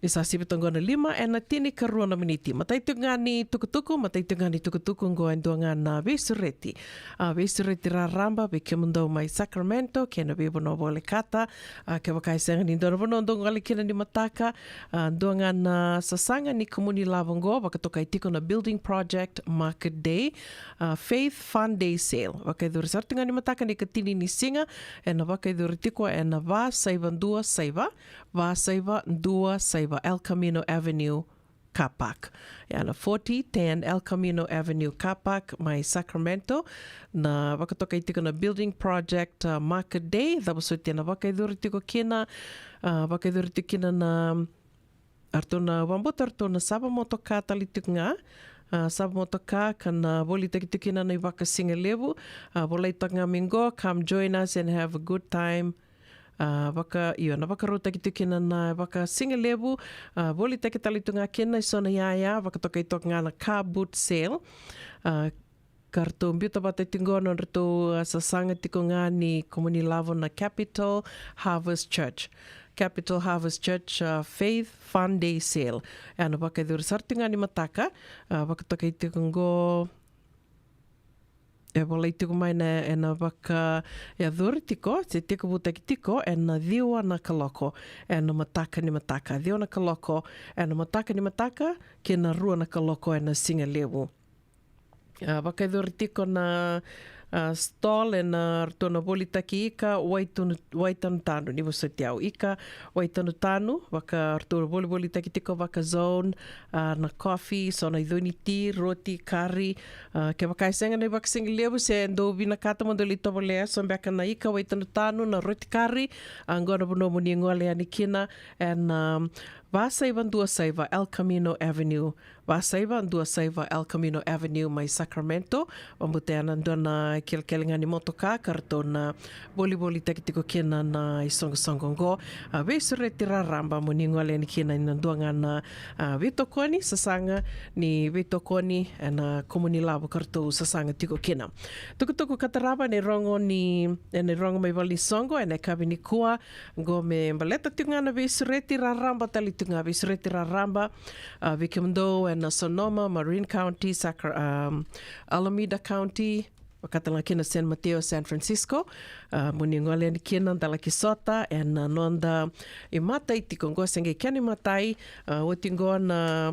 Ni sa sivi toka oqo na lima ena tinikarua na miniti. Matai tiko ga ni tukutuku, matai tiko ga ni tukutuku oqo e dua ga na veisureti. A, veisureti raraba vei kemudou mai Sacramento kei na veivanua volekata. A, kevaka e sega ni dua na vanua dou gole kina ni mataka, a, dua ga na sasaga ni kumuni lavo oqo vakatokai tiko na Building Project Market Day, a, Faith Fun Day Sale. Vakayacori sara tu ga ni mataka na ikatini ni siga, ena vakayacori tiko ena va saiva dua saiva, va saiva dua saiva El Camino Avenue Car Park. Ia na forty ten El Camino Avenue Car Park mai Sacramento. Na vakatokai tiko na Building Project, uh, Market Day, cava soti ena vakayacori tiko kina, uh, vakayacori tiko kina na, aratou na vabauta aratou na sava motoka tale tiko ga, uh, sava motoka ka na volitaki tiko kina na ivakasigalevu, uh, volai toka ga mai qo, come join us and have a good time. A, vaka, io, na vakarautaki tiko kina na vakasigalevu, a, volitaki tale tu ga kina eso na iyaya, vakatokai toka ga na car boot sale. A, ka ratou biuta vata tiko qo nodratou, a, sasaga tiko ga ni kumuni lavo na Capital Harvest Church. Capital Harvest Church, a, Faith Fun Day Sale. E na vakayacori sara tiko ga ni mataka, a, vakatokai tiko qo, e volai tiko mai na, ena vakayacori tiko, se tekivutaki tiko ena ciwa na kaloko ena mataka ni mataka. Ciwa na kaloko ena mataka ni mataka, kei na rua na kaloko ena sigalevu. A, vakayacori tiko na, a, stall ena ratou na volitaki ika, wai tanu, wai tanutanu, ni vosoti au, ika, wai tanutanu, vaka ratou volivolitaki tiko vaka zone, a, na coffee, so na iconi ti, roti, kari, a, kevaka e sega na ivakasigalevu se dou vinakata mo dou lai tovolea, so beka na ika, wai tanutanu, na roti kari, a, qo na vanua mo ni gole yani kina, ena, a, va saiva dua saiva El Camino Avenue, va saiva dua saiva El Camino Avenue mai Sacramento. Vabauta ena dua na kelekele ga ni motoka ka ratou na volivolitaki tiko kina na isoqosoqo oqo. A, veisureti raraba mo ni gole yani kina ena dua ga na, a, veitokoni, sasaga ni veitokoni ena kumuni lavo ka ratou sasaga tiko kina. Tukutuku ka tarava ena irogo ni, ena irogo mai valenisoqo ena yakavi nikua, qo me baleta tiko ga na veisureti raraba tale tiko ga, veisureti raraba, a, vei kemudou ena Sonoma, Marin County, Sacra-, um, Alameda County, vaka tale ga kina San Mateo, San Francisco, a, mo ni gole yani kina da laki sota ena noda imatai tiko qo, se qai kena imatai, a, oti qo na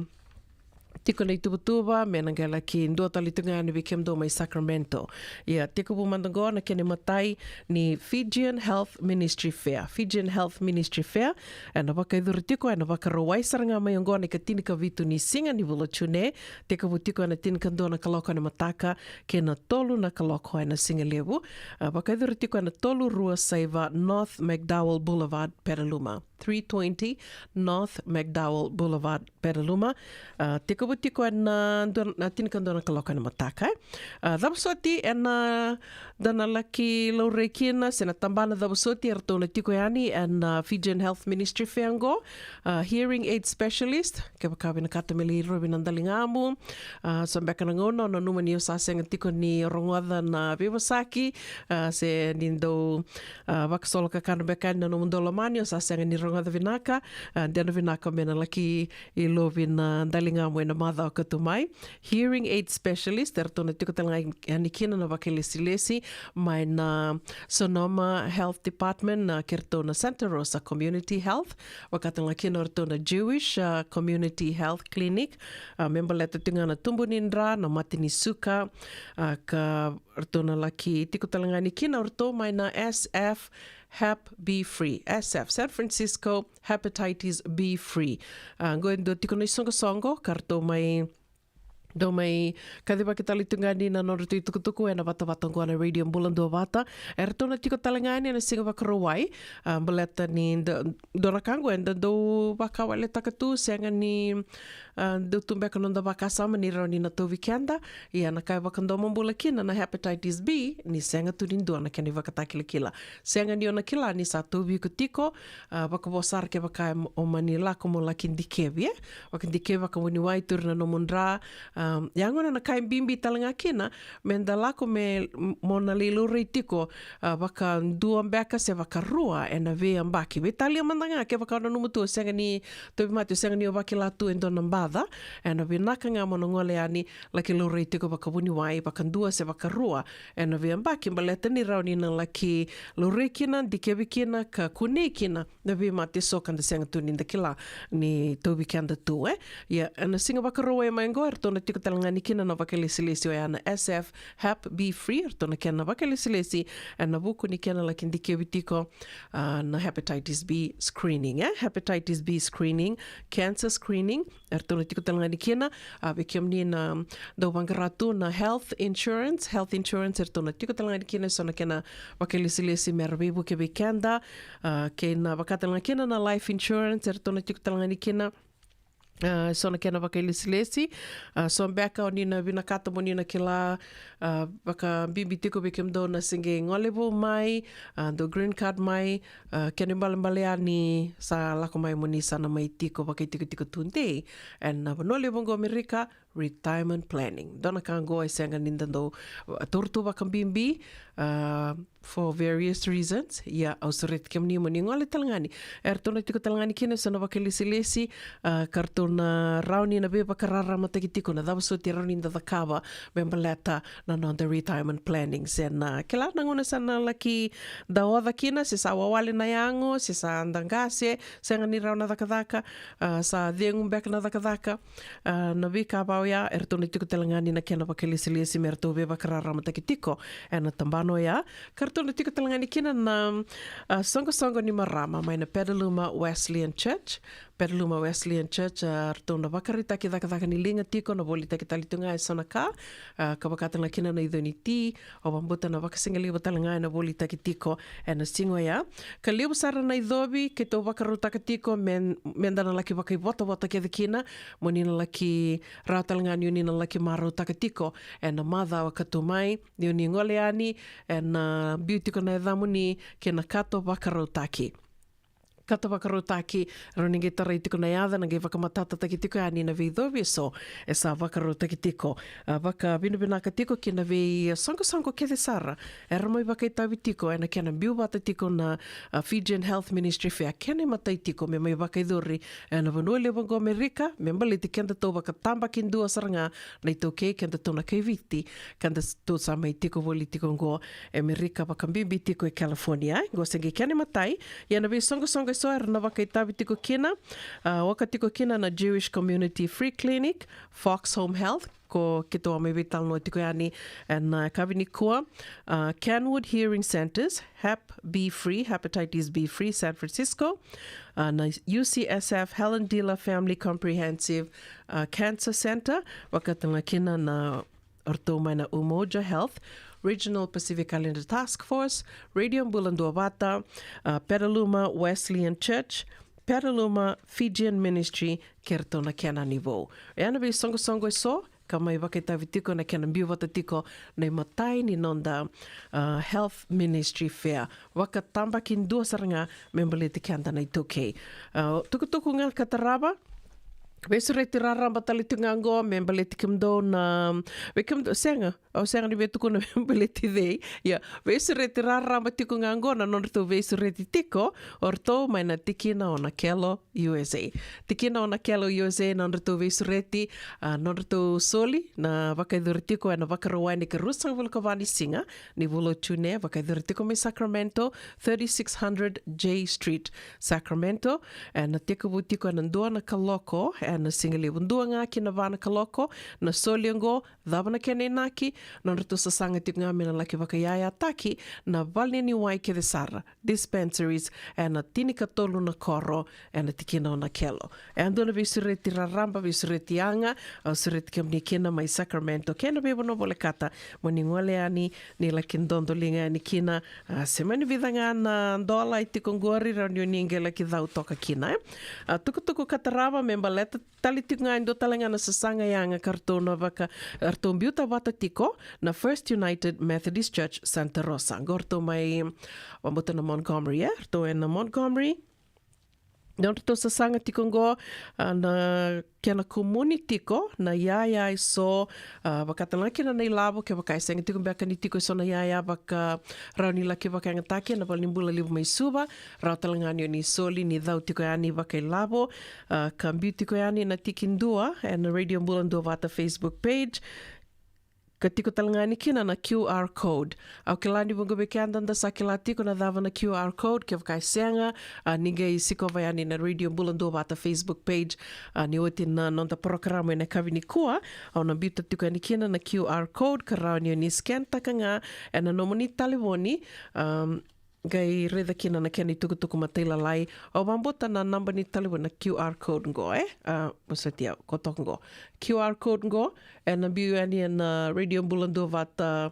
tiko na ituvatuva me na qai laki dua tale tu ga yani vei kemudou mai Sacramento. Ia, tekivu mada qo na kena imatai ni Fijian Health Ministry Fair. Fijian Health Ministry Fair, ena vakayacori tiko ena Vakarauwai sara ga mai oqo na ikatinikavitu ni siga ni vula o June, tekivu tiko ena tinikadua na kaloko ena mataka kei na tolu na kaloko ena sigalevu. A, vakayacori tiko ena tolu rua saiva North McDowell Boulevard, Petaluma. Three twenty North McDowell Boulevard, Petaluma. A, tekivu tiko ena dua, na tinikadua na kaloko ena mataka, e. A, cava soti ena, da na laki laurai kina, se na tabana cava soti eratou na tiko yani ena, a, Fijian Health Ministry Fair qo. A, hearing aid specialist, kevaka o vinakata me lai rovi na daligamu. A, so beka na gauna o nanuma ni o sa sega tiko ni rogoca na veivosaki, a, se ni dau, a, vakasolo kakana beka yani na nomudou lomani, o sa sega ni rogoca vinaka, a, de na vinaka me na laki ilovi na daligamu ena macawa ka tu mai. Hearing aid specialist, eratou na tiko tale ga yani kina na vakailesilesi mai na Sonoma Health Department, na kei ratou na Santa Rosa Community Health, vaka tale ga kina o ratou na Jewish, a, Community Health Clinic, a, me baleta tiko ga na tubu ni dra, na mate ni suka, a, ka ratou na laki tiko tale ga yani kina o ratou mai na S F Hep B Free, S F, San Francisco Hepatitis B Free. A, qo e dua tiko na isoqosoqo ka ratou mai Dou mai kacivaki tale tu ga ni na nodratou itukutuku ena vatavata oqo na Radio Bula Duavata. Eratou na tiko tale ga ni ena siga Vakarauwai, a, baleta ni da, dua na ka oqo eda dau vakawaletaka tu, sega ni, a, dau tu beka noda vakasama ni rawa ni na tauvi keda. Ia na ka e vakadomobula kina na hepatitis B, ni sega tu ni dua na kena ivakatakilakila. Sega ni o na kila ni sa tauvi iko tiko, a, vakavo sara kevaka o mani lako mo laki dikevi, e? Vakadikevi vakavuniwai, tauri na nomu dra. A, ia gona na ka e bibi tale ga kina, me da lako me, mo na lai laurai tiko, a, vakadua beka se vakarua ena veiyabaki. Veitalia mada ga kevaka o nanuma tu o sega ni tauvimate, o sega ni o vakila tu e dua na baca, ena vinaka ga mo na gole yani, laki laurai tiko vakavuniwai, vakadua se vakarua ena veiyabaki, baleta ni rawa ni na laki laurai kina, dikevi kina, ka kunei kina na veimate eso ka da sega tu ni da kila ni tauvi keda tu, e. Ia, ena siga Vakarauwai mai oqo, eratou na tiko tale ga ni kina na vakailesilesi oya na S F Hep B Free, eratou na kena vakailesilesi ena vuku ni kena laki dikevi tiko, a, na hepatitis B screening, e? Hepatitis B screening, cancer screening, eratou na tiko tale ga ni kina, a, vei kemuni na dau vaqara tu na health insurance, health insurance, eratou na tiko tale ga ni kina eso na kena vakailesilesi me ra veivuke vei keda, a, kei na vaka tale ga kina na life insurance, eratou na tiko tale ga ni kina, a, eso na kena vakailesilesi, a, so beka o ni na vinakata mo ni na kila, a, vakabibi tiko vei kemudou na se qai gole vou mai, a, dou green card mai, a, kena ibalebale yani sa lako mai mo ni sa na mai tiko vakaitikotiko tudei ena vanua levu oqo Amerika, retirement planning. Dua na ka oqo e sega ni da dau, a, taura tu vakabibi, a, for various reasons. Ia, au sureti kemuni mo ni gole tale ga ni, eratou na tiko tale ga ni kina eso na vakailesilesi, a, ka ratou na rawa ni na veivakararamataki tiko na cava soti e rawa ni da cakava me baleta na noda retirement planning. Se na kila na gauna sa na laki da oca kina, se sa wawale na yago, se sa da qase, sega ni rawa na cakacaka, a, sa cegu beka na cakacaka, a, na veika va oya, eratou na tiko tale ga ni na kena vakailesilesi me ratou veivakararamataki tiko ena tabana oya. Ka ratou na tiko tale ga ni kina na, a, soqosoqo ni marama mai na Petaluma Wesleyan Church. Petaluma Wesleyan Church, a, ratou na vakaraitaki cakacaka ni liga tiko, na volitaki tale tu ga eso na ka, a, ka vaka tale ga kina na ico ni ti, au vakabauta na vakasigalevu tale ga ena volitaki tiko ena siga oya. Ka levu sara na icovi keitou vakarautaka tiko me, me da na laki vakaivotavota kece kina, mo ni na laki rawa tale ga ni o ni na laki marautaka tiko ena macawa ka tu mai, ni o ni gole yani, ena biu tiko na yacamuni kei na kato vakarautaki. Kato vakarautaki, rawa ni qai tarai tiko na yaca, na qai vakamatatataki tiko yani na veicovi eso e sa vakarautaki tiko. A, vakavinavinaka tiko ki na veisoqosoqo kece sara era mai vakaitavi tiko ena kena biu vata tiko na, a, Fijian Health Ministry Fair. Kena imatai tiko me mai vakayacori ena vanua levu oqo Amerika, me baleti kedatou vakatabakidua sara ga na iTaukei, kedatou na kai Viti, ka da s-, tou sa mai tiko voli tiko oqo e Amerika, vakabibi tiko e California. Oqo se qai kena imatai. Ia na veisoqosoqo eso era na vakaitavi tiko kina, a, oka tiko kina na Jewish Community Free Clinic, Fox Home Health, ko keitou a mai veitalanoa tiko yani ena, a, yakavi nikua, a, Kenwood Hearing Centers, Hep B Free, Hepatitis B Free, San Francisco, a, na U C S F Helen Diller Family Comprehensive, a, Cancer Center, vaka tale ga kina na o ratou mai na Umoja Health, Regional Pacific Islander Task Force, Radio Bula Duavata, a, Petaluma Wesleyan Church, Petaluma Fijian Ministry, kei ratou na kena ni vou. Oya na veisoqosoqo eso ka mai vakaitavi tiko na kena biu vata tiko na imatai ni noda, a, Health Ministry Fair. Vakatabakidua sara ga me baleti keda na iTaukei. A, tukutuku ga ka tarava, veisureti raraba tale tiko ga oqo me baleti kemudou na, vei kemudou, sega, au sega ni via tukuna me baleti cei. Ia, veisureti raraba tiko ga oqo na nodratou veisureti tiko o ratou mai na tikina o Nakelo U S A. Tikina o Nakelo U S A, nodratou veisureti, a, nodratou soli na vakayacori tiko ena Vakarauwai ni ikaruasagavulu ka va ni siga ni vula o June, vakayacori tiko mai Sacramento, thirty-six hundred J Street, Sacramento, ena tekivu tiko ena dua na kaloko ena siga levu. Dua ga ki na va na kaloko na soli oqo, cava na kena inaki? Nodratou sasaga tiko ga me na laki vakayayataki na valeniniwai kece sara, dispensaries, ena tinikatolu na koro ena tikina o Nakelo. E a dua na veisureti raraba, veisureti yaga, au sureti kemuni kina mai Sacramento kei na veivanua volekata, mo ni gole yani, ni laki dodoliga yani kina. A, se mani vica ga na dola e tiko qori, rawa ni o ni qai laki cau toka kina, e. A, tukutuku ka tarava me baleta tale tiko ga e dua tale ga na sasaga yaga ka ratou na vaka, ratou biuta vata tiko na First United Methodist Church Santa Rosa. Qo ratou mai, vabauta na Montgomery, e? Ratou ena Montgomery. Nodratou sasaga tiko qo, a, na kena kumuni tiko na yaya eso, a, vaka tale ga kina na ilavo, kevaka e sega tiko beka ni tiko eso na yaya vaka rawa ni laki vakayagataki ena valenibula levu mai Suva, rawa tale ga ni o ni soli ni cau tiko yani vakailavo, a, ka biu tiko yani na tiki dua ena Radio Bula Duavata Facebook page. Ka tiko tale ga yani kina na Q R code. Au kila ni vuqa vei keda da sa kila tiko na cava na Q R code, kevaka e sega, a, ni qai sikova yani na Radio Bula Duavata Facebook page. A, ni oti na noda porokaramu ena yakavi nikua, au na biuta tiko yani kina na Q R code ka rawa ni o ni scan taka ga ena nomuni talevoni, am, qai raica kina na kena itukutuku matailalai. Au vabauta na naba ni talevoni na Q R code qo, e? A, vosoti au, ko toka qo. Q R code qo ena biu yani ena Radio Bula Duavata,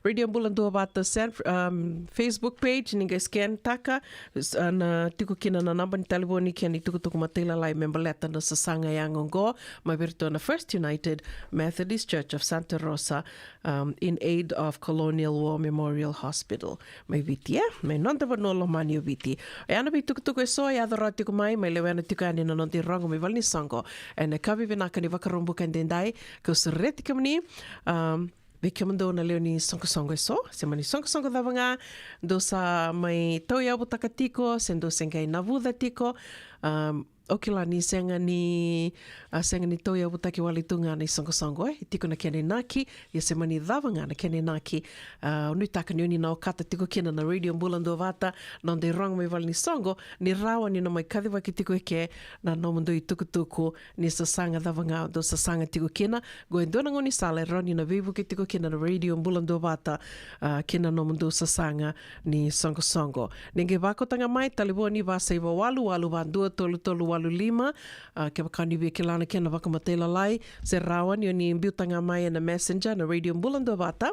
Radio Bula Duavata San, um, Facebook page, ni qai scan taka, s-, a, na tiko kina na naba ni talevoni kei na itukutuku matailalai me baleta na sasaga yaga qo, mai vei iratou na First United Methodist Church of Santa Rosa, um, in aid of Colonial War Memorial Hospital. Mai Viti, e? Mai noda vanua lomani o Viti. E a na veitukutuku eso e yaco rawa tiko mai, mai lewena tiko yani na noda irogo mai valenisoqo ena yakavi vinaka ni Vakaraubuka edaidai, kau sureti kemuni, um, vei kemudou na lewe ni soqosoqo eso, se mani soqosoqo cava ga dou sa mai tauyavutaka tiko, se dou se qai navuca tiko, um, au kila ni sega ni, a, sega ni tauyavutaki wale tu ga na isoqosoqo, e, e tiko na kena inaki, ia se mani cava ga na kena inaki, a, au nuitaka ni o ni na okata tiko kina na Radio Bula Duavata, noda irogo mai valenisoqo, ni rawa ni na mai kacivaki tiko eke na nomudou itukutuku ni sasaga cava ga dou sasaga tiko kina. Qo e dua na gaunisala e rawa ni na veivuke tiko kina na Radio Bula Duavata, a, kina nomudou sasaga ni soqosoqo. Ni qai vakauta ga mai, talevoni va saiva walu walu va dua tolu tolu walu lima, a, kevaka ni via kila na kena vakamatailalai, se rawa ni o ni biuta ga mai ena Messenger na Radio Bula Duavata.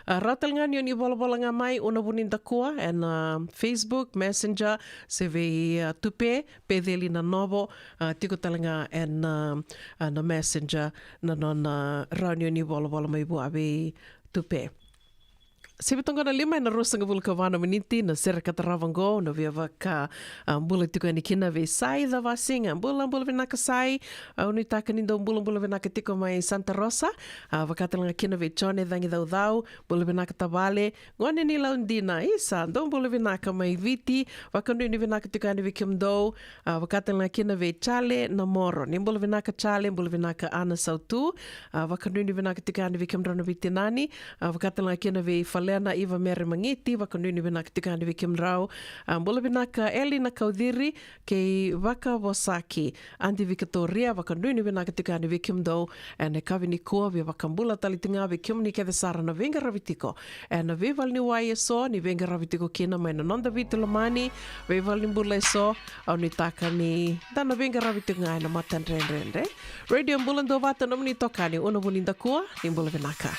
A, rawa tale ga ni o ni volavola ga mai, Una Vunidakua, ena, a, Facebook, Messenger, se vei, a, Tupe Peceli Nanovo, a, tiko tale ga ena, a, a, na Messenger, na nona, a, rawa ni o ni volavola mai vua vei Tupe. Sivi toka qo na lima ena ruasagavulu ka va na miniti na sere ka tarava qo, au na via vaka, a, bula tiko yani kina vei Sai Cavasiga. Bula, bula vinaka Sai. Au nuitaka ni dau bulabula vinaka tiko mai Santa Rosa. A, vaka tale ga kina vei Jone Cagicaucau. Bula vinaka tavale. Gone ni Laudina, isa, dou bula vinaka mai Viti. Vakanuinui vinaka tiko yani vei kemudou. A, vaka tale ga kina vei Jale Namoro, ni bula vinaka Jale, bula vinaka Ana Sautu. A, vakanuinui vinaka tiko yani vei kemudrau na veitinani. A, vaka tale ga kina vei Falena Iva Mere Magiti, vakanuinui vinaka tiko yani vei kemudrau. A, bula vinaka Eli Nakauciri kei Vakavosaki. Adi Vikatoria, vakanuinui vinaka tiko yani vei kemudou ena yakavi nikua. Via vakabula tale tiko ga vei kemuni kece sara na veiqaravi tiko ena veivaleniwai eso ni veiqaravi tiko kina mai na noda Viti lomani, veivalenibula eso. Au nuitaka ni da na veiqaravi tiko ga ena matadredredre. Radio Bula Duavata, nomuni itokani Una Vunidakua, ni bula vinaka.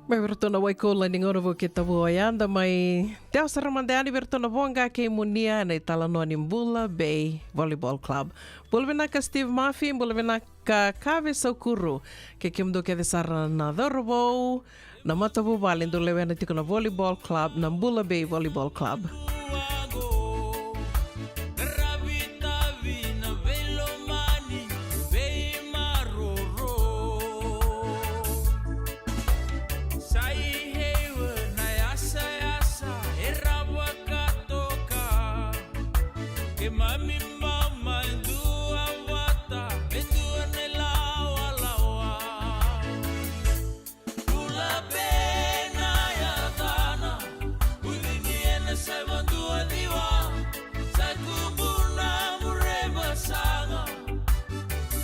Mai vei iratou na Waikula ni gauna vou kei Tavua o Yada, mai dewa sara mada yani vei iratou na Voqa kei Munia ena italanoa ni Bula Bay Volleyball Club. Bula vinaka Steve Murphy, bula vinaka Kave Saukuru, kei kemudou kece sara na cauravou, na matavuvale dou lewena tiko na Volleyball Club, na Bula Bay Volleyball Club. Sa i heiwa na yasayasa e rawa ka toka. Keimami bau mai dua vata me dua na ilawalawa. Bula Bay na yacana, ucini ena saiva dua ciwa. Sa i kubu na mure vasaga.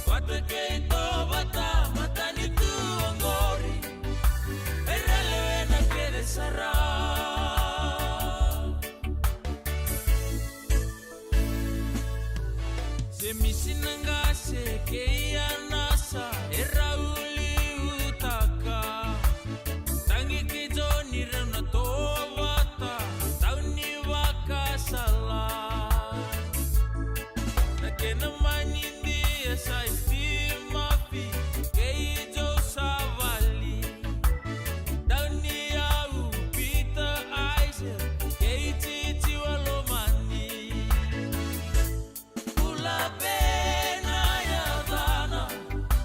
Vata kei tovata matanitu oqori. Era lewena kece sara. Se misi na qase kei anasa era uliutaka. Tagi kei Joni rau na tovata, tauni vakasala. Na kena mani dia sa i Steve Murphy kei Joe Savali. Dauniau Peter Isaac kei Titi Walomani. Bula Bay na yacana,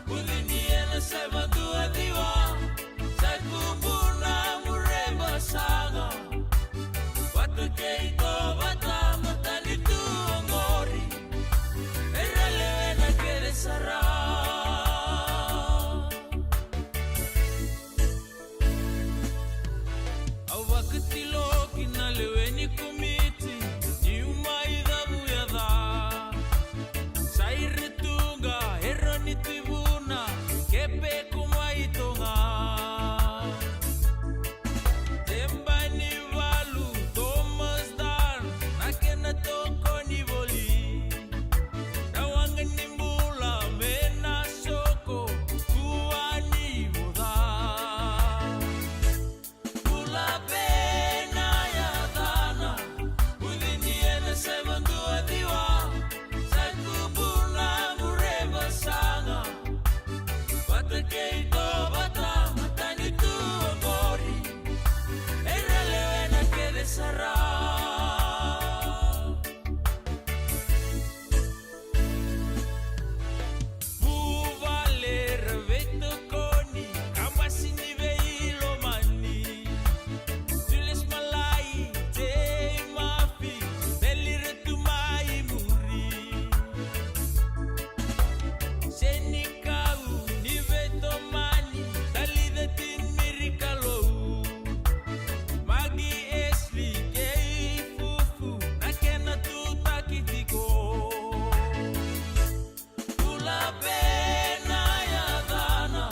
ucini ena saiva dua ciwa. Sa i kubu na mure vasaga. Vata kei tovata matanitu oqori. Era lewena kece sara. Au vakatilo ki na lewe ni komiti niu mai cavuyaca. Sa i Ratuqa, Eroni Tuivuna, Kepe ko mai Toga. Tebanivalu, Thomas Dan, na kena tokoni voli. Rawaqa ni bula me na soko, kua ni voca. Bula Bay na yacana, ucini ena saiva dua ciwa. Sa i kubu na mure vasaga. Vata kei tovata matanitu oqori. Era lewena kece sara. Vuvale ra veitokoni, kabasi ni veilomani. Julius Malai, Jay Murphy, Beli Ratu mai muri. Senikau ni veitomani, Talitha Tin Mirikalou. Magi Ashley kei Fufu, na kena tutaki tiko. Bula Bay na yacana,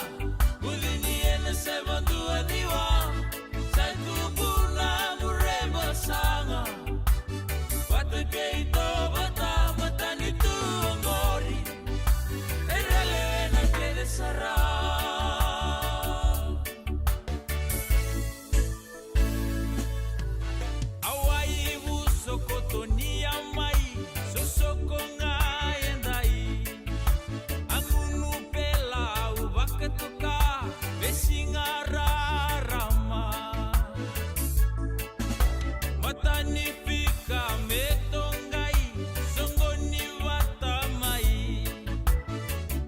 ucini ena saiva dua ciwa. Sa i kubu na mure vasaga. Vata kei tovata matanitu oqori. Era lewena kece sara. Au a ivu soko toni a mai, sosoko ga e dai. A gunu pela au vakatoka, vesiga rarama. Matani fika me toqai, soqoni vata mai.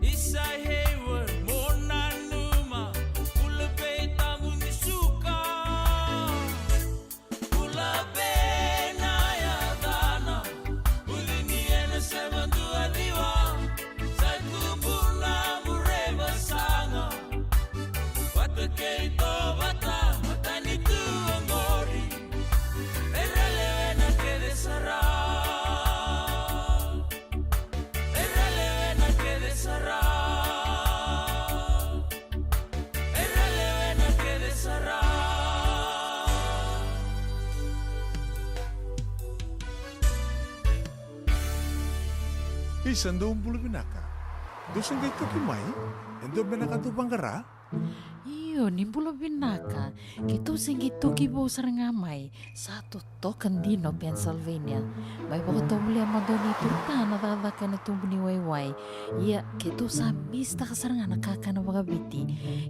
Isa Hayward, mo nanuma, Bula Bay tabu ni suka. Bula Bay na yacana, ucini ena saiva dua ciwa. Sa i kubu na mure vasaga. Vata kei tovata matanitu oqori. Era lewena kece sara. Era lewena kece sara. Era lewena kece sara. Isa, dou bula vinaka. Dou se qai toki mai? E dua beka na ka dou vaqara? Io, ni bula vinaka. Keitou se qai toki vou sara ga mai. Sa totoka dina o Pennsylvania. Mai vakatovolea mada o Nei Turta na cakacaka ena tubu ni waiwai. Ia, keitou sa misitaka sara ga na kakana vakaviti.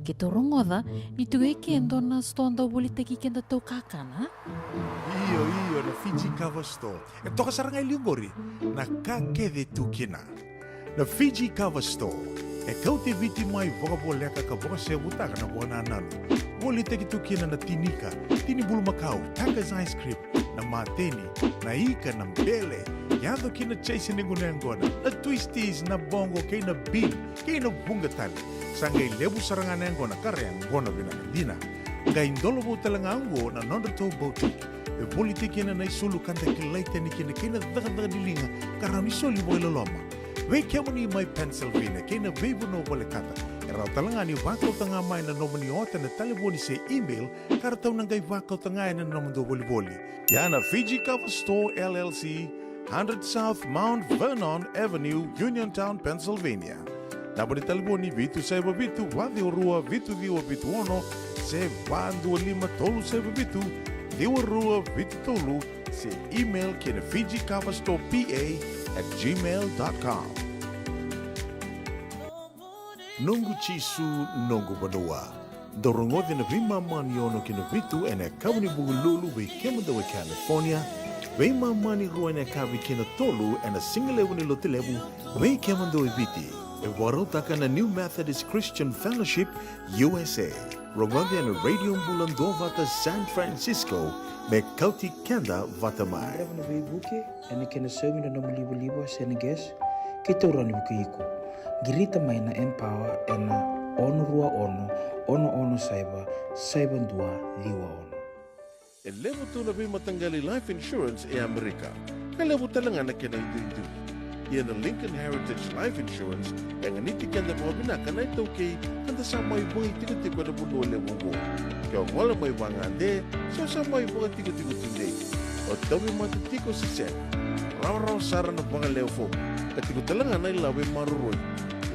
Keitou rogoca ni tu e ke dua na sitoa dau volitaki kedatou kakana. Io, io, na Fiji Kava Store. E toka sara ga e liu qori na ka kece tu kina. Na Fiji Kava Store e kauti Viti mai vakavoleka ka vakasevutaka na vakanananu. Volitaki tu kina na tinika, tini bulumakau, Tiger's ice cream, na mateni, na ika, na bele, yaco kina chase ni gunu yaqona, na twisties, na boqo kei na bean, kei na vuqa tale. Sa qai levu sara ga na yaqona ka ra yaqona vinaka dina. Qai dolovou tale ga oqo na nodratou boutique. E volitaki kina na isulu ka da kilai tani kina kei na cakacaka ni liga ka rawa ni soli vakailoloma. Vei kemuni mai Pennsylvania kei na veivanua volekata, e rawa tale ga ni vakauta ga mai na nomuni ota ena talevoni se email ka ratou na qai vakauta ga ena nomudou volivoli. Ia na Fiji Kava Store L L C, hundred South Mount Vernon Avenue, Uniontown, Pennsylvania. Naba ni talevoni vitu saiva vitu, va ciwa rua, vitu ciwa vitu ono, se va dua lima tolu saiva vitu, ciwa rua vitu tolu, se email ki na Fiji Kava Store P A at gmail dot com. Noqu Jisu, noqu vanua. Dou rogoci na veimama ni ono ki na vitu ena yakavi ni Vukelulu vei kemudou e California, veimama ni rua ena yakavi ki na tolu ena sigalevu ni Lotulevu vei kemudou e Viti. E vakarautaka na New Methodist Christian Fellowship U S A. Rogoci ena Radio Bula Duavata San Francisco me kauti keda vata mai. Draiva na veivuke, ena kena saumi na nomu livaliva se na gas, keitou rawa ni vukei iko. Qirita mai na Empower ena ono rua ono, ono ono saiva, saiva dua ciwa ono. E levu tu na veimataqali life insurance e Amerika, ka levu tale ga na kena iduidui. Ia na Lincoln Heritage Life Insurance e ganiti keda vakavinaka na iTaukei ka da sa mai vakaitikotiko ena vanua levu oqo. Ke o gole mai vagade, se o sa mai vakatikotiko tudei, o tauvimate tiko se sega, rawarawa sara na vakalewe fomu, ka tiko tale ga na ilavo e maroroi.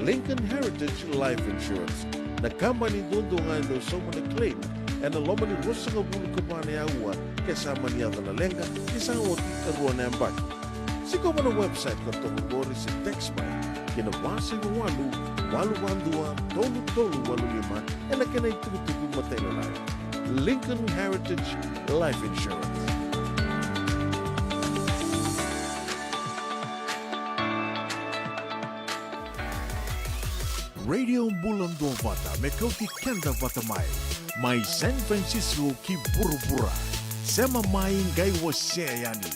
Lincoln Heritage Life Insurance, na kabani duadua ga e dau sauma na claim ena loma ni ruasagavulu ka va na aua ke sa mani yaco na leqa, ni sa oti e rua na yabaki. Sikova na website ka toka qori se text mai ki na va saiva walu, walu va dua, tolu tolu walu lima ena kena itukutuku matailalai. Lincoln Heritage Life Insurance. Radio Bula Duavata me kauti keda vata mai, mai San Francisco ki vuravura. Sema mai, qai wasea yani.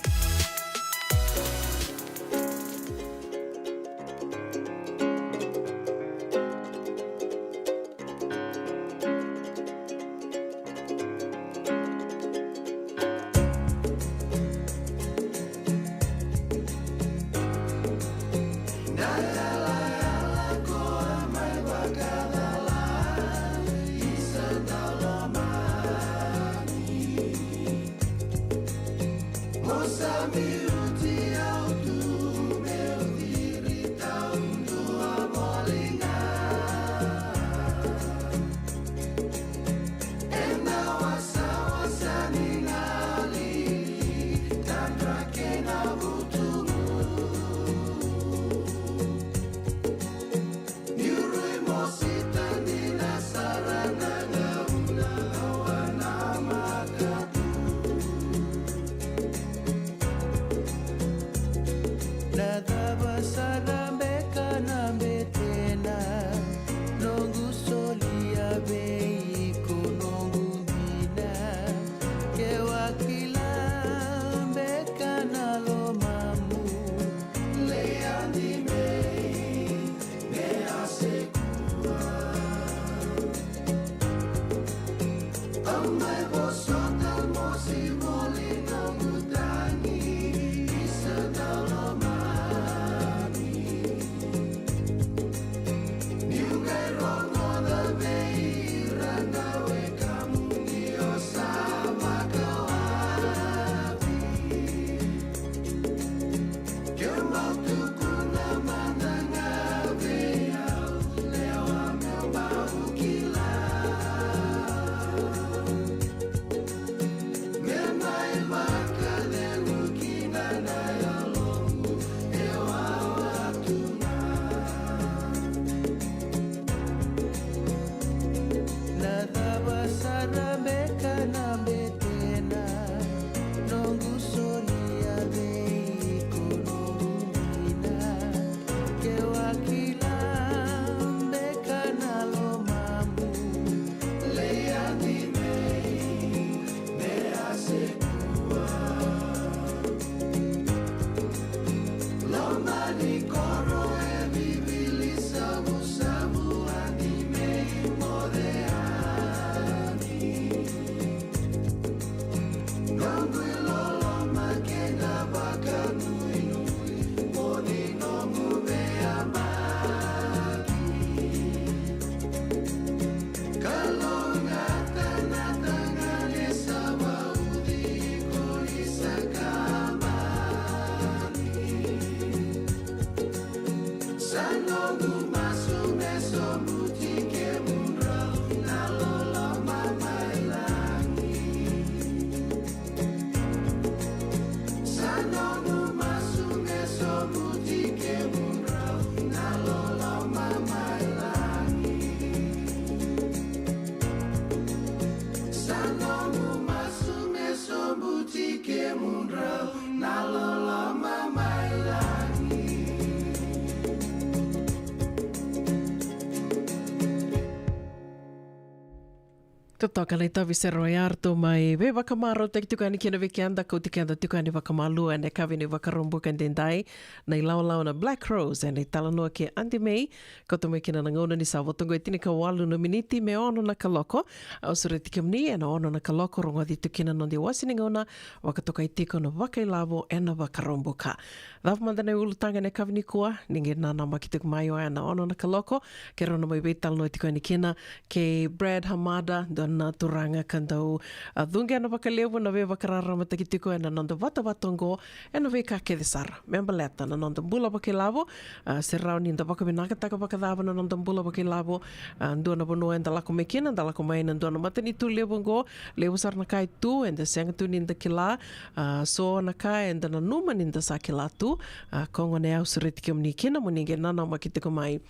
Totoka na itavi sere oya eratou mai veivakamarautaki tiko yani kina vei keda, kauti keda tiko yani vakamalua ena yakavi ni Vakaraubuka edaidai, na ilawalawa na Black Rose ena italanoa kei Aunty May. Kauta mai kina na gauna ni sa vo toka e tinikawalu na miniti me ono na kaloko. Au sureti kemuni ena ono na kaloko, rogoci tu kina na noda iwase ni gauna, vakatokai tiko na vakailavo ena Vakaraubuka. Cava mada na iulutaga ena yakavi nikua, ni qai nanamaki tiko mai oya na ono na kaloko, keirau na mai veitalanoa tiko yani kina kei Brad Hamada, dua na turaga ka dau, a, cuqena vakalevu na veivakararamataki tiko ena noda vatavata oqo, ena veika kece sara me baleta na noda bula vakailavo, a, se rawa ni da vakavinakataka vakacava na noda bula vakailavo. A, dua na vanua eda lako mai kina, da lako mai na dua na matanitu levu oqo, levu sara na ka e tu eda sega tu ni da kila, a, so na ka eda nanuma ni da sa kila tu. A, koya gona au sureti kemuni kina mo ni qai nanamaki tiko mai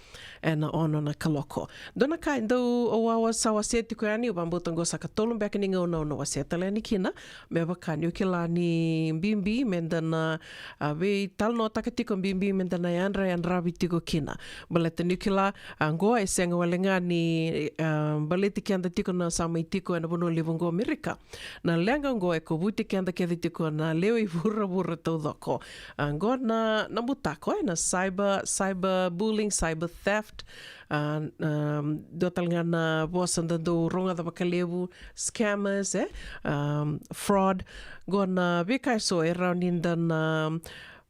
ena ono na kaloko. Dua na ka e dau, au a, au sa wasea tiko yani, au vakabauta oqo sa ikatolu beka ni gauna au na wasea tale yani kina, me vaka niu kila ni bibi meda na, a, veitalanoataka tiko, bibi meda na yadrayadravi tiko kina. Baleta niu kila, a, oqo e sega wale ga ni, a, baleti keda tiko na sa mai tiko ena vanua levu oqo Amerika. Na leqa oqo e kovuti keda kece tiko na lewe i vuravura taucoko. A, oqo na, na butako, e, na cyber, cyber bullying, cyber theft. A, um, dua tale ga na vosa da dau rogoca vakalevu, scammers, e, um, fraud. Oqo na veika eso e rawa ni da na,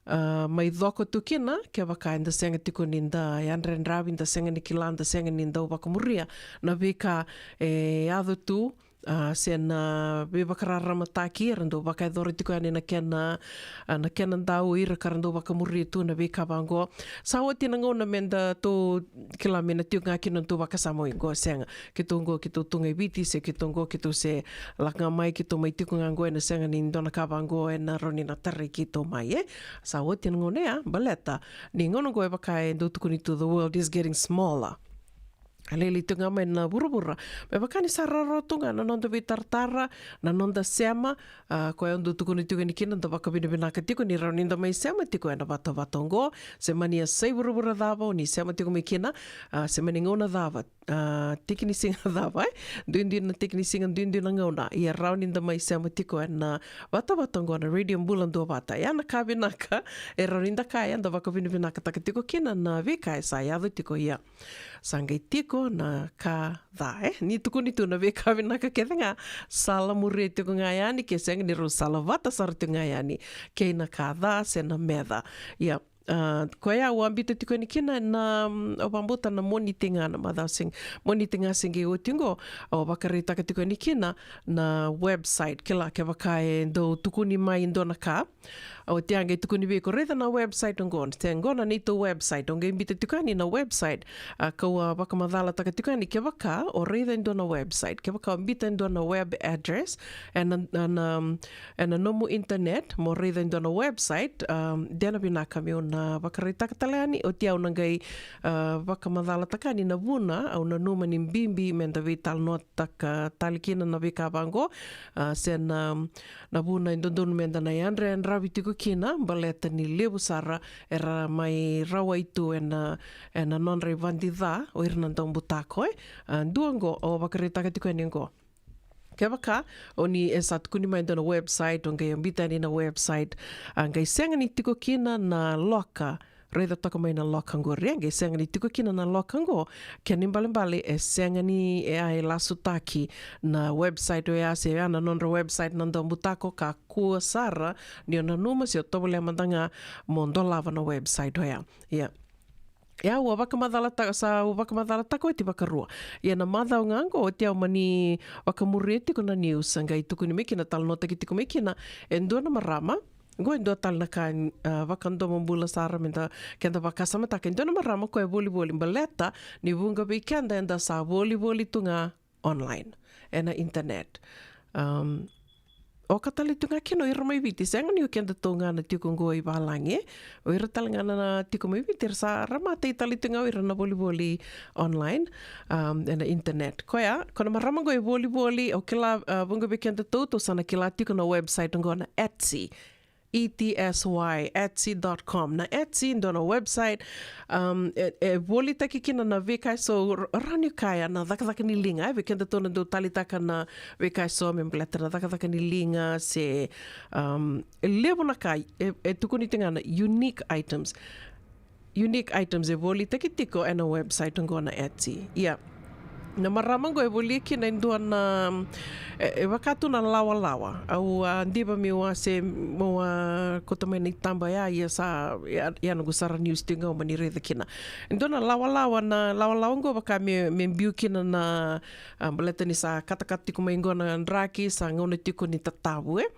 a, mai coko tu kina kevaka eda sega tiko ni da yadrayadravi, da sega ni kila, da sega ni dau vakamuria na veika e yaco tu, a, se na veivakararamataki era dau vakayacora tiko yani na kena, a, na kena dau, ira ka ra dau vakamuria tu na veika vaqo. Sa oti na gauna meda tou kila me na tiko ga kina na tou vakasama, oi, oqo sega. Keitou oqo, keitou tu ga i Viti, se keitou oqo, keitou se lako ga mai, keitou mai tiko ga oqo, ena sega ni dua na ka vaqo ena rawa ni na tarai keitou mai, e. Sa oti na gauna ya, baleta ni gauna oqo e vaka e dau tukuni tu, the world is getting smaller. A lailai tu ga mai na vuravura. Me vaka ni sa rawarawa tu ga na noda veitaratara, na noda sema, a, koya au dau tukuna tiko yani kina, da vakavinavinaka tiko ni rawa ni da mai sema tiko ena vatavata oqo, se mani yasai vuravura cava o ni sema tiko mai kina, a, se mani gauna cava, a, tiki ni siga cava, e? Duidui na tiki ni siga, duidui na gauna. Ia rawa ni da mai sema tiko ena vatavata oqo na Radio Bula Duavata. Ia na ka vinaka, e rawa ni da kaya, da vakavinavinakataka tiko kina na veika e sa yaco tiko, ia. Sa qai tiko na ka ca, e? Ni tukuni tu na veika vinaka kece ga, sala muria tiko ga yani, ke sega ni rau sala vata sara tiko ga yani kei na ka ca se na meca. Ia, a, koya au a biuta tiko yani kina na, mm, au vakabauta na Moniti ga na macawa se, Moniti ga se qai oti oqo, au vakaraitaka tiko yani kina na website, kila kevaka e dau tukuni mai e dua na ka, oti ya qai tukuni vei iko, raica na website oqo, se oqo na neitou website, o qai biuta tiko yani na website, a, kau a vakamacalataka tiko yani kevaka o raica e dua na website, kevaka o biuta e dua na web address, ena, ena, ena nomu internet, mo raica e dua na website, a, de na vinaka meu na vakaraitaka tale yani, oti ya au na qai, a, vakamacalataka yani na vuna au nanuma ni bibi meda veitalanoa taka tale kina na veika vaqo, a, se na, na vuna e dodonu meda na yadrayadravi tiko kina, baleta ni levu sara era mai rawai tu ena, ena nodra ivadi ca o ira na daubutako, e. A, dua oqo, au vakaraitaka tiko yani oqo. Kevaka o ni e sa tukuni mai e dua na website, o qai biuta yani na website, a, qai sega ni tiko kina na loka, raica toka mai na loka oqori, e, qai sega ni tiko kina na loka oqo, kena ibalebale e sega ni, e, a, e lasutaki na website oya, se ya na nodra website na daubutako, kakua sara ni o nanuma se o tovolea mada ga mo dolava na website oya. Ia. Ia, au a vakamacalataka, sa au vakamacalataka oti vakarua. Ia na macawa ga oqo, oti au mani vakamuria tiko na news, sa qai tukuni mai kina, talanoataki tiko mai kina e dua na marama. Oqo e dua tale na ka, a, vakadomobula sara meda, keda vakasamataka. E dua na marama koya e volivoli, baleta ni vuqa vei keda eda sa volivoli tu ga online, ena internet. Um, oka tale tu ga kina o ira mai Viti, sega ni o kedatou ga na tiko oqo i valagi, e. O ira tale ga na tiko mai Viti, era sa ra matai tale tu ga o ira na volivoli online, um, ena internet. Koya, ko na marama oqo e volivoli, o kila, a, vuqa vei kedatou, tou sa na kila tiko na website oqo na Etsy. E T S Y, Etsy dot com. Na Etsy, dua na website, um, e, e volitaki kina na veika eso, r-, rawa ni kaya na cakacaka ni liga, e, vei keda tou na dau taleitaka na veika eso me baleta na cakacaka ni liga, se, um, e levu na ka, e, e tukuni tiko ga na unique items. Unique items e volitaki tiko ena website oqo na Etsy. Ia. Na marama oqo e volia kina e dua na, e, e vaka tu na lawalawa. Au a diva meu a se, meu a kauta mai na itaba ya, ia sa, ia, ia noqu sara news tiko ga au mani raica kina. E dua na lawalawa, na lawalawa oqo vaka me, me biu kina na, a, baleta ni sa katakata tiko mai oqo na draki, sa gauna tiko ni tatavu, e.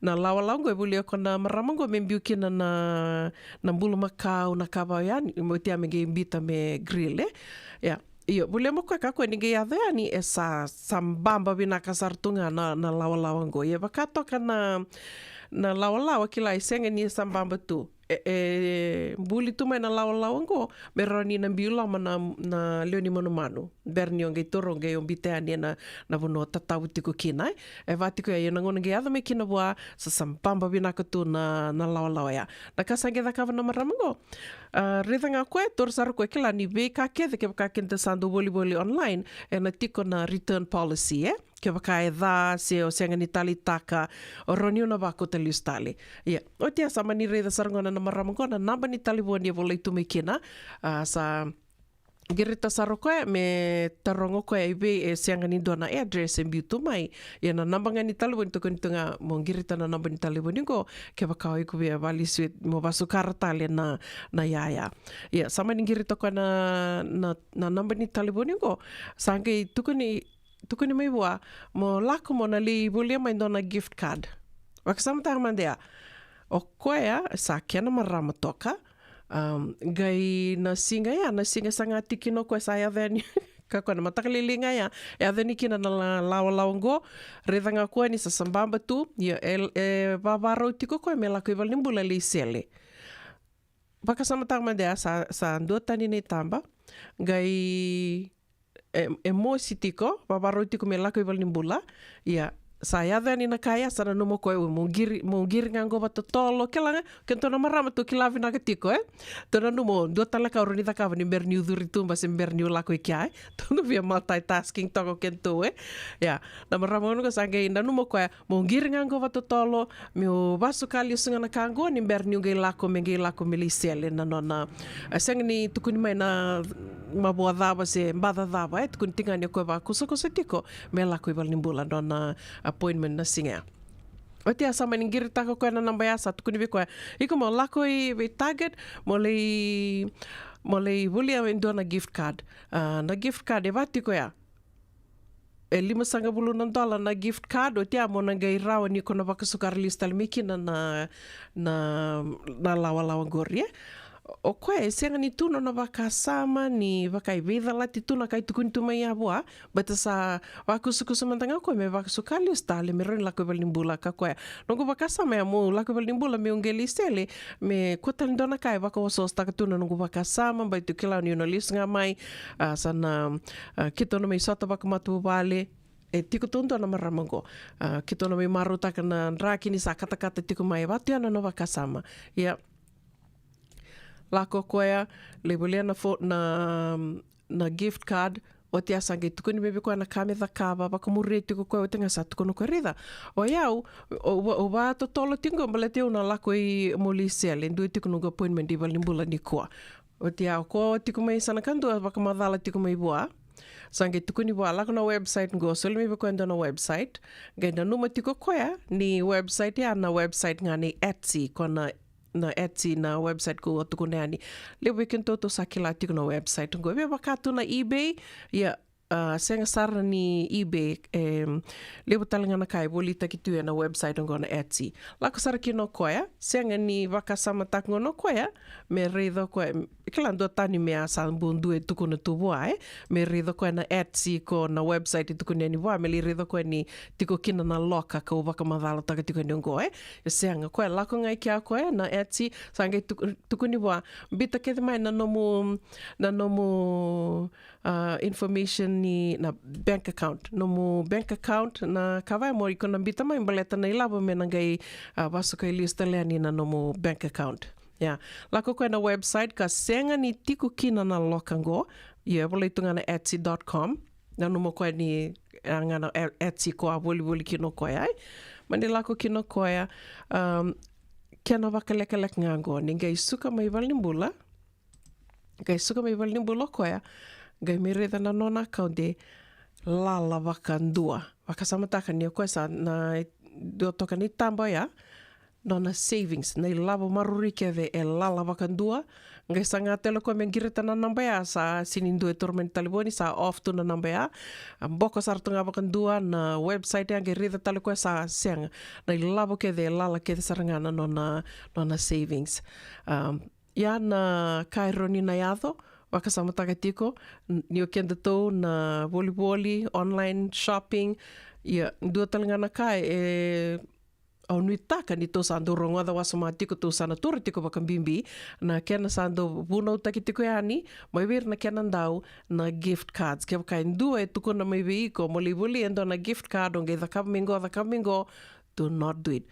Na lawalawa oqo e volia ko na marama oqo me biu kina na, na bulumakau, na ka vaya, ni, me oti ya me qai bita me grill, e. Ia, io, volia mo koya ka koya ni qai yaco yani, e sa, sa baba vinaka sara tu ga na, na lawalawa oqo. Ia vaka toka na, na lawalawa kila e sega ni sa baba tu. E, e buli tu mai na lawalawa oqo, me rawa ni na biu loma na, na lewe ni manumanu. Bera ni o qai toro, o qai o bita yani ena, na vanua tatavu tiko kina, e. E vaka tiko ya, ia na gauna qai yaco mai kina vua, sa, sa baba vinaka tu na, na lawalawa ya. Na ka sa qai cakava na marama oqo. A, raica ga koya, toro sara koya kila ni veika kece kevaka keda sa dau volivoli online, ena tiko na return policy, e. Kevaka e ca, se o sega ni taleitaka, o rawa ni o na vakauta lesu tale. Ia, oti ya sa mani raica sara gona na marama oqo na naba ni talevoni e volai tu mai kina. A, sa qirita sara o koya me taroga o koya i vei e sega ni dua na address e biu tu mai. Ia na naba ga ni talevoni, tukuni tu ga mo qirita na naba ni talevoni oqo, kevaka o iko via valesu, mo vasukara tale na, na yaya. Ia, sa mani qirita o koya na, na, na naba ni talevoni oqo, sa qai tukuni, tukuni mai vua, mo lako mo na lai volia mai dua na gift card. Vakasamataka mada ya. O koya, sa kena marama toka, um, qai na siga ya, na siga sa ga tiki na koya sa yaco yani. Ka koya na mataka lailai ga ya, yaco yani kina na la-, lawalawa oqo, raica ga koya ni sa, sa baba tu, ia, e, e vavarau tiko koya me lako i valenibula lai sele. Vakasamataka mada ya sa, sa duatani na itaba, qai e, e mosi tiko, vavarau tiko me lako i valenibula. Ia, sa yaco yani na ka ya, sa nanuma o koya, mo qiri, mo qiri ga qo vakatotolo, kila ga, keitou na marama tou kila vinaka tiko, e. Tou nanuma, dua tale ka au rawa ni cakava ni bera niu curu i tuba se bera niu lako i kea, e. Tou na via multitasking toka o keitou, e. Ia, na marama oqo sa qai nanuma o koya, mo qiri ga qo vakatotolo, meu vasuka lesu ga na ka qo, ni bera niu qai lako, me qai lako me lai sele na nona. A, sega ni tukuni mai na mavoa cava se baca cava, e, tukuni tiko ga ni o koya vakusakusa tiko me lako i valenibula, nona appointment na siga ya. Oti ya sa mani qiritaka o koya na naba ya, sa tukuni vei koya, iko mo lako i vei Target, mo lai, mo lai volia e dua na gift card. A, na gift card e vaka tiko ya, e limasagavulu na dola na gift card, oti ya mo na qai rawa ni ko na vakasukara lesu tale mai kina na, na, na lawalawa qori, e. O koya e sega ni tu nona vakasama ni vaka e veicalati tu na ka e tukuni tu mai ya vua, baleta sa vakusakusa mada ga o koya me vakasuka lesu tale me rawa ni lako i valenibula, ka koya, noqu vakasama ya mo lako i valenibula meu qai lai sele, me kua tale dua na ka e vakaosotaka tu na noqu vakasama, baleta kila niu na lesu ga mai, a, sa na, a, keitou na mai sota vakamatavuvale, e tiko taudua na marama qo. A, keitou na mai marautaka na draki ni sa katakata tiko mai, e vaka tu ya na nona vakasama. Ia, lako o koya, lai volia na fo-, na, na gift card, oti ya sa qai tukuni mai vei koya na ka me cakava, vakamuria tiko o koya, oti ga sa tukuna o koya, raica, o yau, au, au, au vakatotolo tiko qo, baleta au na lako i mo lai sele, dua tiko noqu appointment i valenibula nikua. Oti ya, o koya tiko mai sa na kadua vakamacala tiko mai vua. Sa qai tukuni vua, lako na website qo, soli mai vei koya e dua na website. Qai nanuma tiko o koya ni website ya na website ga ni Etsy, ko na, na Etsy na website ko a tukuna yani. Levu vei keitou tou sa kila tiko na website qo. E vaka tu na eBay, ia, a, sega sara ni eBay, em, levu tale ga na ka e volitaki tu ena website oqo na Etsy. Lako sara kina o koya, sega ni vakasamataka gona o koya, me raica o koya, kila dua tani me a sa bau dua e tukuna tu vua, e, me raica o koya na Etsy ko na website e tukuna yani vua, me lai raica o koya ni tiko kina na loka kau vakamacalataka tiko yani oqo, e. E sega, o koya lako ga i kea o koya na Etsy, sa qai tuk-, tukuni vua, bita kece mai na nomu, na nomu, ah, information ni na bank account. Nomu bank account na ka vaya mo iko na biuta mai baleta na ilavo me na qai, ah, vasukai lesu tale yani na nomu bank account. Ia, lako koya na website ka sega ni tiko kina na loka qo. Ia, e volai tu ga na Etsy dot com. Nanuma koya ni, ah, ga na E-, Etsy ko a volivoli kina o koya, ai. Mani lako kina o koya, um, kena vakalekaleka ga qo, ni qai suka mai valenibula. Qai suka mai valenibula o koya, qai mai raica na nona account e lala vakadua. Vakasamataka ni o koya sa na dua toka ni taba oya, nona savings, na ilavo maroroi kece e lala vakadua. Qai saga tale o koya me qirita na naba ya, sa sega ni dua e toro mai na talevoni, sa off tu na naba ya. A boko sara tu ga vakadua na website ya, qai raica tale o koya sa sega. Na ilavo kece e lala kece sara ga na nona, nona savings. Um, Ia na ka e rawa ni na yaco, vakasamataka tiko, n-, ni o kedatou na volivoli, online shopping, ia, dua tale ga na ka e, au nuitaka ni tou sa dau rogoca wasoma tiko, tou sa na taura tiko vakabibi, na kena sa dau vunautaki tiko yani, mai vei ira na kena dau, na gift cards. Kevaka e dua e tukuna mai vei iko, mo lai volia e dua na gift card, o qai cakava mai qo, cakava mai qo, do not do it.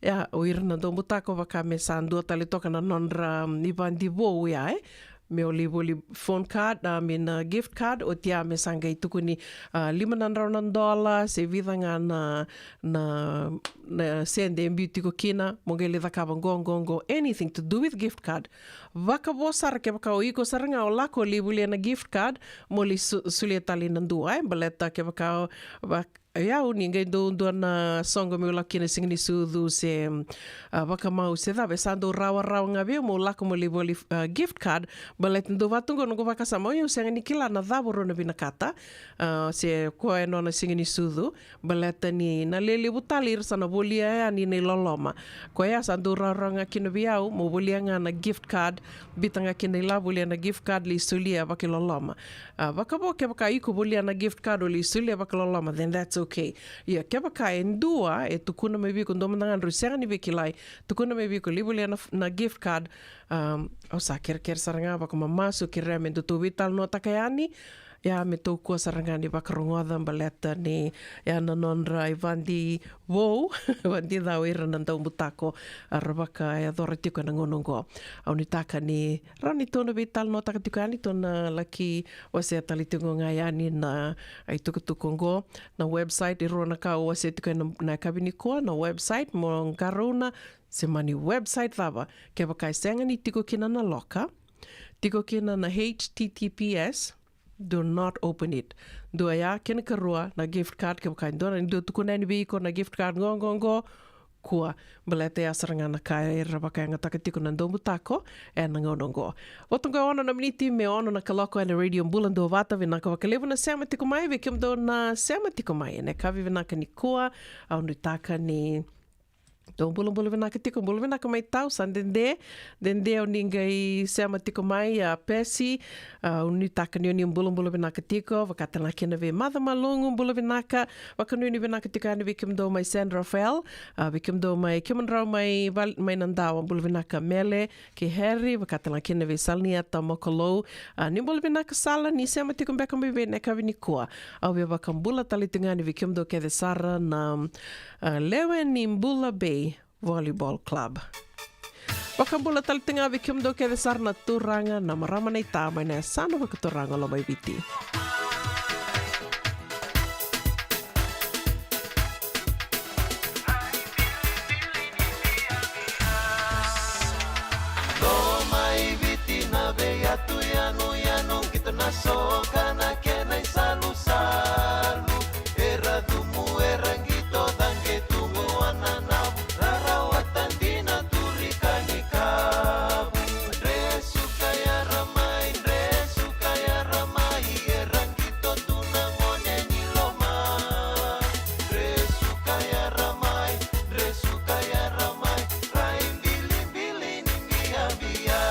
Ia, o ira na daubutako vaka me sa dua tale toka na nodra, mm, ivadi vou ya, e. Me o lai voli phone card, I mean, uh, gift card, oti ya me sa qai tukuni, uh, lima na drau na dola, se vica ga na, na, na sede e biu tiko kina, mo qai lai cakava qo, qo, qo, anything to do with gift card. Vakavo sara kevaka o iko sara ga o lako lai volia na gift card, mo lai su-, solia tale na dua, e. Baleta kevaka o, va-, Ia, o ni qai dau dua na soqo meu lako kina siga ni sucu se, a, vakamau se cava, e sa dau rawarawa ga vei au meu lako meu lai voli, a, gift card, baleta dau vaka tu qo noqu vakasama, o yau sega ni kila na cava rau na vinakata, a, se koya e nona siga ni sucu, baleta ni na lelevu tale ira sa na volia yani na iloloma. Koya sa dau rawarawa ga kina vei au, meu volia ga na gift card, biuta ga kina ilavo, volia na gift card, lai solia vakailoloma. A, vakavo kevaka iko volia na gift card o lai solia vakailoloma, then that's okay. Ia, kevaka e dua e tukuna mai vei iko, dua mada ga drau sega ni veikilai, tukuna mai vei iko, lai volia na, na gift card, um, au sa kerekere sara ga, vakamamasu, kerea me datou veitalanoataka yani, ia me tou kua sara ga ni vakarogoca baleta ni, ia na nodra ivadi vou, vadi cau ira na daubutako, a, ra vakayacora tiko ena gauna oqo. Au nuitaka ni rawa ni tou na veitalanoataka tiko yani, tou na laki wasea tale tiko ga yani na itukutuku oqo, na website, e rua na ka au wasea tiko ena, na yakavi nikua, na website, mo qarauna, se mani website cava, kevaka e sega ni tiko kina na loka, tiko kina na H T T P S, do not open it. Dua ya, kena karua, na gift card, kevaka e dua na, dua tukuna yani vei iko na gift card, qo, qo, qo, kua, baleta ya sara ga na ka era vakayagataka tiko na daubutako ena gauna oqo. Vata qo e ono na miniti me ono na kaloko ena Radio Bula Duavata, vinaka vakalevu na sema tiko mai, vei kemudou na sema tiko mai ena yakavi vinaka nikua, au nuitaka ni dou bulabula vinaka tiko, bula vinaka mai Tau, sa dede, dede o ni qai sema tiko mai, a, Pesi, a, au nuitaka ni o ni bulabula vinaka tiko, vaka tale ga kina vei Maca Malugu, bula vinaka, vakanuinui vinaka tiko yani vei kemudou mai San Rafael, a, vei kemudou mai, kemudrau mai Val-, mai Nadawa, bula vinaka Mele kei Harry, vaka tale ga kina vei Salanieta Mokolou, a, ni bula vinaka Sala, ni sema tiko beka mai vei ena yakavi nikua. Au via vakabula tale tiko ga yani vei kemudou kece sara na, a, lewe ni Bula Bay Volleyball Club. Vakabula tale tiko ga vei kemudou kece sara na turaga, na marama, na ita mai na yasana vakaturaga o Lomaiviti. Lomaiviti na vei atu yanuyanu, qito na soka na kena isalusalu. Era cumu, era qito caqe tu qo Ananavu, rarawata dina turi ka ni kavu. Dresu ka yara mai, dresu ka yara mai, era qito tu na gone ni loma. Dresu ka yara mai, dresu ka yara mai, rai bilibili ni biabia.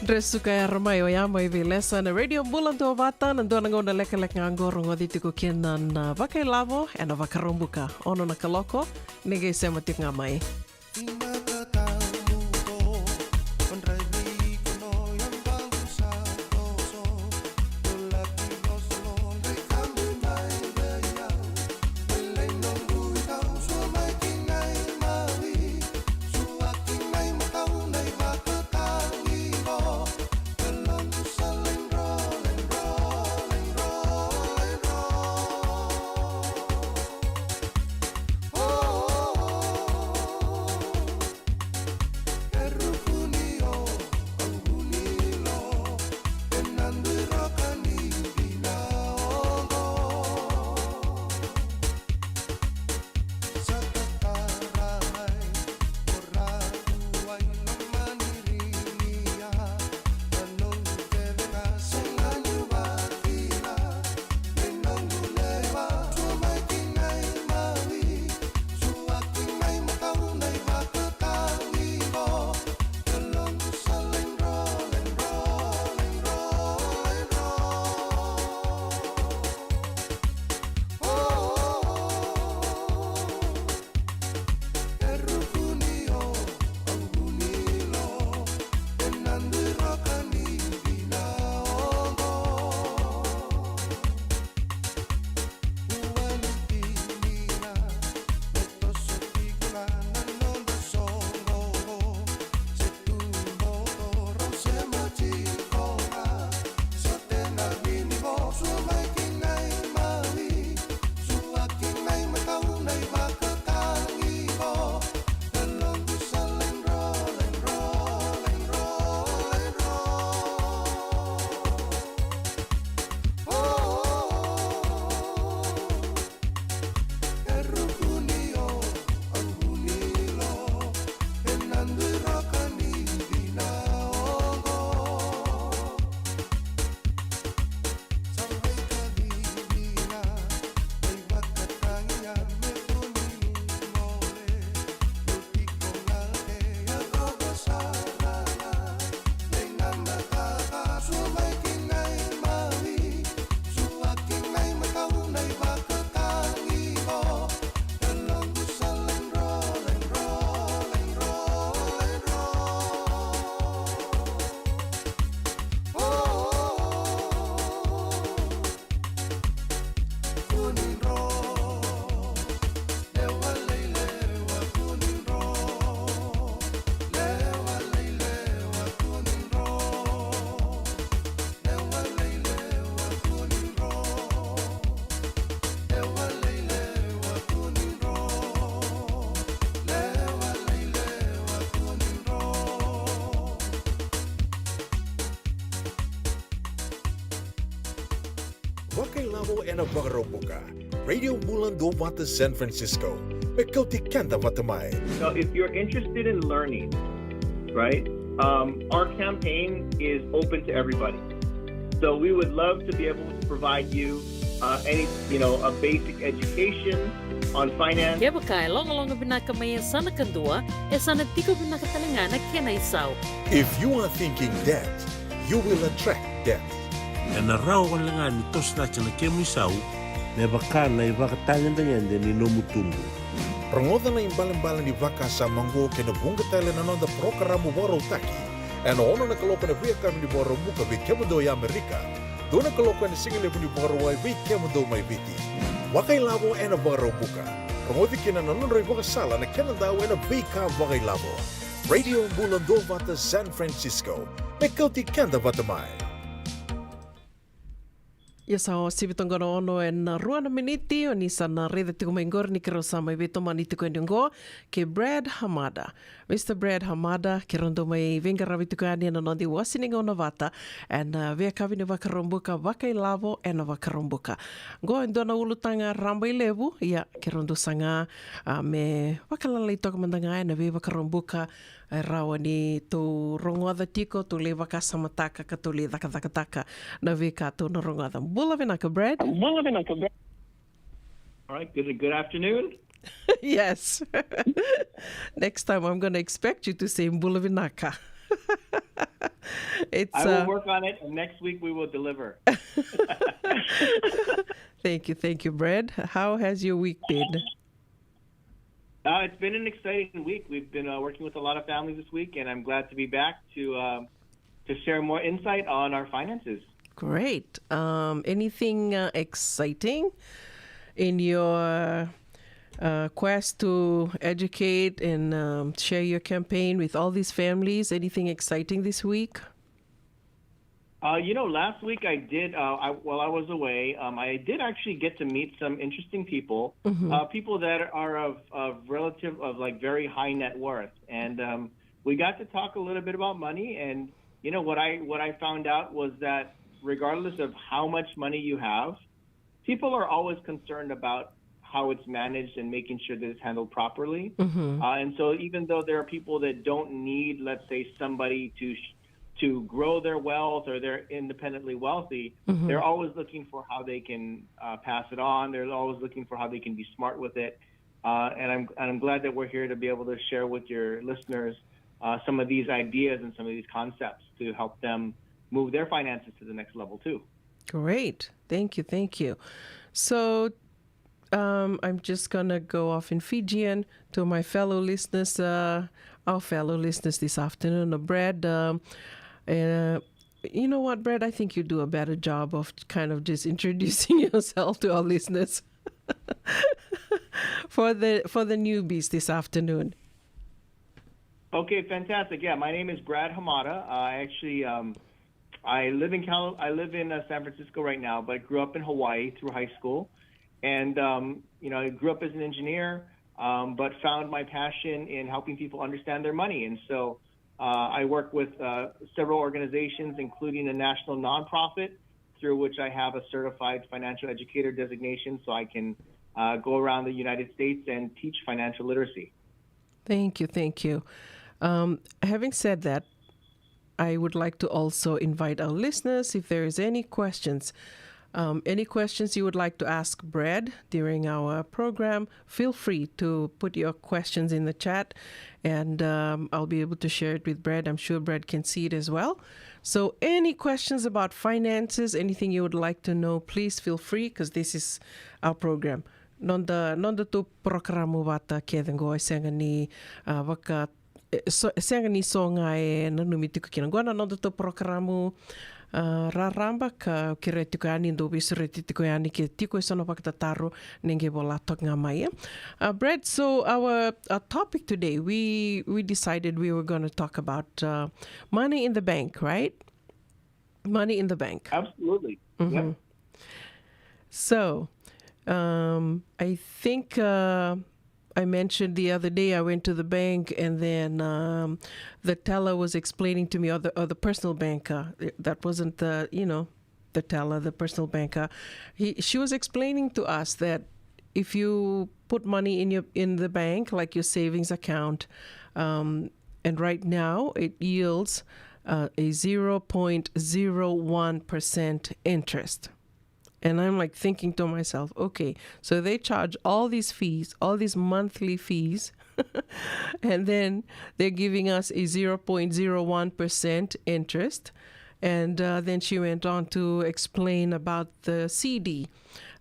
Dre suka era mai oya mai vei Lesa na Radio Bula Duavata, na dua na gauna lekaleka ga oqo rogoci tiko kina na Vakailavo ena Vakaraubuka. Ono na kaloko, ni qai sema tiko ga mai. Vakailavo ena Vakaraubuka. Radio Bula Duavata San Francisco. Me kauti keda vata mai. So if you're interested in learning, right, um, our campaign is open to everybody. So we would love to be able to provide you uh, any, you know, a basic education on finance. Kevaka e logaloga vinaka mai e sa na kadua, e sa na tiko vinaka tale ga na kena isau. If you are thinking debt, you will attract debt. Ena rawa wale ga ni toso cake na kemu isau me vaka na ivakatagedegede ni nomu tubu. Rogoca na ibalebale ni vakasama oqo kei na vuqa tale na noda parokaramu vakarautaki ena ono na kaloko ena veiyakavi ni Vakaraubuka vei kemudou e Amerika, dua na kaloko ena sigalevu ni Vakarauwai vei kemudou mai Viti. Vakailavo ena Vakaraubuka. Rogoci kina na nodra ivakasala na kenadau ena veika vakailavo. Radio Bula Duavata San Francisco. Me kauti keda vata mai. Ia sa osivi toka na ono ena rua na miniti, o ni sa na raica tiko mai qori ni keirau sa mai veitomani tiko yani oqo kei Brad Hamada. Mister Brad Hamada, keirau dau mai veiqaravi tiko yani ena noda iwasi ni gauna vata ena veiyakavi ni Vakaraubuka, Vakailavo ena Vakaraubuka. Qo e dua na ulutaga rabailevu, ia keirau dau saga a, me vakalalai toka mada ga ena veivakaraubuka e rawa ni tou rogoca tiko, tou lai vakasamataka ka tou lai cakacakataka na veika tou na rogoca. Bula vinaka, Brad. Bula vinaka, Brad. All right, good, good afternoon. Yes. Next time I'm gonna expect you to say bula vinaka. It's, I will uh, work on it, and next week we will deliver. Thank you, thank you, Brad. How has your week been? Uh, it's been an exciting week. We've been, uh, working with a lot of families this week, and I'm glad to be back to, um, to share more insight on our finances. Great. Um, anything, uh, exciting in your, uh, quest to educate and, um, share your campaign with all these families? Anything exciting this week? Uh, you know, last week I did, uh, I, while I was away, um, I did actually get to meet some interesting people, uh, people that are of, of relative, of, like, very high net worth. And, um, we got to talk a little bit about money. And, you know, what I, what I found out was that regardless of how much money you have, people are always concerned about how it's managed and making sure that it's handled properly. Uh, and so even though there are people that don't need, let's say, somebody to sh- to grow their wealth, or they're independently wealthy, they're always looking for how they can, uh, pass it on. They're always looking for how they can be smart with it. Uh, and I'm and I'm glad that we're here to be able to share with your listeners, uh, some of these ideas and some of these concepts to help them move their finances to the next level too. Great. Thank you. Thank you. So, um, I'm just going to go off in Fijian to my fellow listeners, uh, our fellow listeners this afternoon. Uh, Brad, um, uh, you know what, Brad? I think you do a better job of kind of just introducing yourself to our listeners for the for the newbies this afternoon. Okay, fantastic. Yeah, my name is Brad Hamada. Uh, I actually, um, I live in Cal- I live in, uh, San Francisco right now, but I grew up in Hawaii through high school, and, um, you know, I grew up as an engineer, um, but found my passion in helping people understand their money. And so, uh, I work with, uh, several organizations, including a national nonprofit through which I have a certified financial educator designation, so I can, uh, go around the United States and teach financial literacy. Thank you, thank you. Um, having said that, I would like to also invite our listeners, if there is any questions, um, any questions you would like to ask Brad during our program, feel free to put your questions in the chat, and, um, I'll be able to share it with Brad. I'm sure Brad can see it as well. So any questions about finances, anything you would like to know, please feel free, because this is our program. Noda, noda tu porokaramu vata kece qo, e sega ni, a, vaka, e, so, e sega ni so ga e nanumi tiko kina. Qo na noda tu porokaramu, a, raraba ka kerea tiko yani dou veisureti tiko yani ke tiko e so na vakatataro, ni qai vola toka ga mai, e. A, Brad, so our, our topic today, we, we decided we were gonna talk about, uh, money in the bank, right? Money in the bank. Absolutely. Yep. So, um, I think, uh, I mentioned the other day I went to the bank, and then, um, the teller was explaining to me, or the, or the personal banker, eh, that wasn't the, you know, the teller, the personal banker. He, she was explaining to us that if you put money in your, in the bank, like your savings account, um, and right now it yields, uh, a zero point zero one percent interest. And I'm, like, thinking to myself, "Okay, so they charge all these fees, all these monthly fees, and then they're giving us a zero point zero one percent interest." And, uh, then she went on to explain about the C D.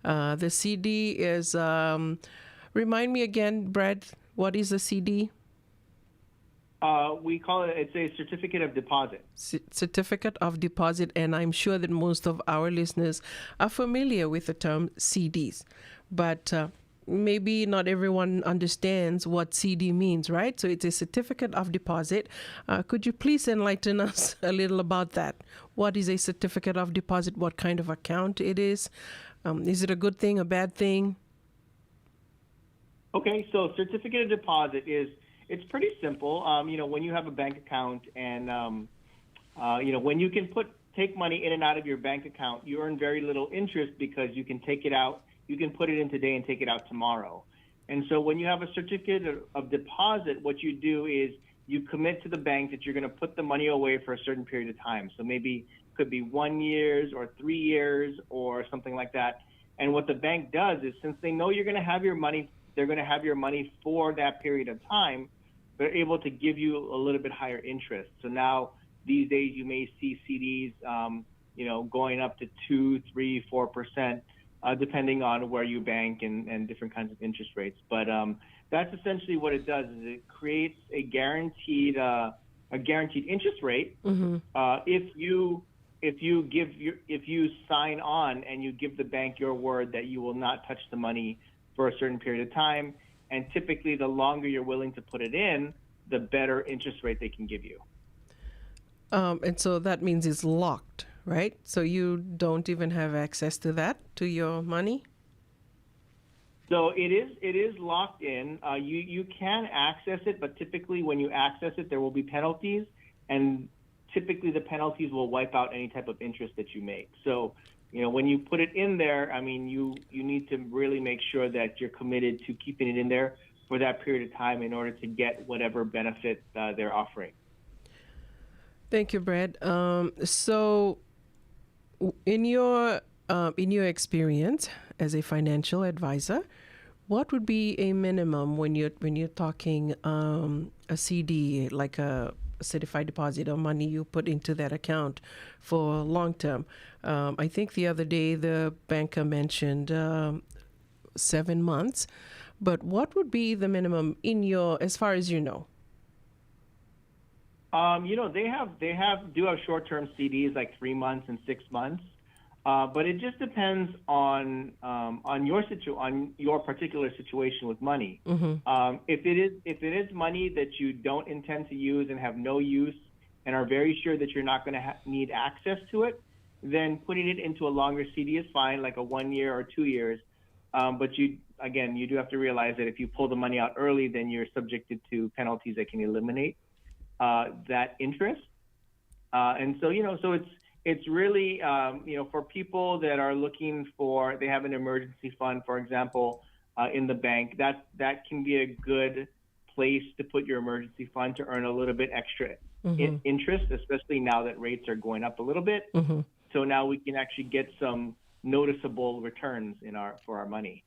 Uh, the C D is, um, remind me again, Brad, what is a C D? Uh, we call it, it's a certificate of deposit. C- certificate of deposit, and I'm sure that most of our listeners are familiar with the term C Ds. But, uh, maybe not everyone understands what C D means, right? So it's a certificate of deposit. Uh, could you please enlighten us a little about that? What is a certificate of deposit? What kind of account it is? Um, is it a good thing, a bad thing? Okay, so certificate of deposit is, it's pretty simple. Um, you know, when you have a bank account and, um, uh, you know, when you can put, take money in and out of your bank account, you earn very little interest because you can take it out, you can put it in today and take it out tomorrow. And so when you have a certificate of, of deposit, what you do is you commit to the bank that you're gonna put the money away for a certain period of time. So maybe could be one years or three years or something like that. And what the bank does is, since they know you're gonna have your money, they're gonna have your money for that period of time, they're able to give you a little bit higher interest. So now these days you may see C Ds, um, you know, going up to two, three, four percent, uh, depending on where you bank and, and different kinds of interest rates. But um, that's essentially what it does: is it creates a guaranteed uh, a guaranteed interest rate uh, if you if you give your if you sign on and you give the bank your word that you will not touch the money for a certain period of time. And typically, the longer you're willing to put it in, the better interest rate they can give you. Um, and so that means it's locked, right? So you don't even have access to that, to your money? So it is it is locked in. Uh, you you can access it, but typically when you access it, there will be penalties, and typically the penalties will wipe out any type of interest that you make. So you know when you put it in there, I mean you you need to really make sure that you're committed to keeping it in there for that period of time in order to get whatever benefit uh, they're offering. Thank you, Brad. Um, so, w- in your uh, in your experience as a financial advisor, what would be a minimum when you're when you're talking um, a C D, like a certified deposit or money you put into that account for long term? Um, I think the other day the banker mentioned um, seven months, but what would be the minimum in your, as far as you know? Um, you know, they have they have do have short term C Ds like three months and six months, uh, but it just depends on um, on your situ on your particular situation with money. Um, if it is if it is money that you don't intend to use and have no use and are very sure that you're not going to ha- need access to it, then putting it into a longer C D is fine, like a one year or two years. Um, but you again, you do have to realize that if you pull the money out early, then you're subjected to penalties that can eliminate uh, that interest. Uh, and so, you know, so it's it's really um, you know for people that are looking for they have an emergency fund, for example, uh, in the bank that that can be a good place to put your emergency fund to earn a little bit extra in- interest, especially now that rates are going up a little bit. So now we can actually get some noticeable returns in our for our money.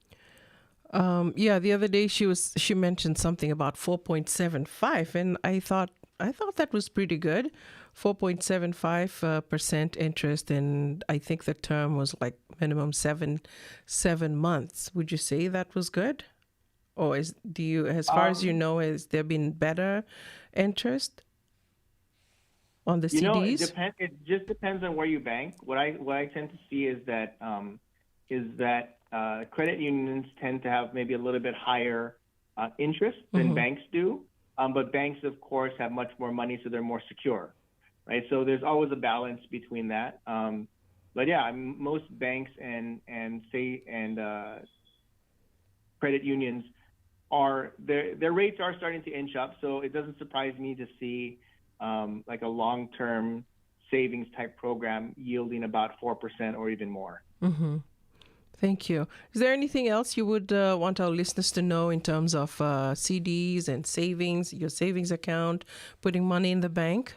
Um, yeah, the other day she was she mentioned something about four point seven five, and I thought I thought that was pretty good. Four point seven five uh, percent interest, and I think the term was like minimum seven seven months. Would you say that was good? Or is do you, as far as you know, has there been better interest on the You know, it C Ds? Depend, it just depends on where you bank. What I what I tend to see is that um, is that uh, credit unions tend to have maybe a little bit higher uh, interest than banks do. Um, but banks, of course, have much more money, so they're more secure, right? So there's always a balance between that. Um, but yeah, I'm- most banks and and say and uh, credit unions are their their rates are starting to inch up. So it doesn't surprise me to see um, like a long term savings type program yielding about four percent or even more. Thank you. Is there anything else you would uh, want our listeners to know in terms of uh, C Ds and savings, your savings account, putting money in the bank?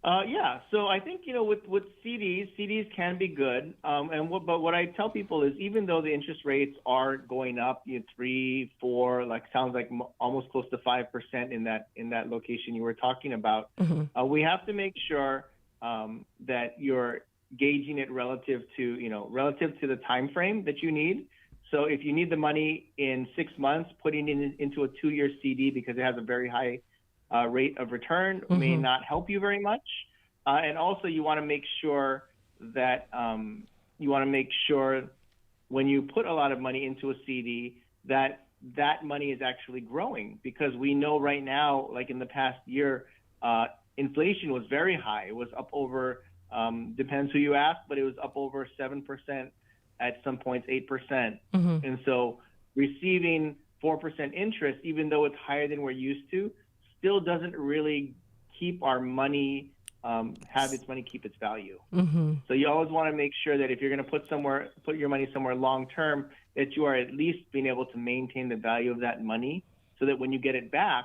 Uh, yeah, so I think you know with with C Ds, C Ds can be good, um, and what, but what I tell people is even though the interest rates are going up, you know, three, four, like sounds like m- almost close to five percent in that in that location you were talking about, uh, we have to make sure um, that you're gauging it relative to you know relative to the time frame that you need. So if you need the money in six months, putting it in, into a two-year C D because it has a very high uh, rate of return may not help you very much. Uh, and also, you want to make sure that um, you want to make sure when you put a lot of money into a C D that that money is actually growing, because we know right now, like in the past year, uh, inflation was very high. It was up over um, depends who you ask, but it was up over seven percent at some points, eight percent. And so receiving four percent interest, even though it's higher than we're used to, still doesn't really keep our money, um, have its money keep its value. So you always want to make sure that if you're going to put somewhere, put your money somewhere long term, that you are at least being able to maintain the value of that money, so that when you get it back,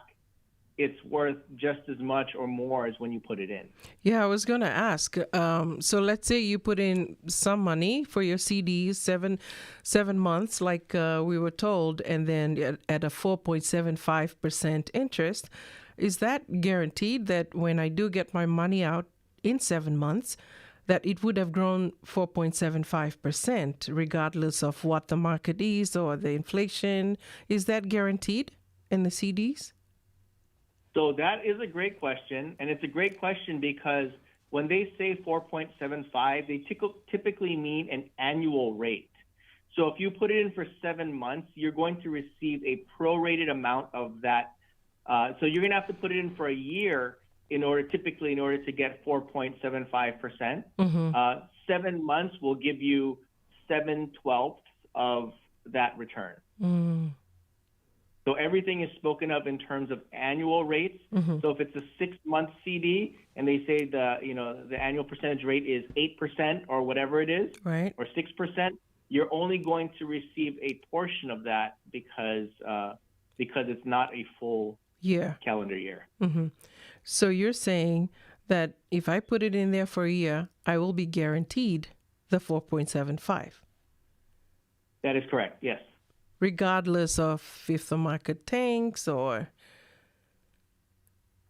it's worth just as much or more as when you put it in. Yeah, I was going to ask. Um, so let's say you put in some money for your C Ds, seven seven months, like uh, we were told, and then at, at a four point seven five percent interest, Is that guaranteed that when I do get my money out in seven months, that it would have grown four point seven five percent, regardless of what the market is or the inflation? Is that guaranteed in the C Ds? So that is a great question, and it's a great question because when they say four point seven five, they tyco- typically mean an annual rate. So if you put it in for seven months, you're going to receive a prorated amount of that. Uh, so you're going to have to put it in for a year in order, typically, in order to get four point seven five percent. Uh, seven months will give you seven twelfths of that return. So everything is spoken of in terms of annual rates. So if it's a six month C D and they say the, you know, the annual percentage rate is eight percent or whatever it is, Right. or six percent, you're only going to receive a portion of that because uh, because it's not a full Yeah. calendar year. So you're saying that if I put it in there for a year, I will be guaranteed the four point seven five, That is correct. Yes. regardless of if the market tanks or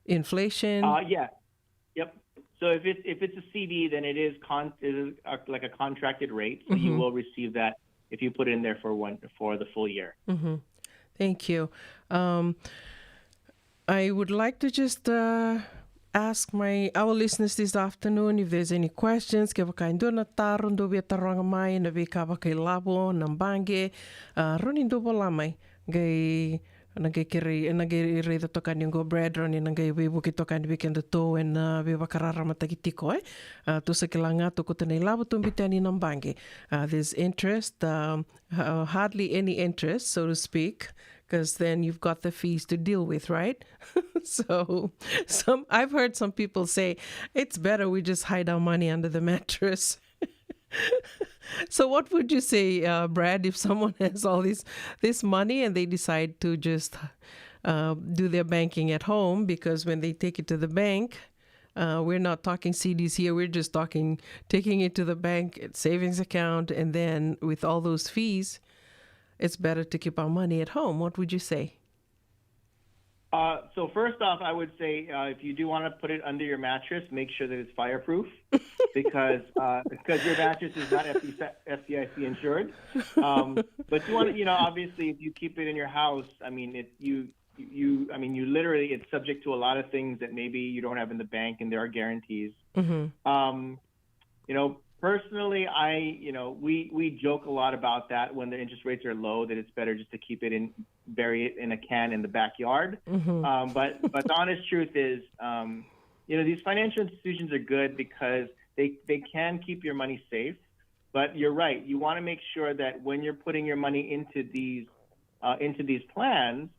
inflation. Uh, yeah. Yep. So if it if it's a C D, then it is con it is uh like a contracted rate, so you will receive that if you put it in there for one for the full year. Thank you. Um, I would like to just uh, ask my our listeners this afternoon if there's any questions. Kevaka e dua na taro dou via taroga mai na veika vakailavo na baqe, uh, rawa ni dou vola mai. Qai na qai kerei na qai raica toka ni qo Brad, rawa ni na qai veivuke toka ni vei kedatou ena veivakararamataki tiko e. Uh, tou sa kila ga tou kauta na ilavo tou biuta yani na baqe. Uh, there's interest, um, uh, hardly any interest, so to speak, because then you've got the fees to deal with, right? So some I've heard some people say it's better we just hide our money under the mattress. So what would you say, uh, Brad, if someone has all this this money and they decide to just uh, do their banking at home? Because when they take it to the bank, uh, we're not talking C Ds here. We're just talking taking it to the bank, savings account, and then with all those fees, it's better to keep our money at home. What would you say? Uh, so first off, I would say uh, if you do want to put it under your mattress, make sure that it's fireproof because uh, because your mattress is not F D I C insured. Um, but you want to, you know, obviously, if you keep it in your house, I mean, it you you I mean, you literally it's subject to a lot of things that maybe you don't have in the bank, and there are guarantees. Um, you know, personally, I, you know, we we joke a lot about that when the interest rates are low, that it's better just to keep it in, bury it in a can in the backyard. Um, but but the honest truth is, um, you know, these financial institutions are good because they they can keep your money safe. But you're right. You want to make sure that when you're putting your money into these uh, into these plans,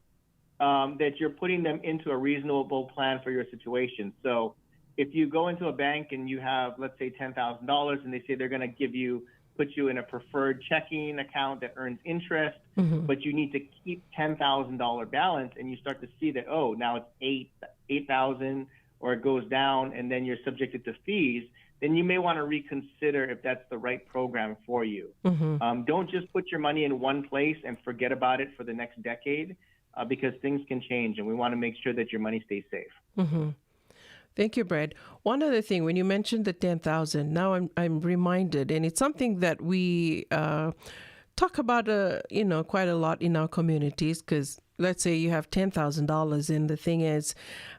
um, that you're putting them into a reasonable plan for your situation. So if you go into a bank and you have, let's say, ten thousand dollars, and they say they're going to give you, put you in a preferred checking account that earns interest, but you need to keep ten thousand dollar balance, and you start to see that, oh, now it's eight eight thousand, or it goes down, and then you're subjected to fees, then you may want to reconsider if that's the right program for you. Um, don't just put your money in one place and forget about it for the next decade, uh, because things can change, and we want to make sure that your money stays safe. Thank you, Brad. One other thing, when you mentioned the ten thousand, now I'm, I'm reminded, and it's something that we uh, talk about, uh, you know, quite a lot in our communities, because let's say you have ten thousand dollars, and the thing is,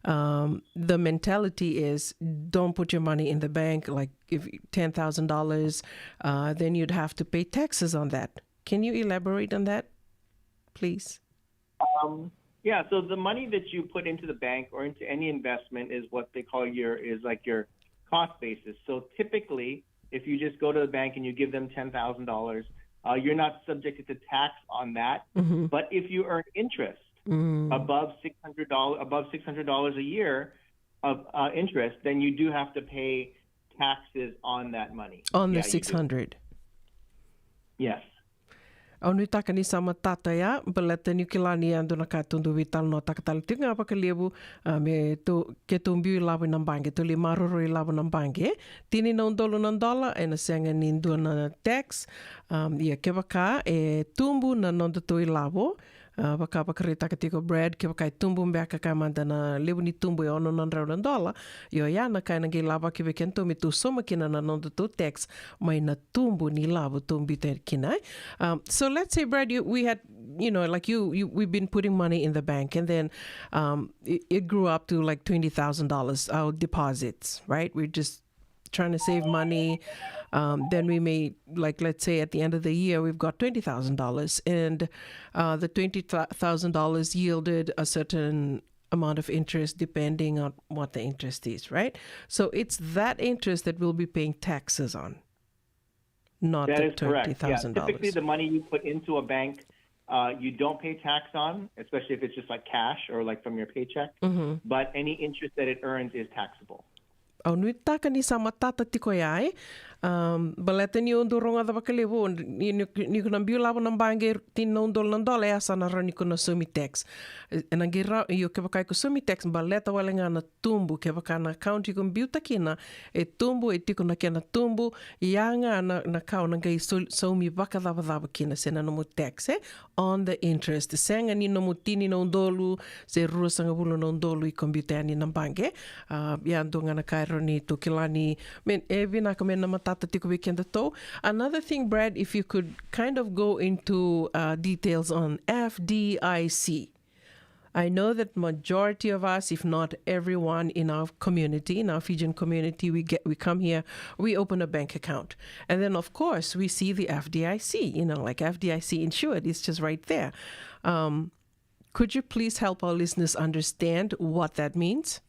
um, the mentality is don't put your money in the bank. Like, if ten thousand dollars, uh, then you'd have to pay taxes on that. Can you elaborate on that, please? Um, yeah, so the money that you put into the bank or into any investment is what they call your, is like your cost basis. So typically, if you just go to the bank and you give them ten thousand dollars, uh, you're not subjected to tax on that. But if you earn interest above six hundred dollars, above six hundred dollars a year of uh, interest, then you do have to pay taxes on that money. On the Yeah, you do. six hundred. Yes. Au nuitaka ni sa matata ya, baleta niu kila ni yadua na ka tou dau veitalanoataka tale tiko ga vakalevu, a, me tou, ke tou biu ilavo ina baqe, tou lai maroroi ilavo na baqe. Tini na udolu na dola, ena sega ni dua na tax. Um, ia kevaka e tubu na nodatou ilavo, Uh, vaka vakaraitaka tiko Brad, kevaka e tubu beka, kaya mada na levu ni tubu e ono na drau na dola, io ya na ka ena qai lavaki vei kedatou me tou sauma kina na nodatou tax mai na tubu ni lavo tou biuta kina, eh? Um, so let's say, Brad, you, we had, you know, like you, you, we've been putting money in the bank, and then, um, it, it grew up to like twenty thousand dollars, our deposits, right? We're just trying to save money. Um, then we may, like, let's say at the end of the year, we've got twenty thousand dollars, and, uh, the twenty thousand dollars yielded a certain amount of interest depending on what the interest is, right? So it's that interest that we'll be paying taxes on, not That the is correct. Yeah. twenty thousand dollars. Typically, the money you put into a bank, uh, you don't pay tax on, especially if it's just like cash or like from your paycheck. Mm-hmm. But any interest that it earns is taxable. Au nuitaka ni sa matata tiko ya, e. Um, baleta ni o dou rogoca vakalevu, ni, ni, ni ko na biu lavo na baqe tini na udolu na dola, e a sa na rawa ni ko na saumi tax. E, ena qai rawa, io kevaka iko saumi tax, baleta wale ga na tubu, kevaka na account iko biuta kina e tubu, e tiko na kena tubu, ya ga na, na ka o na qai sau-, saumi vakacavacava kina se na nomu tax, e, on the interest. Sega ni nomu tini na udolu se ruasagavulu na udolu iko biuta yani na baqe. Uh, ya dua ga na ka e rawa ni tou kila ni, I mean, e vinaka me na matata tiko vei kedatou. Another thing, Brad, if you could kind of go into, uh, details on F D I C. I know that majority of us, if not everyone in our community, in our Fijian community, we get, we come here, we open a bank account. And then, of course, we see the F D I C, you know, like, F D I C insured, it's just right there. Um, could you please help our listeners understand what that means?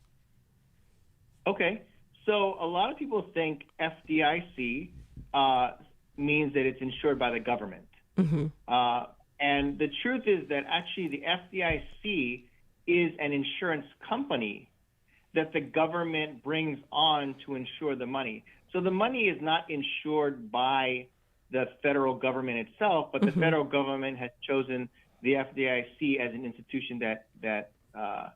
Okay. So a lot of people think F D I C, uh, means that it's insured by the government. Mm-hmm. Uh, and the truth is that actually the F D I C is an insurance company that the government brings on to insure the money. So the money is not insured by the federal government itself, but the Mm-hmm. federal government has chosen the F D I C as an institution that that uh,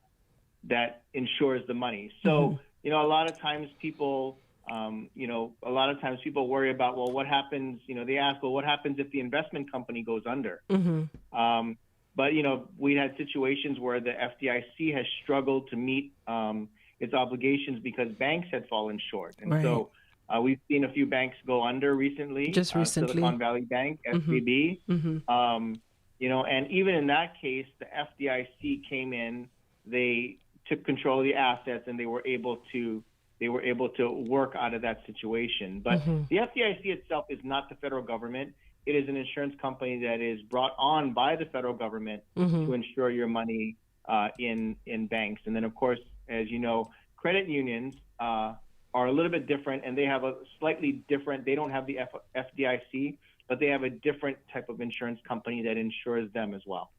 that insures the money. So Mm-hmm. you know, a lot of times people, um, you know, a lot of times people worry about, well, what happens? You know, they ask, well, what happens if the investment company goes under? Mm-hmm. Um, but you know, we had situations where the F D I C has struggled to meet, um, its obligations because banks had fallen short, and Right. so uh, we've seen a few banks go under recently. Just uh, recently. Silicon Valley Bank, Mm-hmm. S V B. Mm-hmm. Um, you know, and even in that case, the F D I C came in, they took control of the assets, and they were able to they were able to work out of that situation. But Mm-hmm. the F D I C itself is not the federal government. It is an insurance company that is brought on by the federal government Mm-hmm. to insure your money, uh, in in banks. And then, of course, as you know, credit unions, uh, are a little bit different, and they have a slightly different. They don't have the F- F D I C, but they have a different type of insurance company that insures them as well.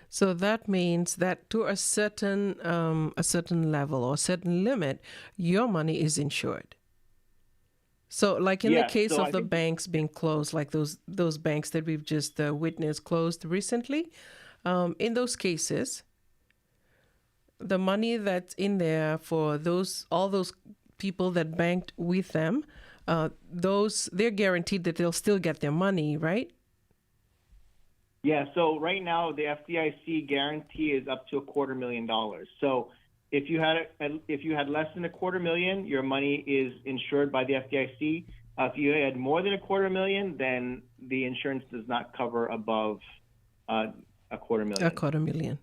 So that means that to a certain, um, a certain level or certain limit, your money is insured. So, like in Yeah, the case so of I the think banks being closed, like those those banks that we've just, uh, witnessed closed recently, um, in those cases, the money that's in there for those, all those people that banked with them, uh, those, they're guaranteed that they'll still get their money, right? Yeah, so right now the F D I C guarantee is up to a quarter million dollars. So if you had a, if you had less than a quarter million, your money is insured by the F D I C. Uh, if you had more than a quarter million, then the insurance does not cover above, uh, a quarter million. A quarter million.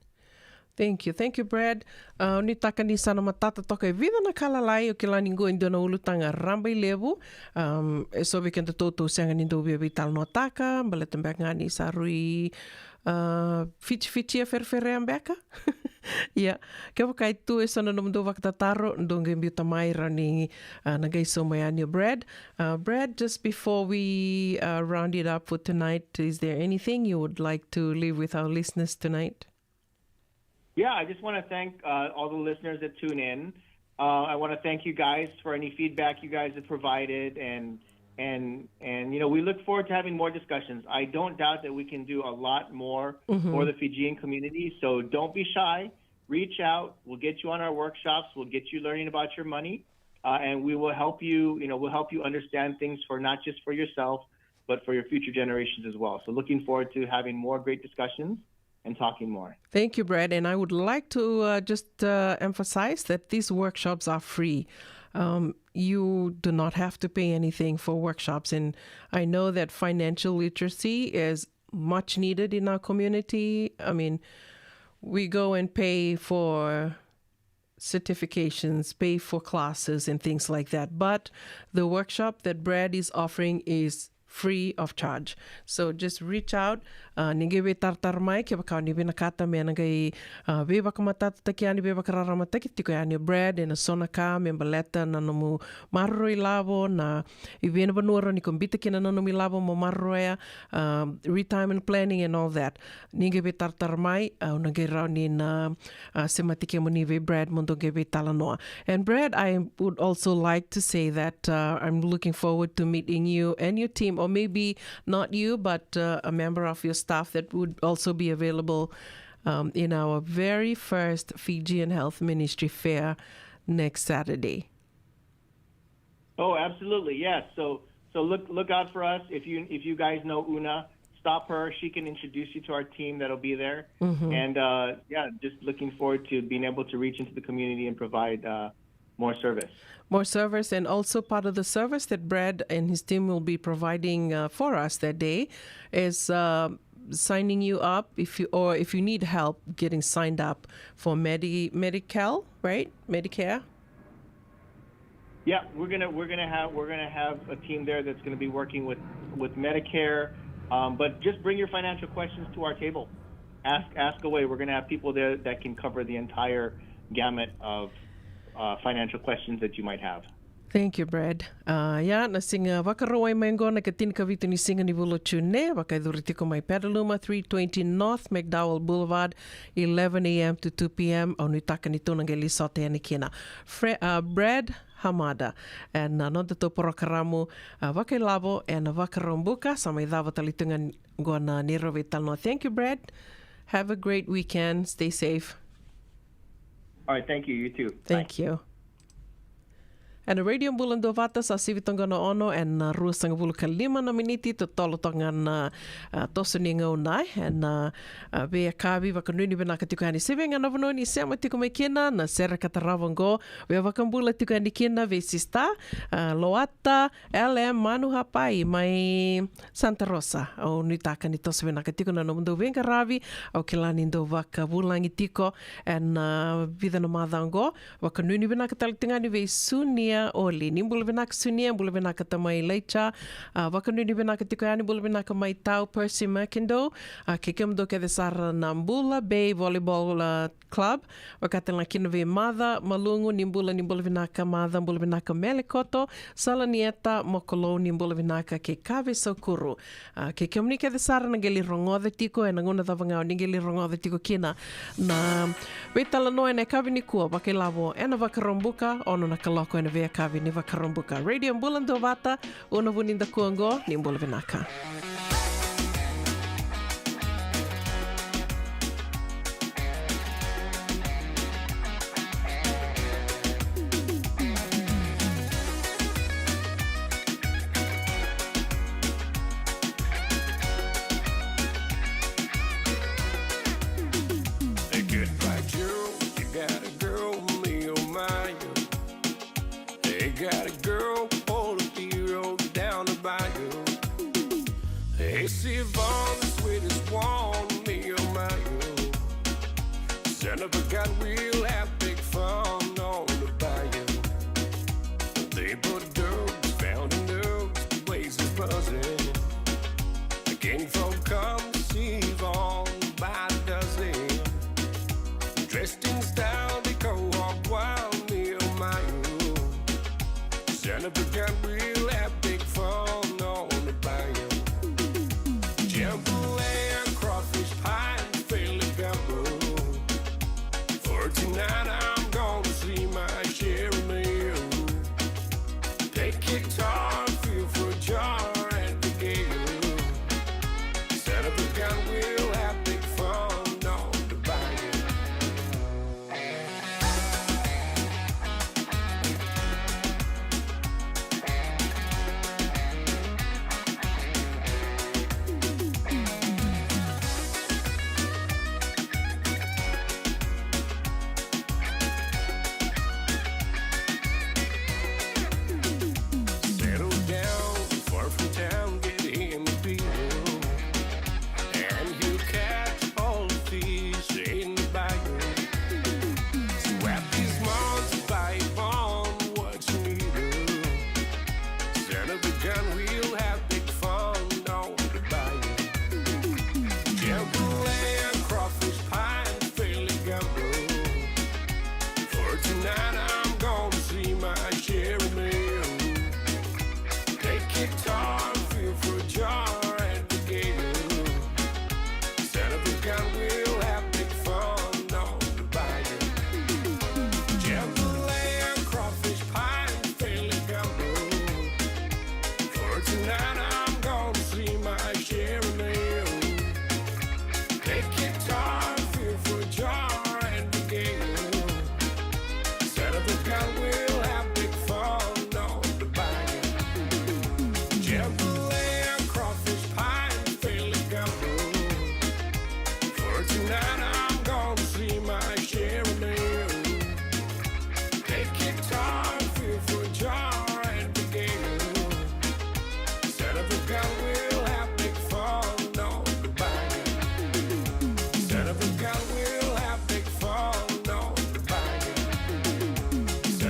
Thank you. Thank you, Brad. Uh, nuitaka ni sa na matata toka e vica na ka lalai, o kila ni qo e dua na ulutaga rabailevu. Um, e so vei kedatou tou sega ni dau via veitalanoataka, baleta beka ga ni sa rui, uh, fitifitia fereferea beka. Ia, kevaka e tu e so na nomudou vakatataro, dou qai biuta mai, rawa ni, uh, na qai sauma yani o Brad. Uh, Brad, just before we, uh, round it up for tonight, is there anything you would like to leave with our listeners tonight? Yeah, I just want to thank, uh, all the listeners that tune in. Uh, I want to thank you guys for any feedback you guys have provided, and and and you know, we look forward to having more discussions. I don't doubt that we can do a lot more Mm-hmm. for the Fijian community. So don't be shy. Reach out. We'll get you on our workshops. We'll get you learning about your money, uh, and we will help you. You know, we'll help you understand things for not just for yourself, but for your future generations as well. So looking forward to having more great discussions. and talking more. Thank you, Brad. And I would like to uh, just uh, emphasize that these workshops are free. Um, you do not have to pay anything for workshops. And I know that financial literacy is much needed in our community. I mean, we go and pay for certifications, pay for classes and things like that. But the workshop that Brad is offering is free of charge. So just reach out. Uh, ni qai veitaratara mai kevaka ni vinakata me na qai uh, veivakamatatataki yani, veivakararamataki tiko yani o Brad ena so na ka me baleta na nomu maroroi lavo, na i vei na vanua rawa ni ko biuta kina na nomu ilavo mo maroroya, um, retirement planning and all that. Ni qai veitaratara mai, au na qai rawa ni na uh, semati kemuni vei Brad mo dou qai veitalanoa. And Brad, I would also like to say that uh, I'm looking forward to meeting you and your team, or maybe not you, but uh, a member of your staff that would also be available um, in our very first Fijian Health Ministry Fair next Saturday. Oh, absolutely, yes. So, so look look out for us. If you if you guys know Una, stop her. She can introduce you to our team that'll be there. And uh, yeah, just looking forward to being able to reach into the community and provide uh, more service. More service, and also part of the service that Brad and his team will be providing uh, for us that day is uh, signing you up if you, or if you need help getting signed up for Medi Medi-Cal, right? Medicare. Yeah, we're gonna we're gonna have we're gonna have a team there that's gonna be working with with Medicare. Um, but just bring your financial questions to our table. Ask ask away. We're gonna have people there that can cover the entire gamut of uh, financial questions that you might have. Thank you, Brad. Uh, ia, na siga Vakarauwai mai oqo na ikatinikavitu ni siga ni vula o June, vakayacori tiko mai Petaluma, three twenty North McDowell Boulevard, eleven a.m. to two p.m. Au nuitaka ni tou na qai lai sota yani kina. Fre, uh, Brad Hamada ena nodatou porokaramu uh, vakailavo ena Vakaraubuka. Sa mai cava tale tu ga oqo na neirau veitalanoa. Thank you, Brad. Have a great weekend. Stay safe. All right, thank you. You too. Thank you. Ena Radio Bula Duavata, sa sivi toka na ono ena ruasagavulu ka lima na miniti, totolo toka ga na uh, toso ni gauna ena uh, veiyakavi. Vakanuinui vinaka tiko yani se vei ga na vanua ni sema tiko mai kina na sere ka tarava oqo. Via vakabula tiko yani kina vei sista uh, Loata L M Manuhapai mai Santa Rosa. Au nuitaka ni toso vinaka tiko na nomudou veiqaravi. Au kila ni dou vakavulagi tiko ena uh, vica na macawa oqo. Vakanuinui vinaka tale tiko yani vei Sunia Oli. Ni bula vinaka Sunia, bula vinaka tamai Laicha. Uh, vakanuinui vinaka tiko yani, bula vinaka mai Tau Percy McIndoe. Uh, kei kemudou kece sara na Bula Bay Volleyball uh, Club. Vaka tale ga kina vei Maca Malugu, ni bula, ni bula vinaka Maca, bula vinaka Melekoto, Salanieta Mokolou, ni bula vinaka kei Kave Saukuru. Uh, kei kemuni kece sara na qai lai rogoca tiko ena gauna cava ga o ni qai lai rogoca tiko kina na veitalanoa ena yakavi nikua vakailavo ena Vakaraubuka, ono na kaloko ena veiyakavi ni Vakaraubuka. Radio Bula Duavata, Una Vunidakua oqo, ni bula vinaka. Hey, goodbye, Joe. You got a girl, me, oh my, oh. Hey, got a girl, all the hero down the bayou. Hey, Siobhan, the sweetest one, me, oh my, oh. Son of a gun, we'll have big fun on the bayou. They put dogs, found in dogs, the place is buzzing. The king folk come, Siobhan, by the dozen. Dressed in style, they go hog wild, me, oh my, oh. Son of a gun, we'll have big fun on the bayou. Jambalaya, crawfish pie, Philly gumbo. For tonight, I'm gonna see my share of meal. Play guitar, feel for a jar at the gate. Son of a gun, we'll have big fun on the bayou.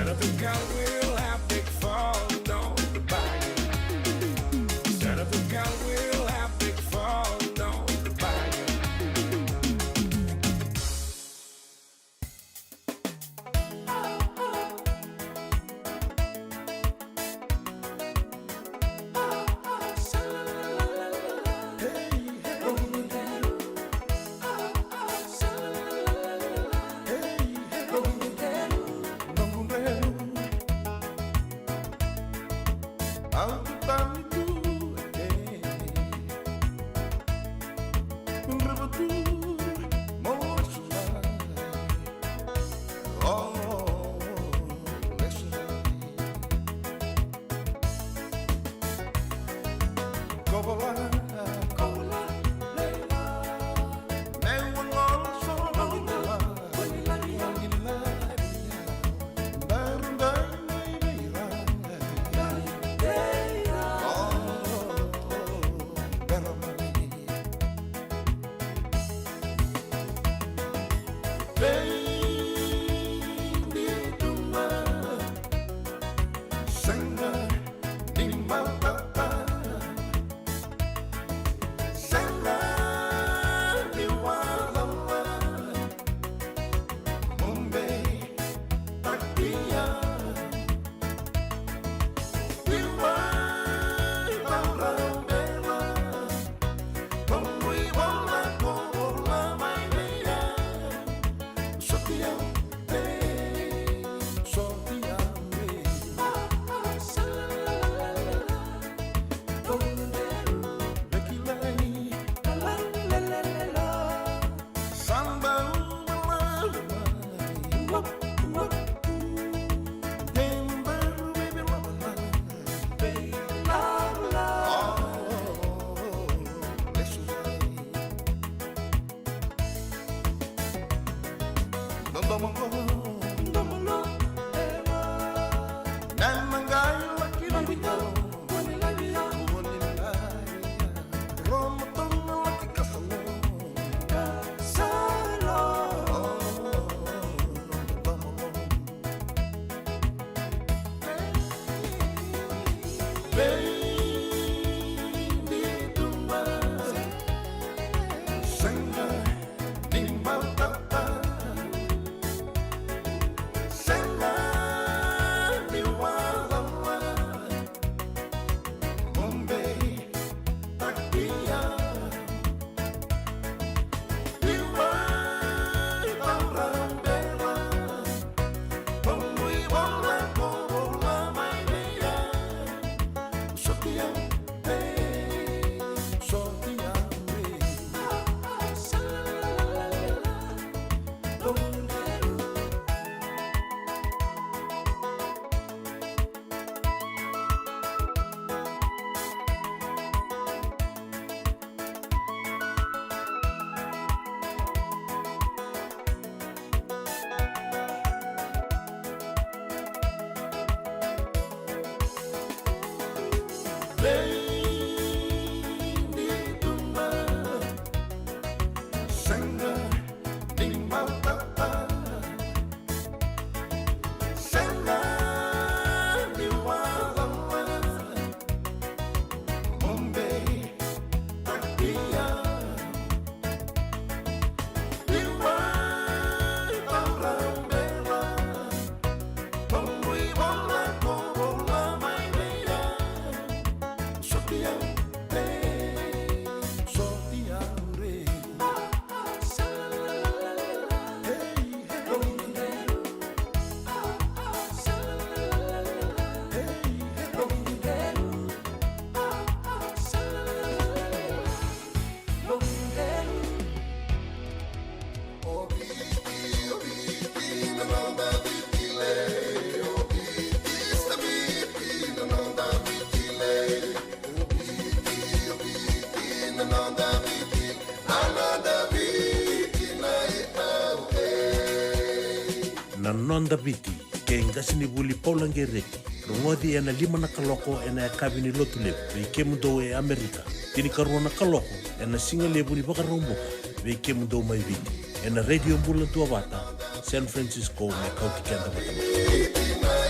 Said of the girl will have big fall, no, the buyer. Said of the girl will have big fall, no, the buyer. Na Noda Viti, kei qasenivuli Paula Qereti, rogoci ena lima na kaloko ena yakavi ni Lotulevu, vei kemudou e Amerika, tinikarua na kaloko ena sigalevu ni Vakaraubuka, vei kemudou mai Viti, ena Radio Bula Duavata, San Francisco, me kauti keda vata mai.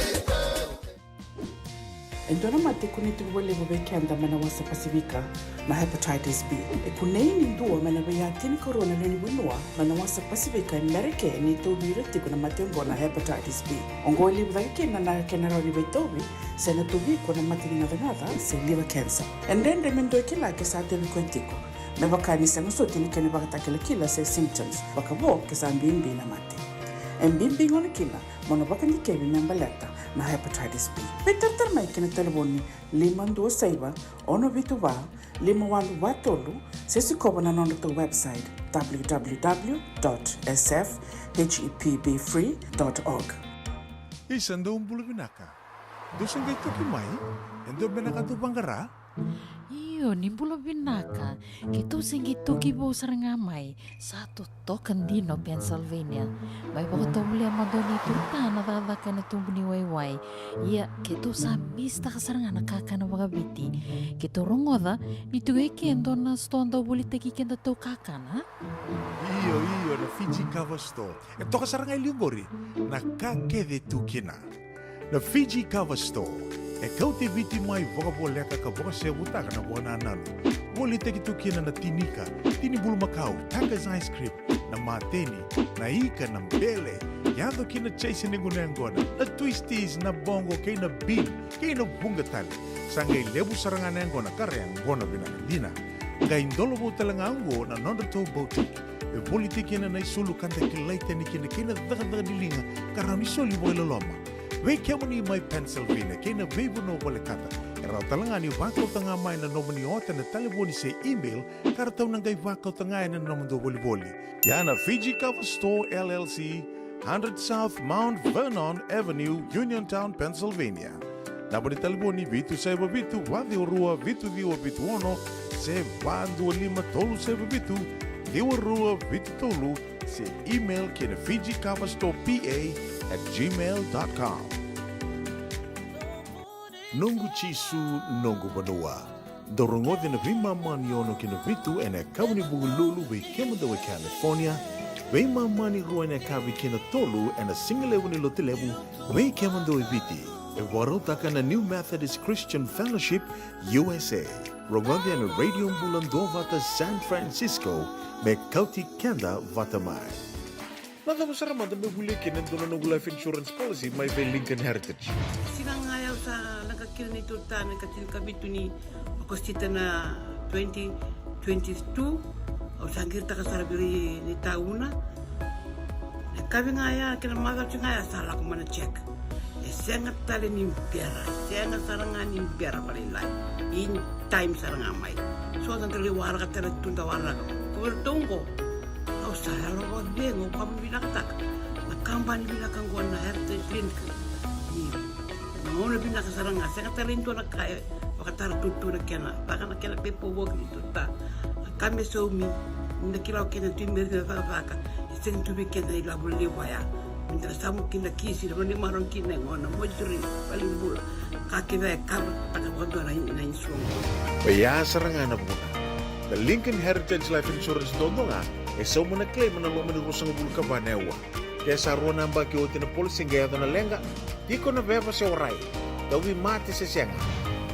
E dua na mate e kunei tiko vakalevu vei keda mai na wasa Pasifika na hepatitis B. E kunei ni dua mai na veiya tinikarua na lewe ni vanua mai na wasa Pasifika e Merika ni tauvi ira tiko na mate oqo na hepatitis B. Oqo e levu cake kina na kena rawa ni veitauvi se na tauvi iko na mate ni gacagaca se liver cancer. E dredre me dua e kila ke sa tauvi koya tiko. Me vaka ni sega soti na kena ivakatakilakila se symptoms, vakavo ke sa bibi na mate. E bibi gona kina mo na vakadikevi me baleta na hepatitis B. Veitaratara mai ki na talevoni lima dua saiva, ono vitu va, lima walu va tolu, se sikova na nodratou website, w w w dot s f h e p b free dot org. Isa, dou bula vinaka. Dou se qai toki mai? E dua beka na ka dou vaqara? Io, ni bula vinaka. Keitou se qai toki vou sara ga mai. Sa totoka dina o Pennsylvania. Mai vakatovolea mada o neitou ta na cakacaka ena tubu ni waiwai. Ia, keitou sa misitaka sara ga na kakana vakaviti. Keitou rogoca ni tiko e ke e dua na sitoa dau volitaki kedatou kakana. Io, io, na Fiji Cover Store. E toka sara ga e liu qori na ka kece tu kina. Na Fiji Cover Store e kauti Viti mai vakavoleka ka vakasevutaka na vakanananu. Volitaki tu kina na tinika, tini bulumakau, Tiger's ice cream, na mateni, na ika, na bele, yaco kina chase ni guna yaqona, na twisties, na bongo kei na bean, kei na vuqa tale. Sa qai levu sara ga na yaqona ka ra yaqona vinaka dina. Qai dolovou tale ga oqo na nodratou boutique. E volitaki kina na isulu ka da kilai tani kina kei na cakacaka ni liga ka rawa ni soli vakailoloma. Vei kemuni mai Pennsylvania kei na veivanua volekata, e rawa tale ga ni vakauta ga mai na nomuni ota ena talevoni se email ka ratou na qai vakauta ga ena nomudou volivoli. Ia na Fiji Cover Store L L C, hundred South Mount Vernon Avenue, Uniontown, Pennsylvania. Naba ni talevoni vitu saiva vitu, va ciwa rua, vitu ciwa vitu ono, se va dua lima tolu saiva vitu, ciwa rua vitu tolu, se email ki na Fiji Cover Store P A at gmail dot com. Noqu Jisu, noqu vanua. Dou rogoci na veimama ni ono ki na vitu ena yakavi ni Vukelulu vei kemudou e California, veimama ni rua ena yakavi ki na tolu ena sigalevu ni Lotulevu vei kemudou e Viti. E vakarautaka na New Methodist Christian Fellowship U S A. Rogoci ena Radio Bula Duavata San Francisco me kauti keda vata mai. Na cava sara mada me volia kina e dua na noqu life insurance policy mai vei Lincoln Heritage? Siga ga ya au sa leqa kina neitou ta na ika tinikavitu ni Okosita na twenty twenty-two. Au sa qiritaka sara vei ira na itauna. Na yakavi ga ya kei na macawa ga ya sa lako mai na check. E sega tale ni bera, e sega sara ga ni bera vakalailai. In time sara ga mai. So da qai waraka tale tu da waraka. Ko vei ratou oqo. Au sa yalo vakacegu, au vakavinavinakataka na kabani vinaka oqo na Heritage Link. Ni na gauna vinaka sara ga, sega tale ni dua na ka e vakatara tutu na kena, vaka na kena paperwork ni tuta. Na ka me saumi, ni da kila o keda tu i meri na cakacaka, e sega tu vei keda na ilavo levu ya. Ni da na samu kina kisi, na vanua ni marau kina e gona, mortuary, valenibula. Ka kece e cover taka vakadua na, na insurance. Oya sara ga na vuna. Na Lincoln Heritage Life Insurance dodonu ga e sauma na claim ena loma ni ruasagavulu ka va na aua. Ke sa rua na yabaki oti na policy qai yaco na leqa, tiko na veva se warai, tauvimate se sega,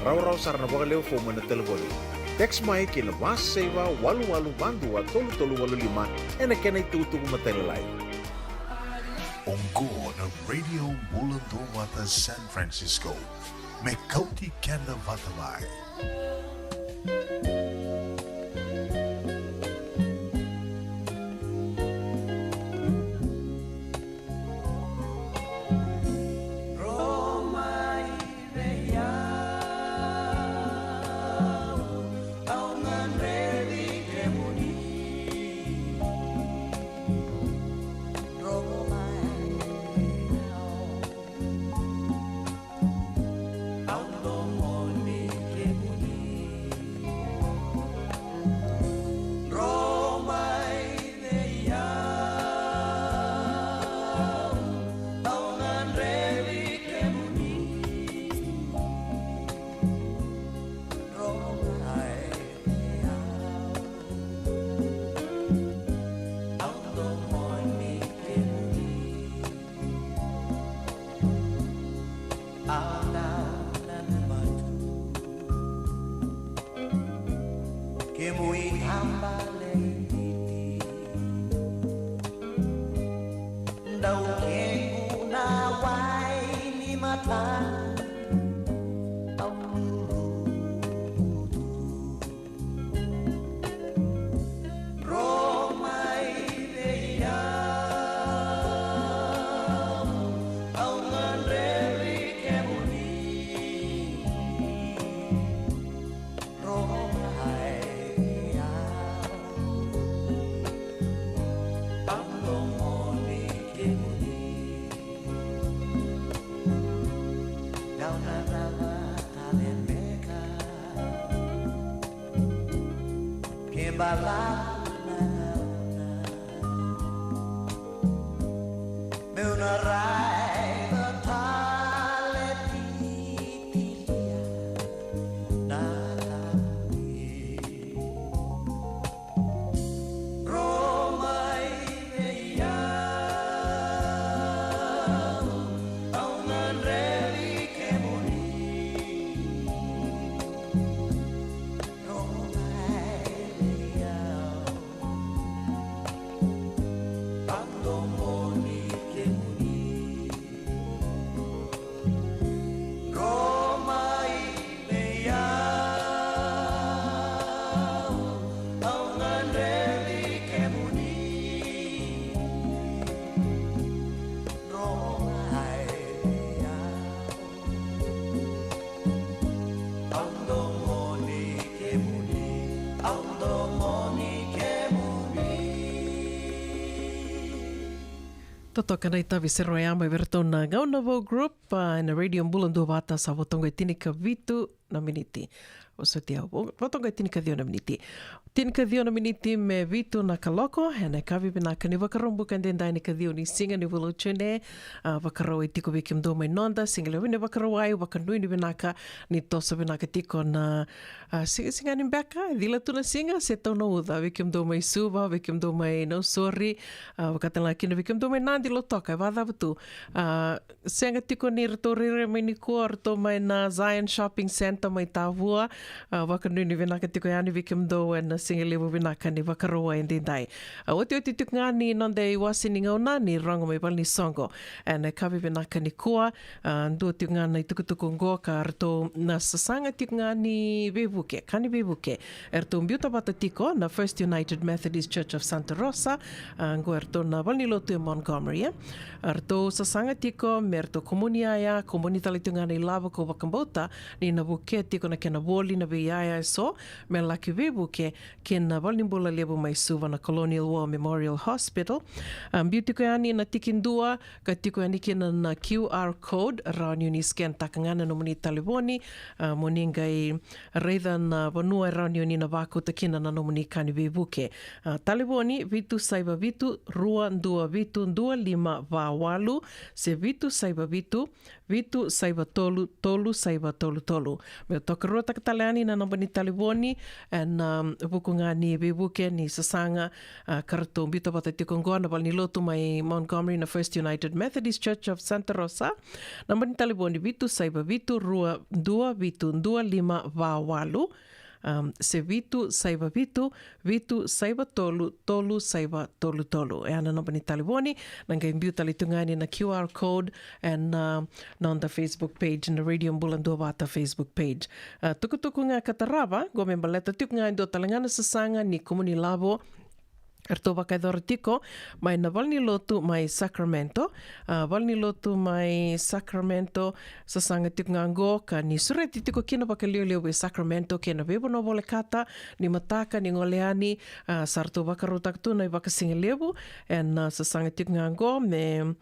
rawarawa sara na vakalewe fomu ena talevoni. Text mai ki na va saiva walu walu va dua tolu tolu walu lima ena kena itukutuku matailalai. Oqo na Radio Bula Duavata San Francisco. Me kauti keda vata mai. Kemu i tambaleti, dau kemu na wai ni mata, au luluvutu. Ro mai vei au, au gadrevi kemuni. Ro mai vei au, au lomani kemuni. Dau na cava tale beka, ke balavu na gauna, meu na raica tale titilia na tamui. Ro mai vei au, au gadrevi kemuni. Ro mai vei au, au lomani kemuni. Ro mai vei au, au gadrevi kemuni. Ro mai vei au, au lomani kemuni, au lomani kemuni. Totoka na itavi sere oya mai vei iratou na Gauna Vou Group, a, ena Radio Bula Duavata, sa vo toka e tinikavitu na miniti. Vosoti au, vo-, vo toka e tinikaciwa na miniti. Tinikaciwa na miniti me vitu na kaloko, ena yakavi vinaka ni Vakaraubuka edaidai, ni kaciwa ni siga ni vula o June. A, vakarau e tiko vei kemudou mai noda, siga levu ni Vakarauwai, vakanuinui vinaka ni toso vinaka tiko na, a, sigasiga ni beka, cila tu na siga, se tau na uca, vei kemudou mai Suva, vei kemudou mai Nausori, a, vakatalega kina vei kemudou mai Nadi, Lautoka, e vakacava tu. A, sega tiko ni ratou rairai mai nikua, ratou mai na Zion Shopping Centre mai Tavua. A, vakanuinui vinaka tiko yani vei kemudou ena siga levu vinaka ni Vakarauwai edaidai. A, otioti tiko ga ni noda iwase ni gauna ni rogo mai valenisoqo ena yakavi vinaka nikua. A, dua tiko ga na itukutuku oqo ka ratou na sasaga tiko ga ni veivuke, ka ni veivuke. Eratou biuta vata tiko na First United Methodist Church of Santa Rosa, a, oqo eratou na valenilotu e Montgomery, e. Eratou sasaga tiko me ratou kumuni yaya, kumuni tale tiko ga na ilavo ka vakabauta ni na vukea tiko na kena voli na veiyaya eso me laki veivuke ki na valenibula levu mai Suva, na Colonial War Memorial Hospital. A, biu tiko yani na tikidua, ka tiko yani kina na Q R code, rawa ni o ni scan taka ga na nomuni talevoni, a, mo ni qai raica na vanua e rawa ni o ni na vakauta kina na nomuni ka ni veivuke. A, talevoni vitu saiva vitu, rua dua vitu, dua lima va walu, se vitu saiva vitu, vitu saiva tolu, tolu saiva tolu tolu. Meu tokaruataka tale yani na naba ni talevoni ena, um, vuku ga ni veivuke ni sasaga, a, ka ratou biuta vata tiko oqo na valenilotu mai Montgomery, na First United Methodist Church of Santa Rosa. Naba ni talevoni vitu saiva vitu, rua dua vitu, dua lima va walu, um, se vitu saiva vitu, vitu saiva tolu, tolu saiva tolu tolu. E ya na naba ni talevoni, na qai biu tale tu ga yani na Q R code ena, um, noda Facebook page, na Radio Bula Duavata Facebook page. A, tukutuku ga ka tarava, qo me baleta tiko ga e dua tale ga na sasaga ni kumuni lavo eratou vakayacora tiko mai na valenilotu mai Sacramento. A, valenilotu mai Sacramento, sasaga tiko ga oqo ka ni sureti tiko kina vakalevulevu e Sacramento kei na veivanua volekata, ni mataka ni gole yani, a, sa ratou vakarautaka tu na ivakasigalevu. Ena, a, sasaga tiko ga oqo me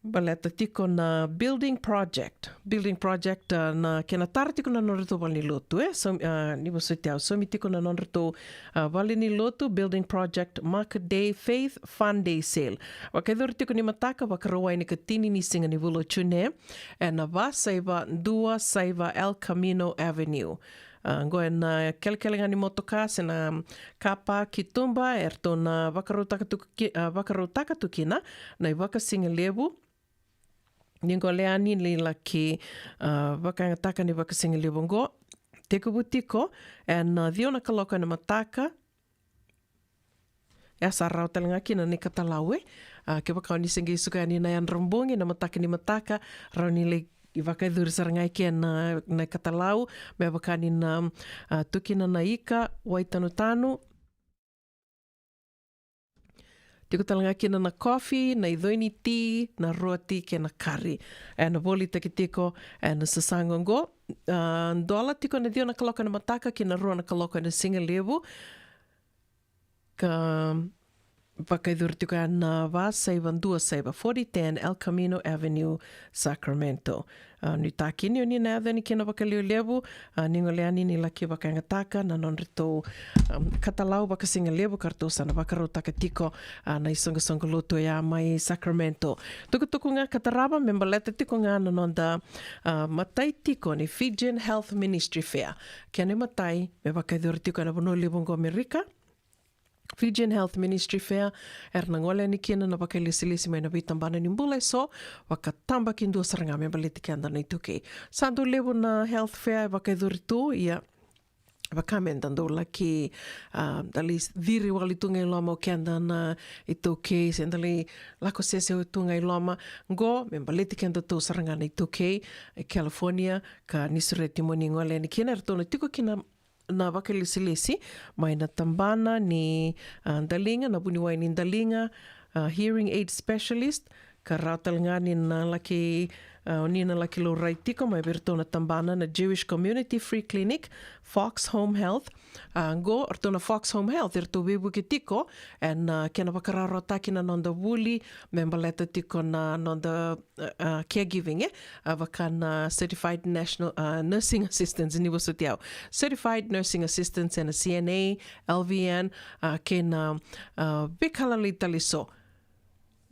baleta tiko na building project. Building project, a, na kena tara tiko na nodratou valenilotu, e. So, a, ni vosoti au, saumi tiko na nodratou, a, valenilotu, building project, Market Day Faith Fun Day Sale. Vakayacori tiko ni mataka, Vakarauwai, ni katini ni siga ni vula o June, ena va saiva dua saiva El Camino Avenue. A, oqo ena, a, kelekele ga ni motoka se na, um, car park i tuba, eratou na vakarautaka tu ki-, a, vakarautaka tu kina na ivakasigalevu ni gole yani ni laki, a, vakayagataka na ivakasigalevu oqo. tekivu tiko ena ciwa na kaloko ena mataka. E sa rawa tale ga kina na ikatalau, e. A, kevaka o ni se qai suka yani na yadra bogi, na mataka ni mataka, rawa ni lai vakayacori sara ga eke na, na ikatalau, me vaka ni na, a, tu kina na ika, wai tanutanu. Tiko tale ga kina na kofi, na icoi ni ti, na roti kei na kari. Ena volitaki tiko ena sasaga oqo. A, dola tiko ena ciwa na kaloko ena mataka ki na rua na kaloko ena sigalevu. Ka vakayacori tiko ena va saiva dua saiva, forty ten El Camino Avenue, Sacramento. A, nuitaki ni o ni na yaco yani kina vakalevulevu, a, ni gole yani ni laki vakayagataka na nodratou, um, katalau vakasigalevu ka ratou sa na vakarautaka tiko, a, na isoqosoqo lotu oya mai Sacramento. Tukutuku ga ka tarava me baleta tiko ga na noda, a, matai tiko ni Fijian Health Ministry Fair. Kena imatai me vakayacori tiko ena vanua levu oqo Amerika. Fijian Health Ministry Fair, era na gole yani kina na vakailesilesi mai na veitabana ni bula eso, vakatabakidua sara ga me baleti keda na iTaukei. Sa dau levu na health fair e vakayacori tu, ia, vaka me da dau laki, a, da lai ciri wale tu ga i loma o keda na iTaukei, se da lai lako sese tu ga i loma, qo me baleti kedatou sara ga na iTaukei, e California, ka ni sureti mo ni gole yani kina, eratou na tiko kina na vakailesilesi mai na tabana ni, a, daliga, na vuniwai ni daliga, a, hearing aid specialist, ka rawa tale ga ni na laki, a, ni na laki laurai tiko mai vei iratou na tabana na Jewish Community Free Clinic, Fox Home Health. A, qo, ratou na Fox Home Health, eratou veivuke tiko ena, a, kena vakarautaki na noda vuli me baleta tiko na noda, a, a, caregiving, e, a, vaka na Certified National, a, Nursing Assistance, ni vosoti au. Certified Nursing Assistance ena C N A, L V N, a, kei na, a, veika lalai tale eso.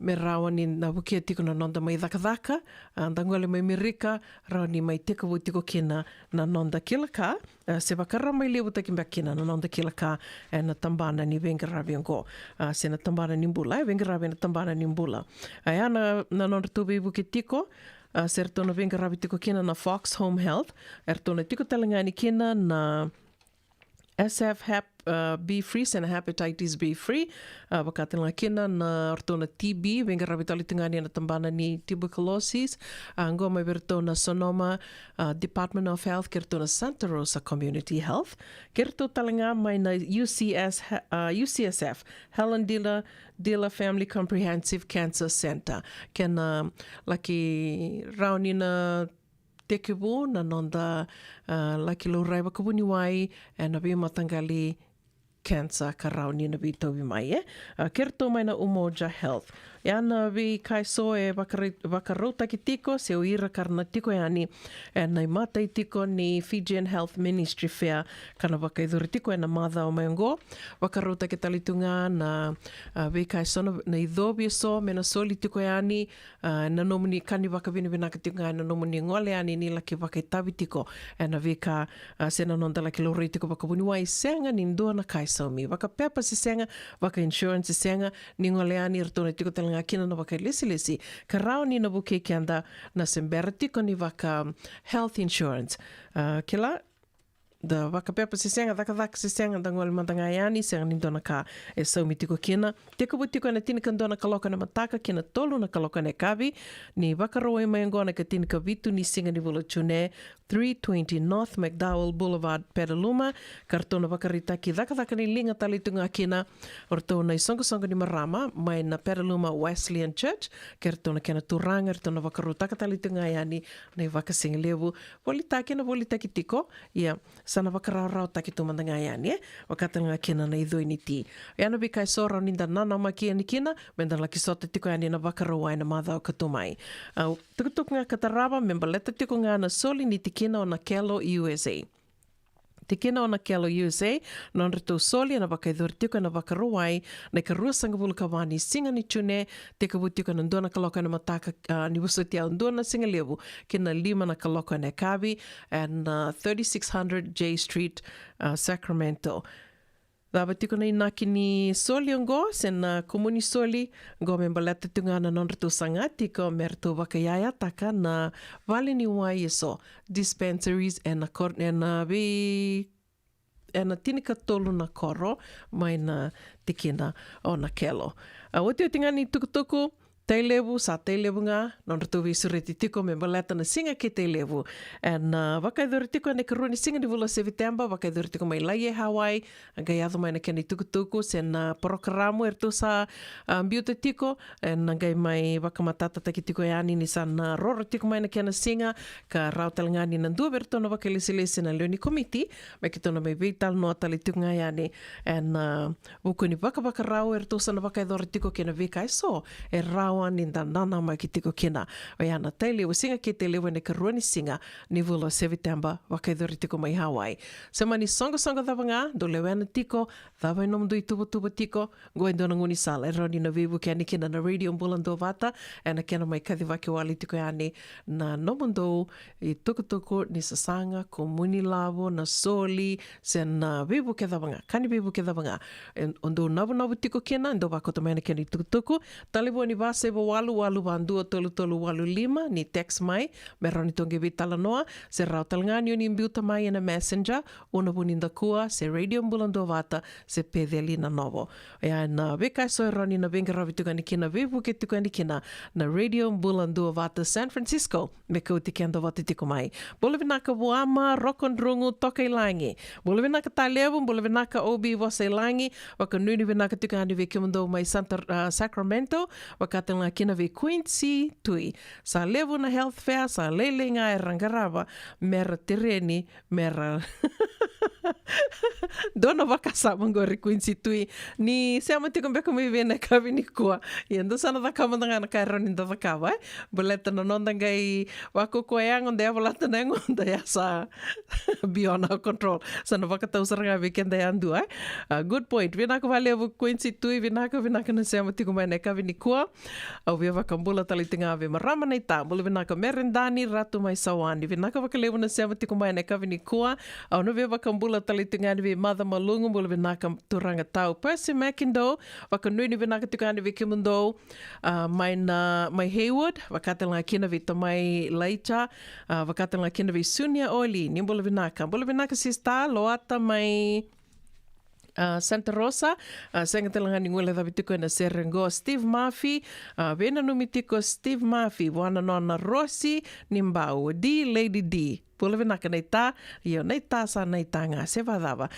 Me rawa ni na vukea tiko na noda mai cakacaka, a, da gole mai Amerika, rawa ni mai tekivu tiko kina na noda kila ka, a, se vakarau mai levutaki beka kina na noda kila ka ena tabana ni veiqaravi oqo, a, se na tabana ni bula, e veiqaravi ena tabana ni bula. A, ya na, na nodratou veivuke tiko, a, se ratou na veiqaravi tiko kina na Fox Home Health, eratou na tiko tale ga yani kina na S F Hep, a, B free, se na hepatitis B free, a, vaka tale ga kina na ratou na T B, veiqaravi tale tu ga yani ena tabana ni tuberculosis, a, qo mai vei ratou na Sonoma, a, Department of Health, kei ratou na Santa Rosa Community Health, kei ratou tale ga mai na U C S, he-, a, U C S F, Helen Diller, Diller Family Comprehensive Cancer Center. Kena laki rawa ni na tekivu na noda, a, laki laurai vakavuniwai ena veimataqali cancer ka rawa ni na veitauvi mai, e. A, kei ratou mai na Umoja Health. Ya na veika eso e vakara-, vakarautaki tiko, se o ira ka ra na tiko yani ena imatai tiko ni Fijian Health Ministry Fair, ka na vakayacori tiko ena macawa mai oqo. Vakarautaki tale tu ga na, a, veika eso na, na icovi eso me na soli tiko yani, a, na nomuni ka ni vakavinavinaka tiko ga ena nomuni gole yani ni laki vakaitavi tiko ena veika, a, se na noda laki laurai tiko vakavuniwai, sega ni dua na ka e saumi. Vakapepa se sega, vaka insurance se sega, ni gole yani eratou na tiko tale ga kina na vakailesilesi ka rawa ni na vukei keda na se bera tiko ni vaka health insurance. A, kila, da vakapepa se sega, cakacaka se sega, da gole mada ga yani, sega ni dua na ka e saumi tiko kina. Tekivu tiko ena tinikadua na kaloko ena mataka ki na tolu na kaloko ena yakavi ni Vakarauwai mai oqo, na ikatinikavitu ni siga ni vula o June, three twenty North McDowell Boulevard, Petaluma. Ka ratou na vakaraitaki cakacaka ni liga tale tu ga kina o ratou na isoqosoqo ni marama mai na Petaluma Wesleyan Church, kei ratou na kena turaga, ratou na vakarautaka tale tu ga yani na ivakasigalevu. Volitaki, na volitaki tiko, ia, sa na vakarawarawataki tu mada ga yani, e, vaka tale ga kina na icoi ni ti. Ia na veika eso rawa ni da nanamaki yani kina me da laki sota tiko yani na Vakarauwai na macawa ka tu mai. A, tukutuku ga ka tarava me baleta tiko ga na soli ni tikina o Nakelo U S A. Tikina o Nakelo U S A, nodratou soli ena vakayacori tiko ena Vakarauwai na ikaruasagavulu ka va ni siga ni June, tekivu tiko ena dua na kaloko ena mataka, a, ni vosoti au, dua na sigalevu, ki na lima na kaloko ena yakavi, ena, a, thirty-six hundred J Street, a, Sacramento. Cava tiko na inaki ni soli oqo, se na kumuni soli oqo me baleta tu ga na nodratou saga tiko me ratou vakayayataka na vale ni wai eso, dispensaries, ena kor-, ena vei, ena tinikatolu na koro mai na tikina o Nakelo. A, otioti ga ni tukutuku, Tailevu, sa Tailevu ga, nodratou veisureti tiko me baleta na siga kei Tailevu. Ena, a, vakayacori tiko ena ikarua ni siga ni vula o Seviteba, vakayacori tiko mai Laie, Hawaii, a qai yaco mai na kena itukutuku, se na porokaramu eratou sa, a, biuta tiko, ena qai mai vakamatatataki tiko yani ni sa na roro tiko mai na kena siga, ka rawa tale ga ni na dua vei iratou na vakailesilesi na lewe ni komiti, me keitou na mai veitalanoa tale tiko ga yani, ena, a, vuku ni vakavakarau eratou sa na vakayacora tiko kei na veika eso e rawa ni da nanamaki tiko kina. Oya na Tailevu, siga kei Tailevu ena ikarua ni siga ni vula o Seviteba, vakayacori tiko mai Hawaii. Se mani soqosoqo cava ga dou lewena tiko, cava e nomudou ituvatuva tiko, qo e dua na gaunisala e rawa ni na veivuke yani kina na Radio Bula Duavata, ena kena mai kacivaki wale tiko yani na nomudou itukutuku ni sasaga, kumuni lavo, na soli, se na veivuke cava ga, ka ni veivuke cava ga. E, o dou navunavu tiko kina, dou vakauta mai na kena itukutuku. Talevoni va saiva walu walu va dua tolu tolu walu lima, ni text mai, me rawa ni tou qai veitalanoa, se rawa tale ga ni o ni biuta mai ena Messenger, Una Vunidakua, se Radio Bula Duavata, se Peceli Nanovo. Ia na veika eso e rawa ni na veiqaravi tiko yani kina, veivuke tiko yani kina na Radio Bula Duavata San Francisco, me kauti keda vata tiko mai. Bula vinaka Vuama, Rokodrugu, Tokailagi. Bula vinaka Talevu, bula vinaka Obi Vosailagi, vakanuinui vinaka tiko yani vei kemudou mai Santa, a, Sacramento, vaka tale ga kina vei Quincy Tui. Sa levu na health fair, sa lailai ga era qarava, mera tereni, mera. Dua na vakasama qori Quincy Tui, ni sema tiko beka mai vei na yakavi nikua. Ia, dou sa na cakava mada ga na ka e rawa ni da cakava, e? Baleta na noda qai vakaukaua yago, da yavalata na yagoda, ia sa beyond our control. Sa na vakatau sara ga vei keda yadua, e? A, good point. Vinaka vakalevu Quincy Tui, vinaka, vinaka na sema tiko mai na yakavi nikua. Au via vakabula tale tiko ga vei marama naita, bula vinaka Meredani, Ratu mai Sawani, vinaka vakalevu na sema tiko mai na yakavi nikua. Au na via vakabula tale tiko ga yani vei Maca Malugu, bula vinaka turaga tau. Percy McIndoe, vakanuinui vinaka tiko yani vei kemudou, a, mai na, mai Haywood, vaka tale ga kina vei tamai Laicha, a, vaka tale ga kina vei Sunia Oli, ni bula vinaka. Bula vinaka sister, Loata mai a, Santa Rosa, a, sega tale ga ni guilecavi tiko ena sere qo. Steve Murphy, a, veinanumi tiko Steve Murphy vua na nona Rosi ni Bau, D, Lady D. Bula vinaka naita, io naita sa naita ga, se vacava.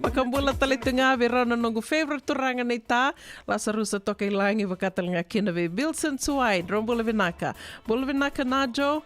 Vakabula tale tu ga vei rau na noqu favorite turaga naita, Lasarusa Tokailagi, vaka tale ga kina vei Bilson Suai, drau bula vinaka. Bula vinaka Najo.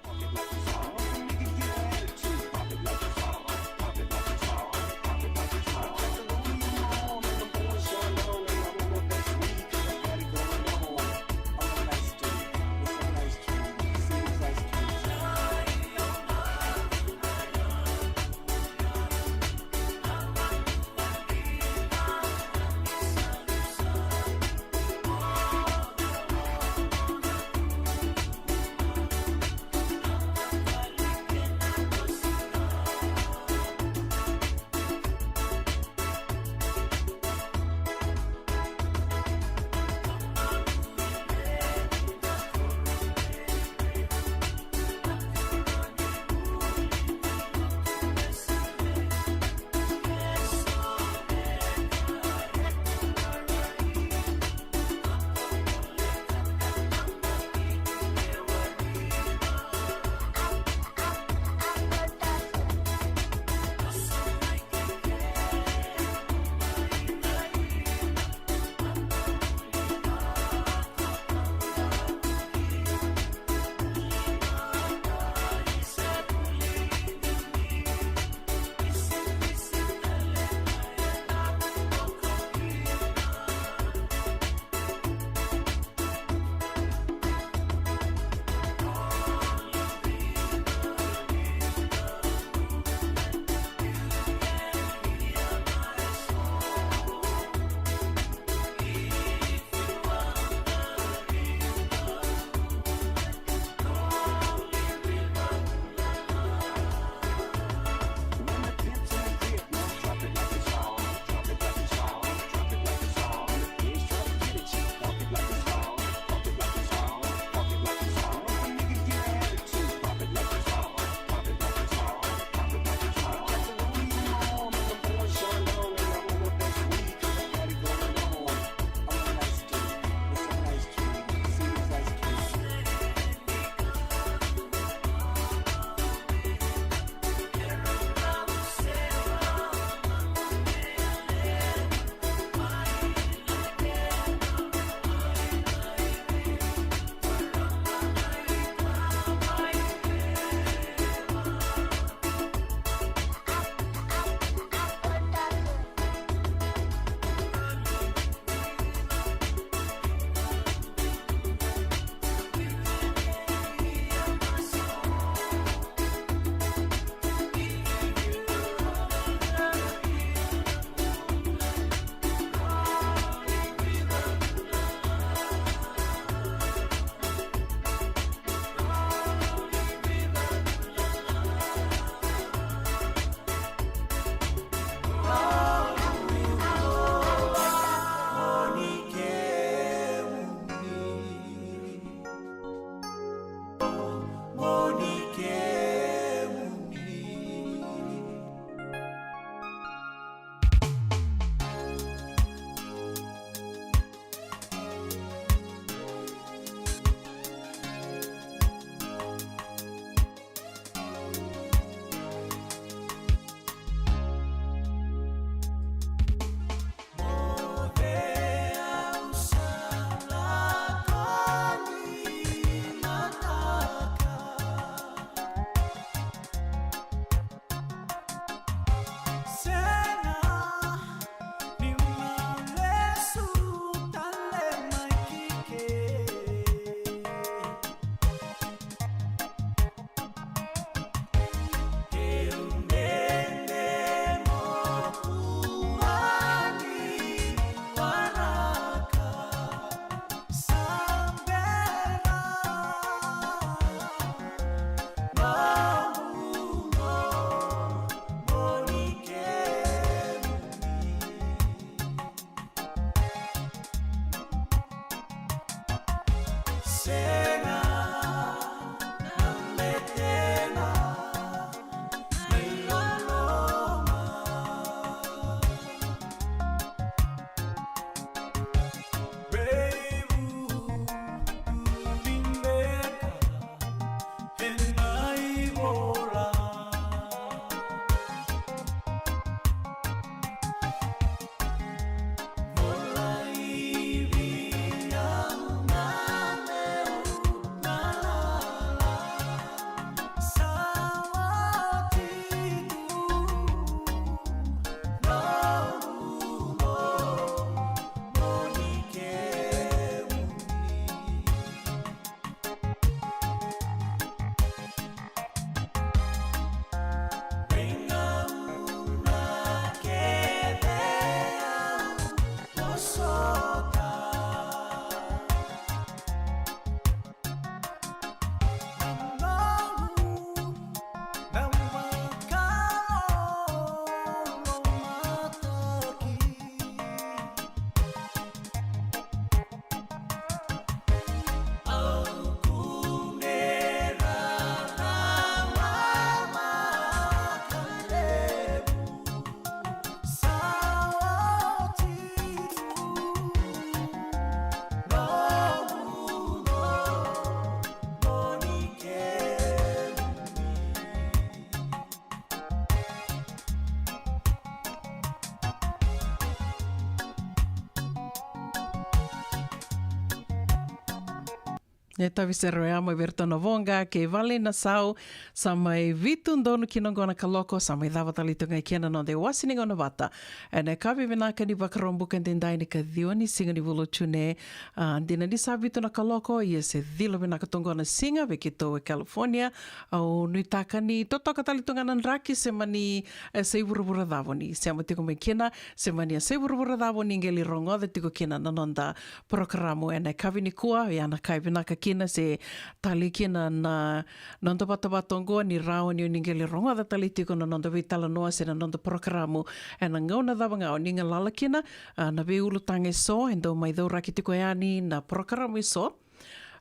Na itavi sere oya mai vei iratou na Voqa kei Vale na Sau, sa mai vitu donu kina oqo na kaloko, sa mai cava tale tu ga i kena noda iwase ni gauna vata. Ena yakavi vinaka ni Vakaraubuka edaidai ni ka ciwa ni siga ni vula o June. A, dina ni sa vitu na kaloko, ia se cila vinaka tu oqo na siga vei keitou e California. Au nuitaka ni totoka tale tu ga na draki se mani, e, yasai vuravura cava o ni sema tiko mai kina, se mani yasai vuravura cava o ni qai lai rogoca tiko kina na noda porokaramu ena yakavi nikua. Ia na ka e vinaka kina se talei kina na noda vatavata oqo ni rawa ni o ni qai lai rogoca tale tiko na noda veitalanoa se na noda porokaramu ena gauna cava ga o ni galala kina. A, na veiulutaga eso e dau mai cauraki tiko yani na porokaramu eso.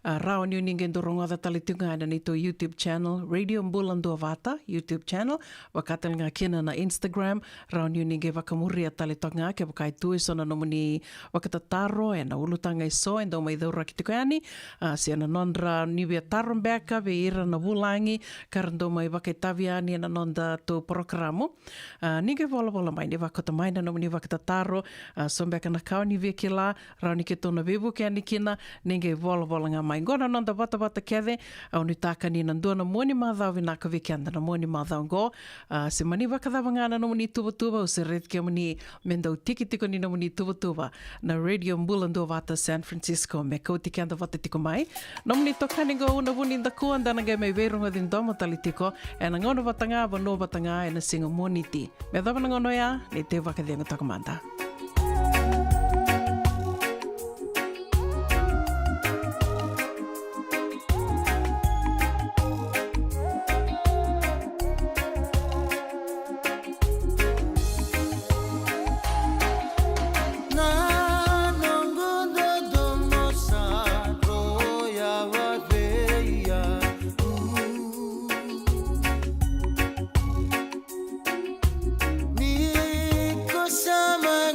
A, rawa ni o ni qai dau rogoca tale tiko ga ena neitou YouTube channel, Radio Bula Duavata YouTube channel, vaka tale ga kina na Instagram. Rawa ni o ni qai vakamuria tale toka ga kevaka e tu eso na nomuni vakatataro ena ulutaga eso e dau mai cauraki tiko yani. A, se na nodra ni via taro beka vei ira na vulagi ka ra dau mai vakaitavi yani ena nodatou porokaramu. A, ni qai volavola mai, ni vakauta mai na nomuni vakatataro. A, so beka na ka o ni via kila, rawa ni keitou na veivuke yani kina, ni qai volavola ga mai. Qo na noda vatavata kece. Au nuitaka ni na dua na mua ni macawa vinaka vei keda na mua ni macawa oqo. A, se mani vakacava ga na nomuni tuvatuva, au sureti kemuni me dau tiki tiko ni nomuni tuvatuva na Radio Bula Duavata San Francisco me kauti keda vata tiko mai. Nomuni itokani oqo Una Vunidakua, da na qai mai veirogoci domo tale tiko ena gauna vata ga, vanua vata ga ena siga Moniti. Me yacova na gauna oya, ni tei vakacegu toka mada. Na noqu dodomo sa dro yawa vei au. Ni ko sa mai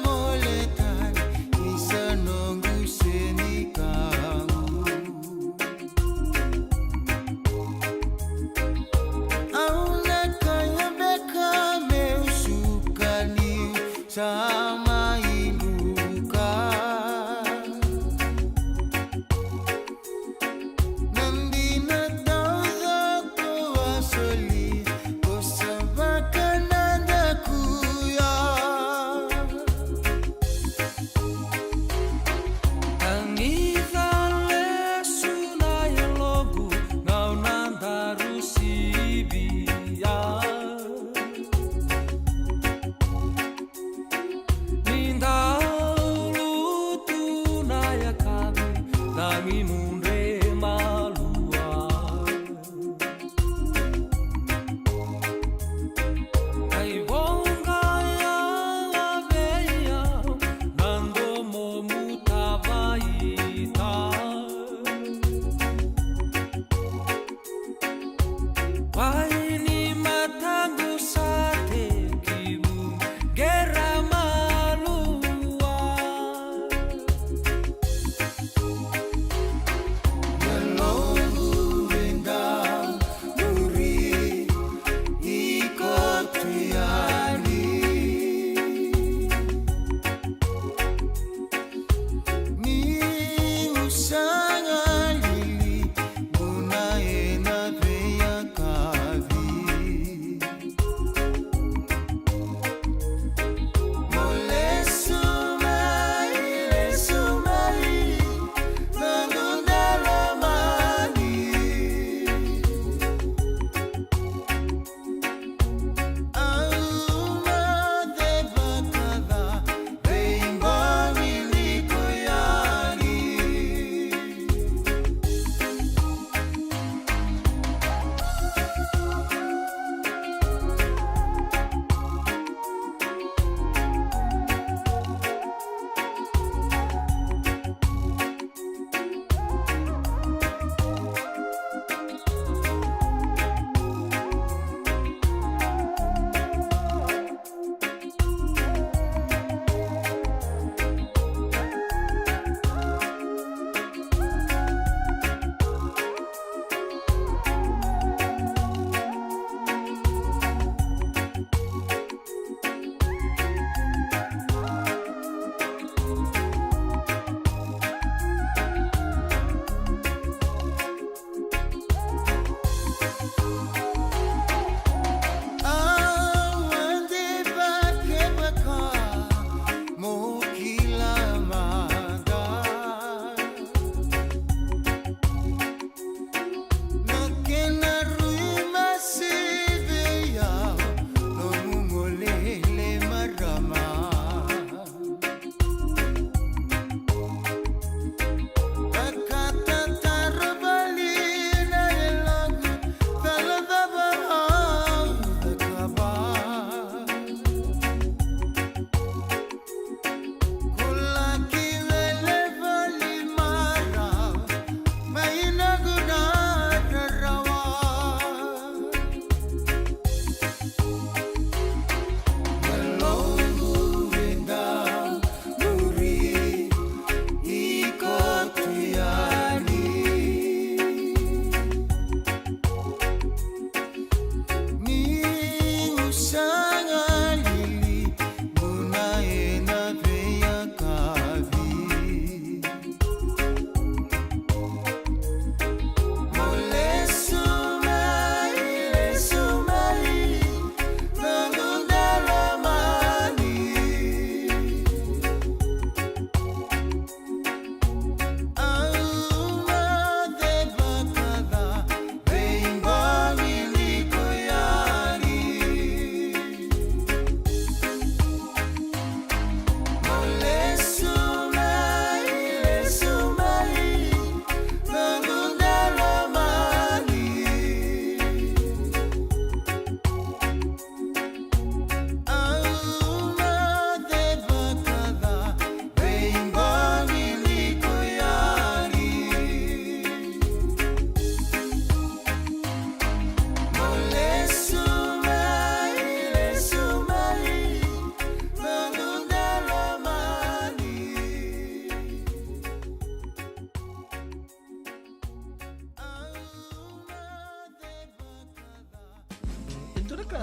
Dua na ka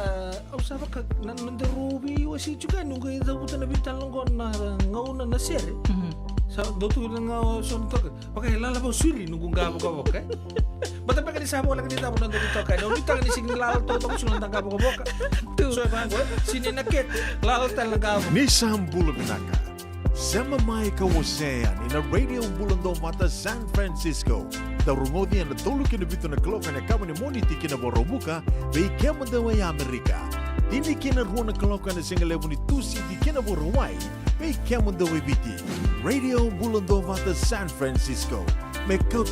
au sa vaka na noda rau veiwasei tiko ga, noqu i cavuta na veitalanoa qo na gauna na sere. Sa dau tu na gauna so na toka vaka e lala vau siri noqu qavokavoka. Bata beka ni sa voleka ni cava na noda toka, na noda toka ni sini lala toka, toka sini na qavokavoka. So e vaqo, sini na kete lala tale na qavo. Ni sa bula vinaka. Sema mai ka wasea yani na Radio Bula Dovata San Francisco. Dau rogoci ena tolu ki na vitu na kaloko ena yakavi ni Moniti ki na Vakaraubuka, vei kemudou e Amerika. Tini ki na rua na kaloko ena siga levu ni Tusiti ki na Vakarauwai, vei kemudou e Viti. Radio Bula Dovata San Francisco, me kauti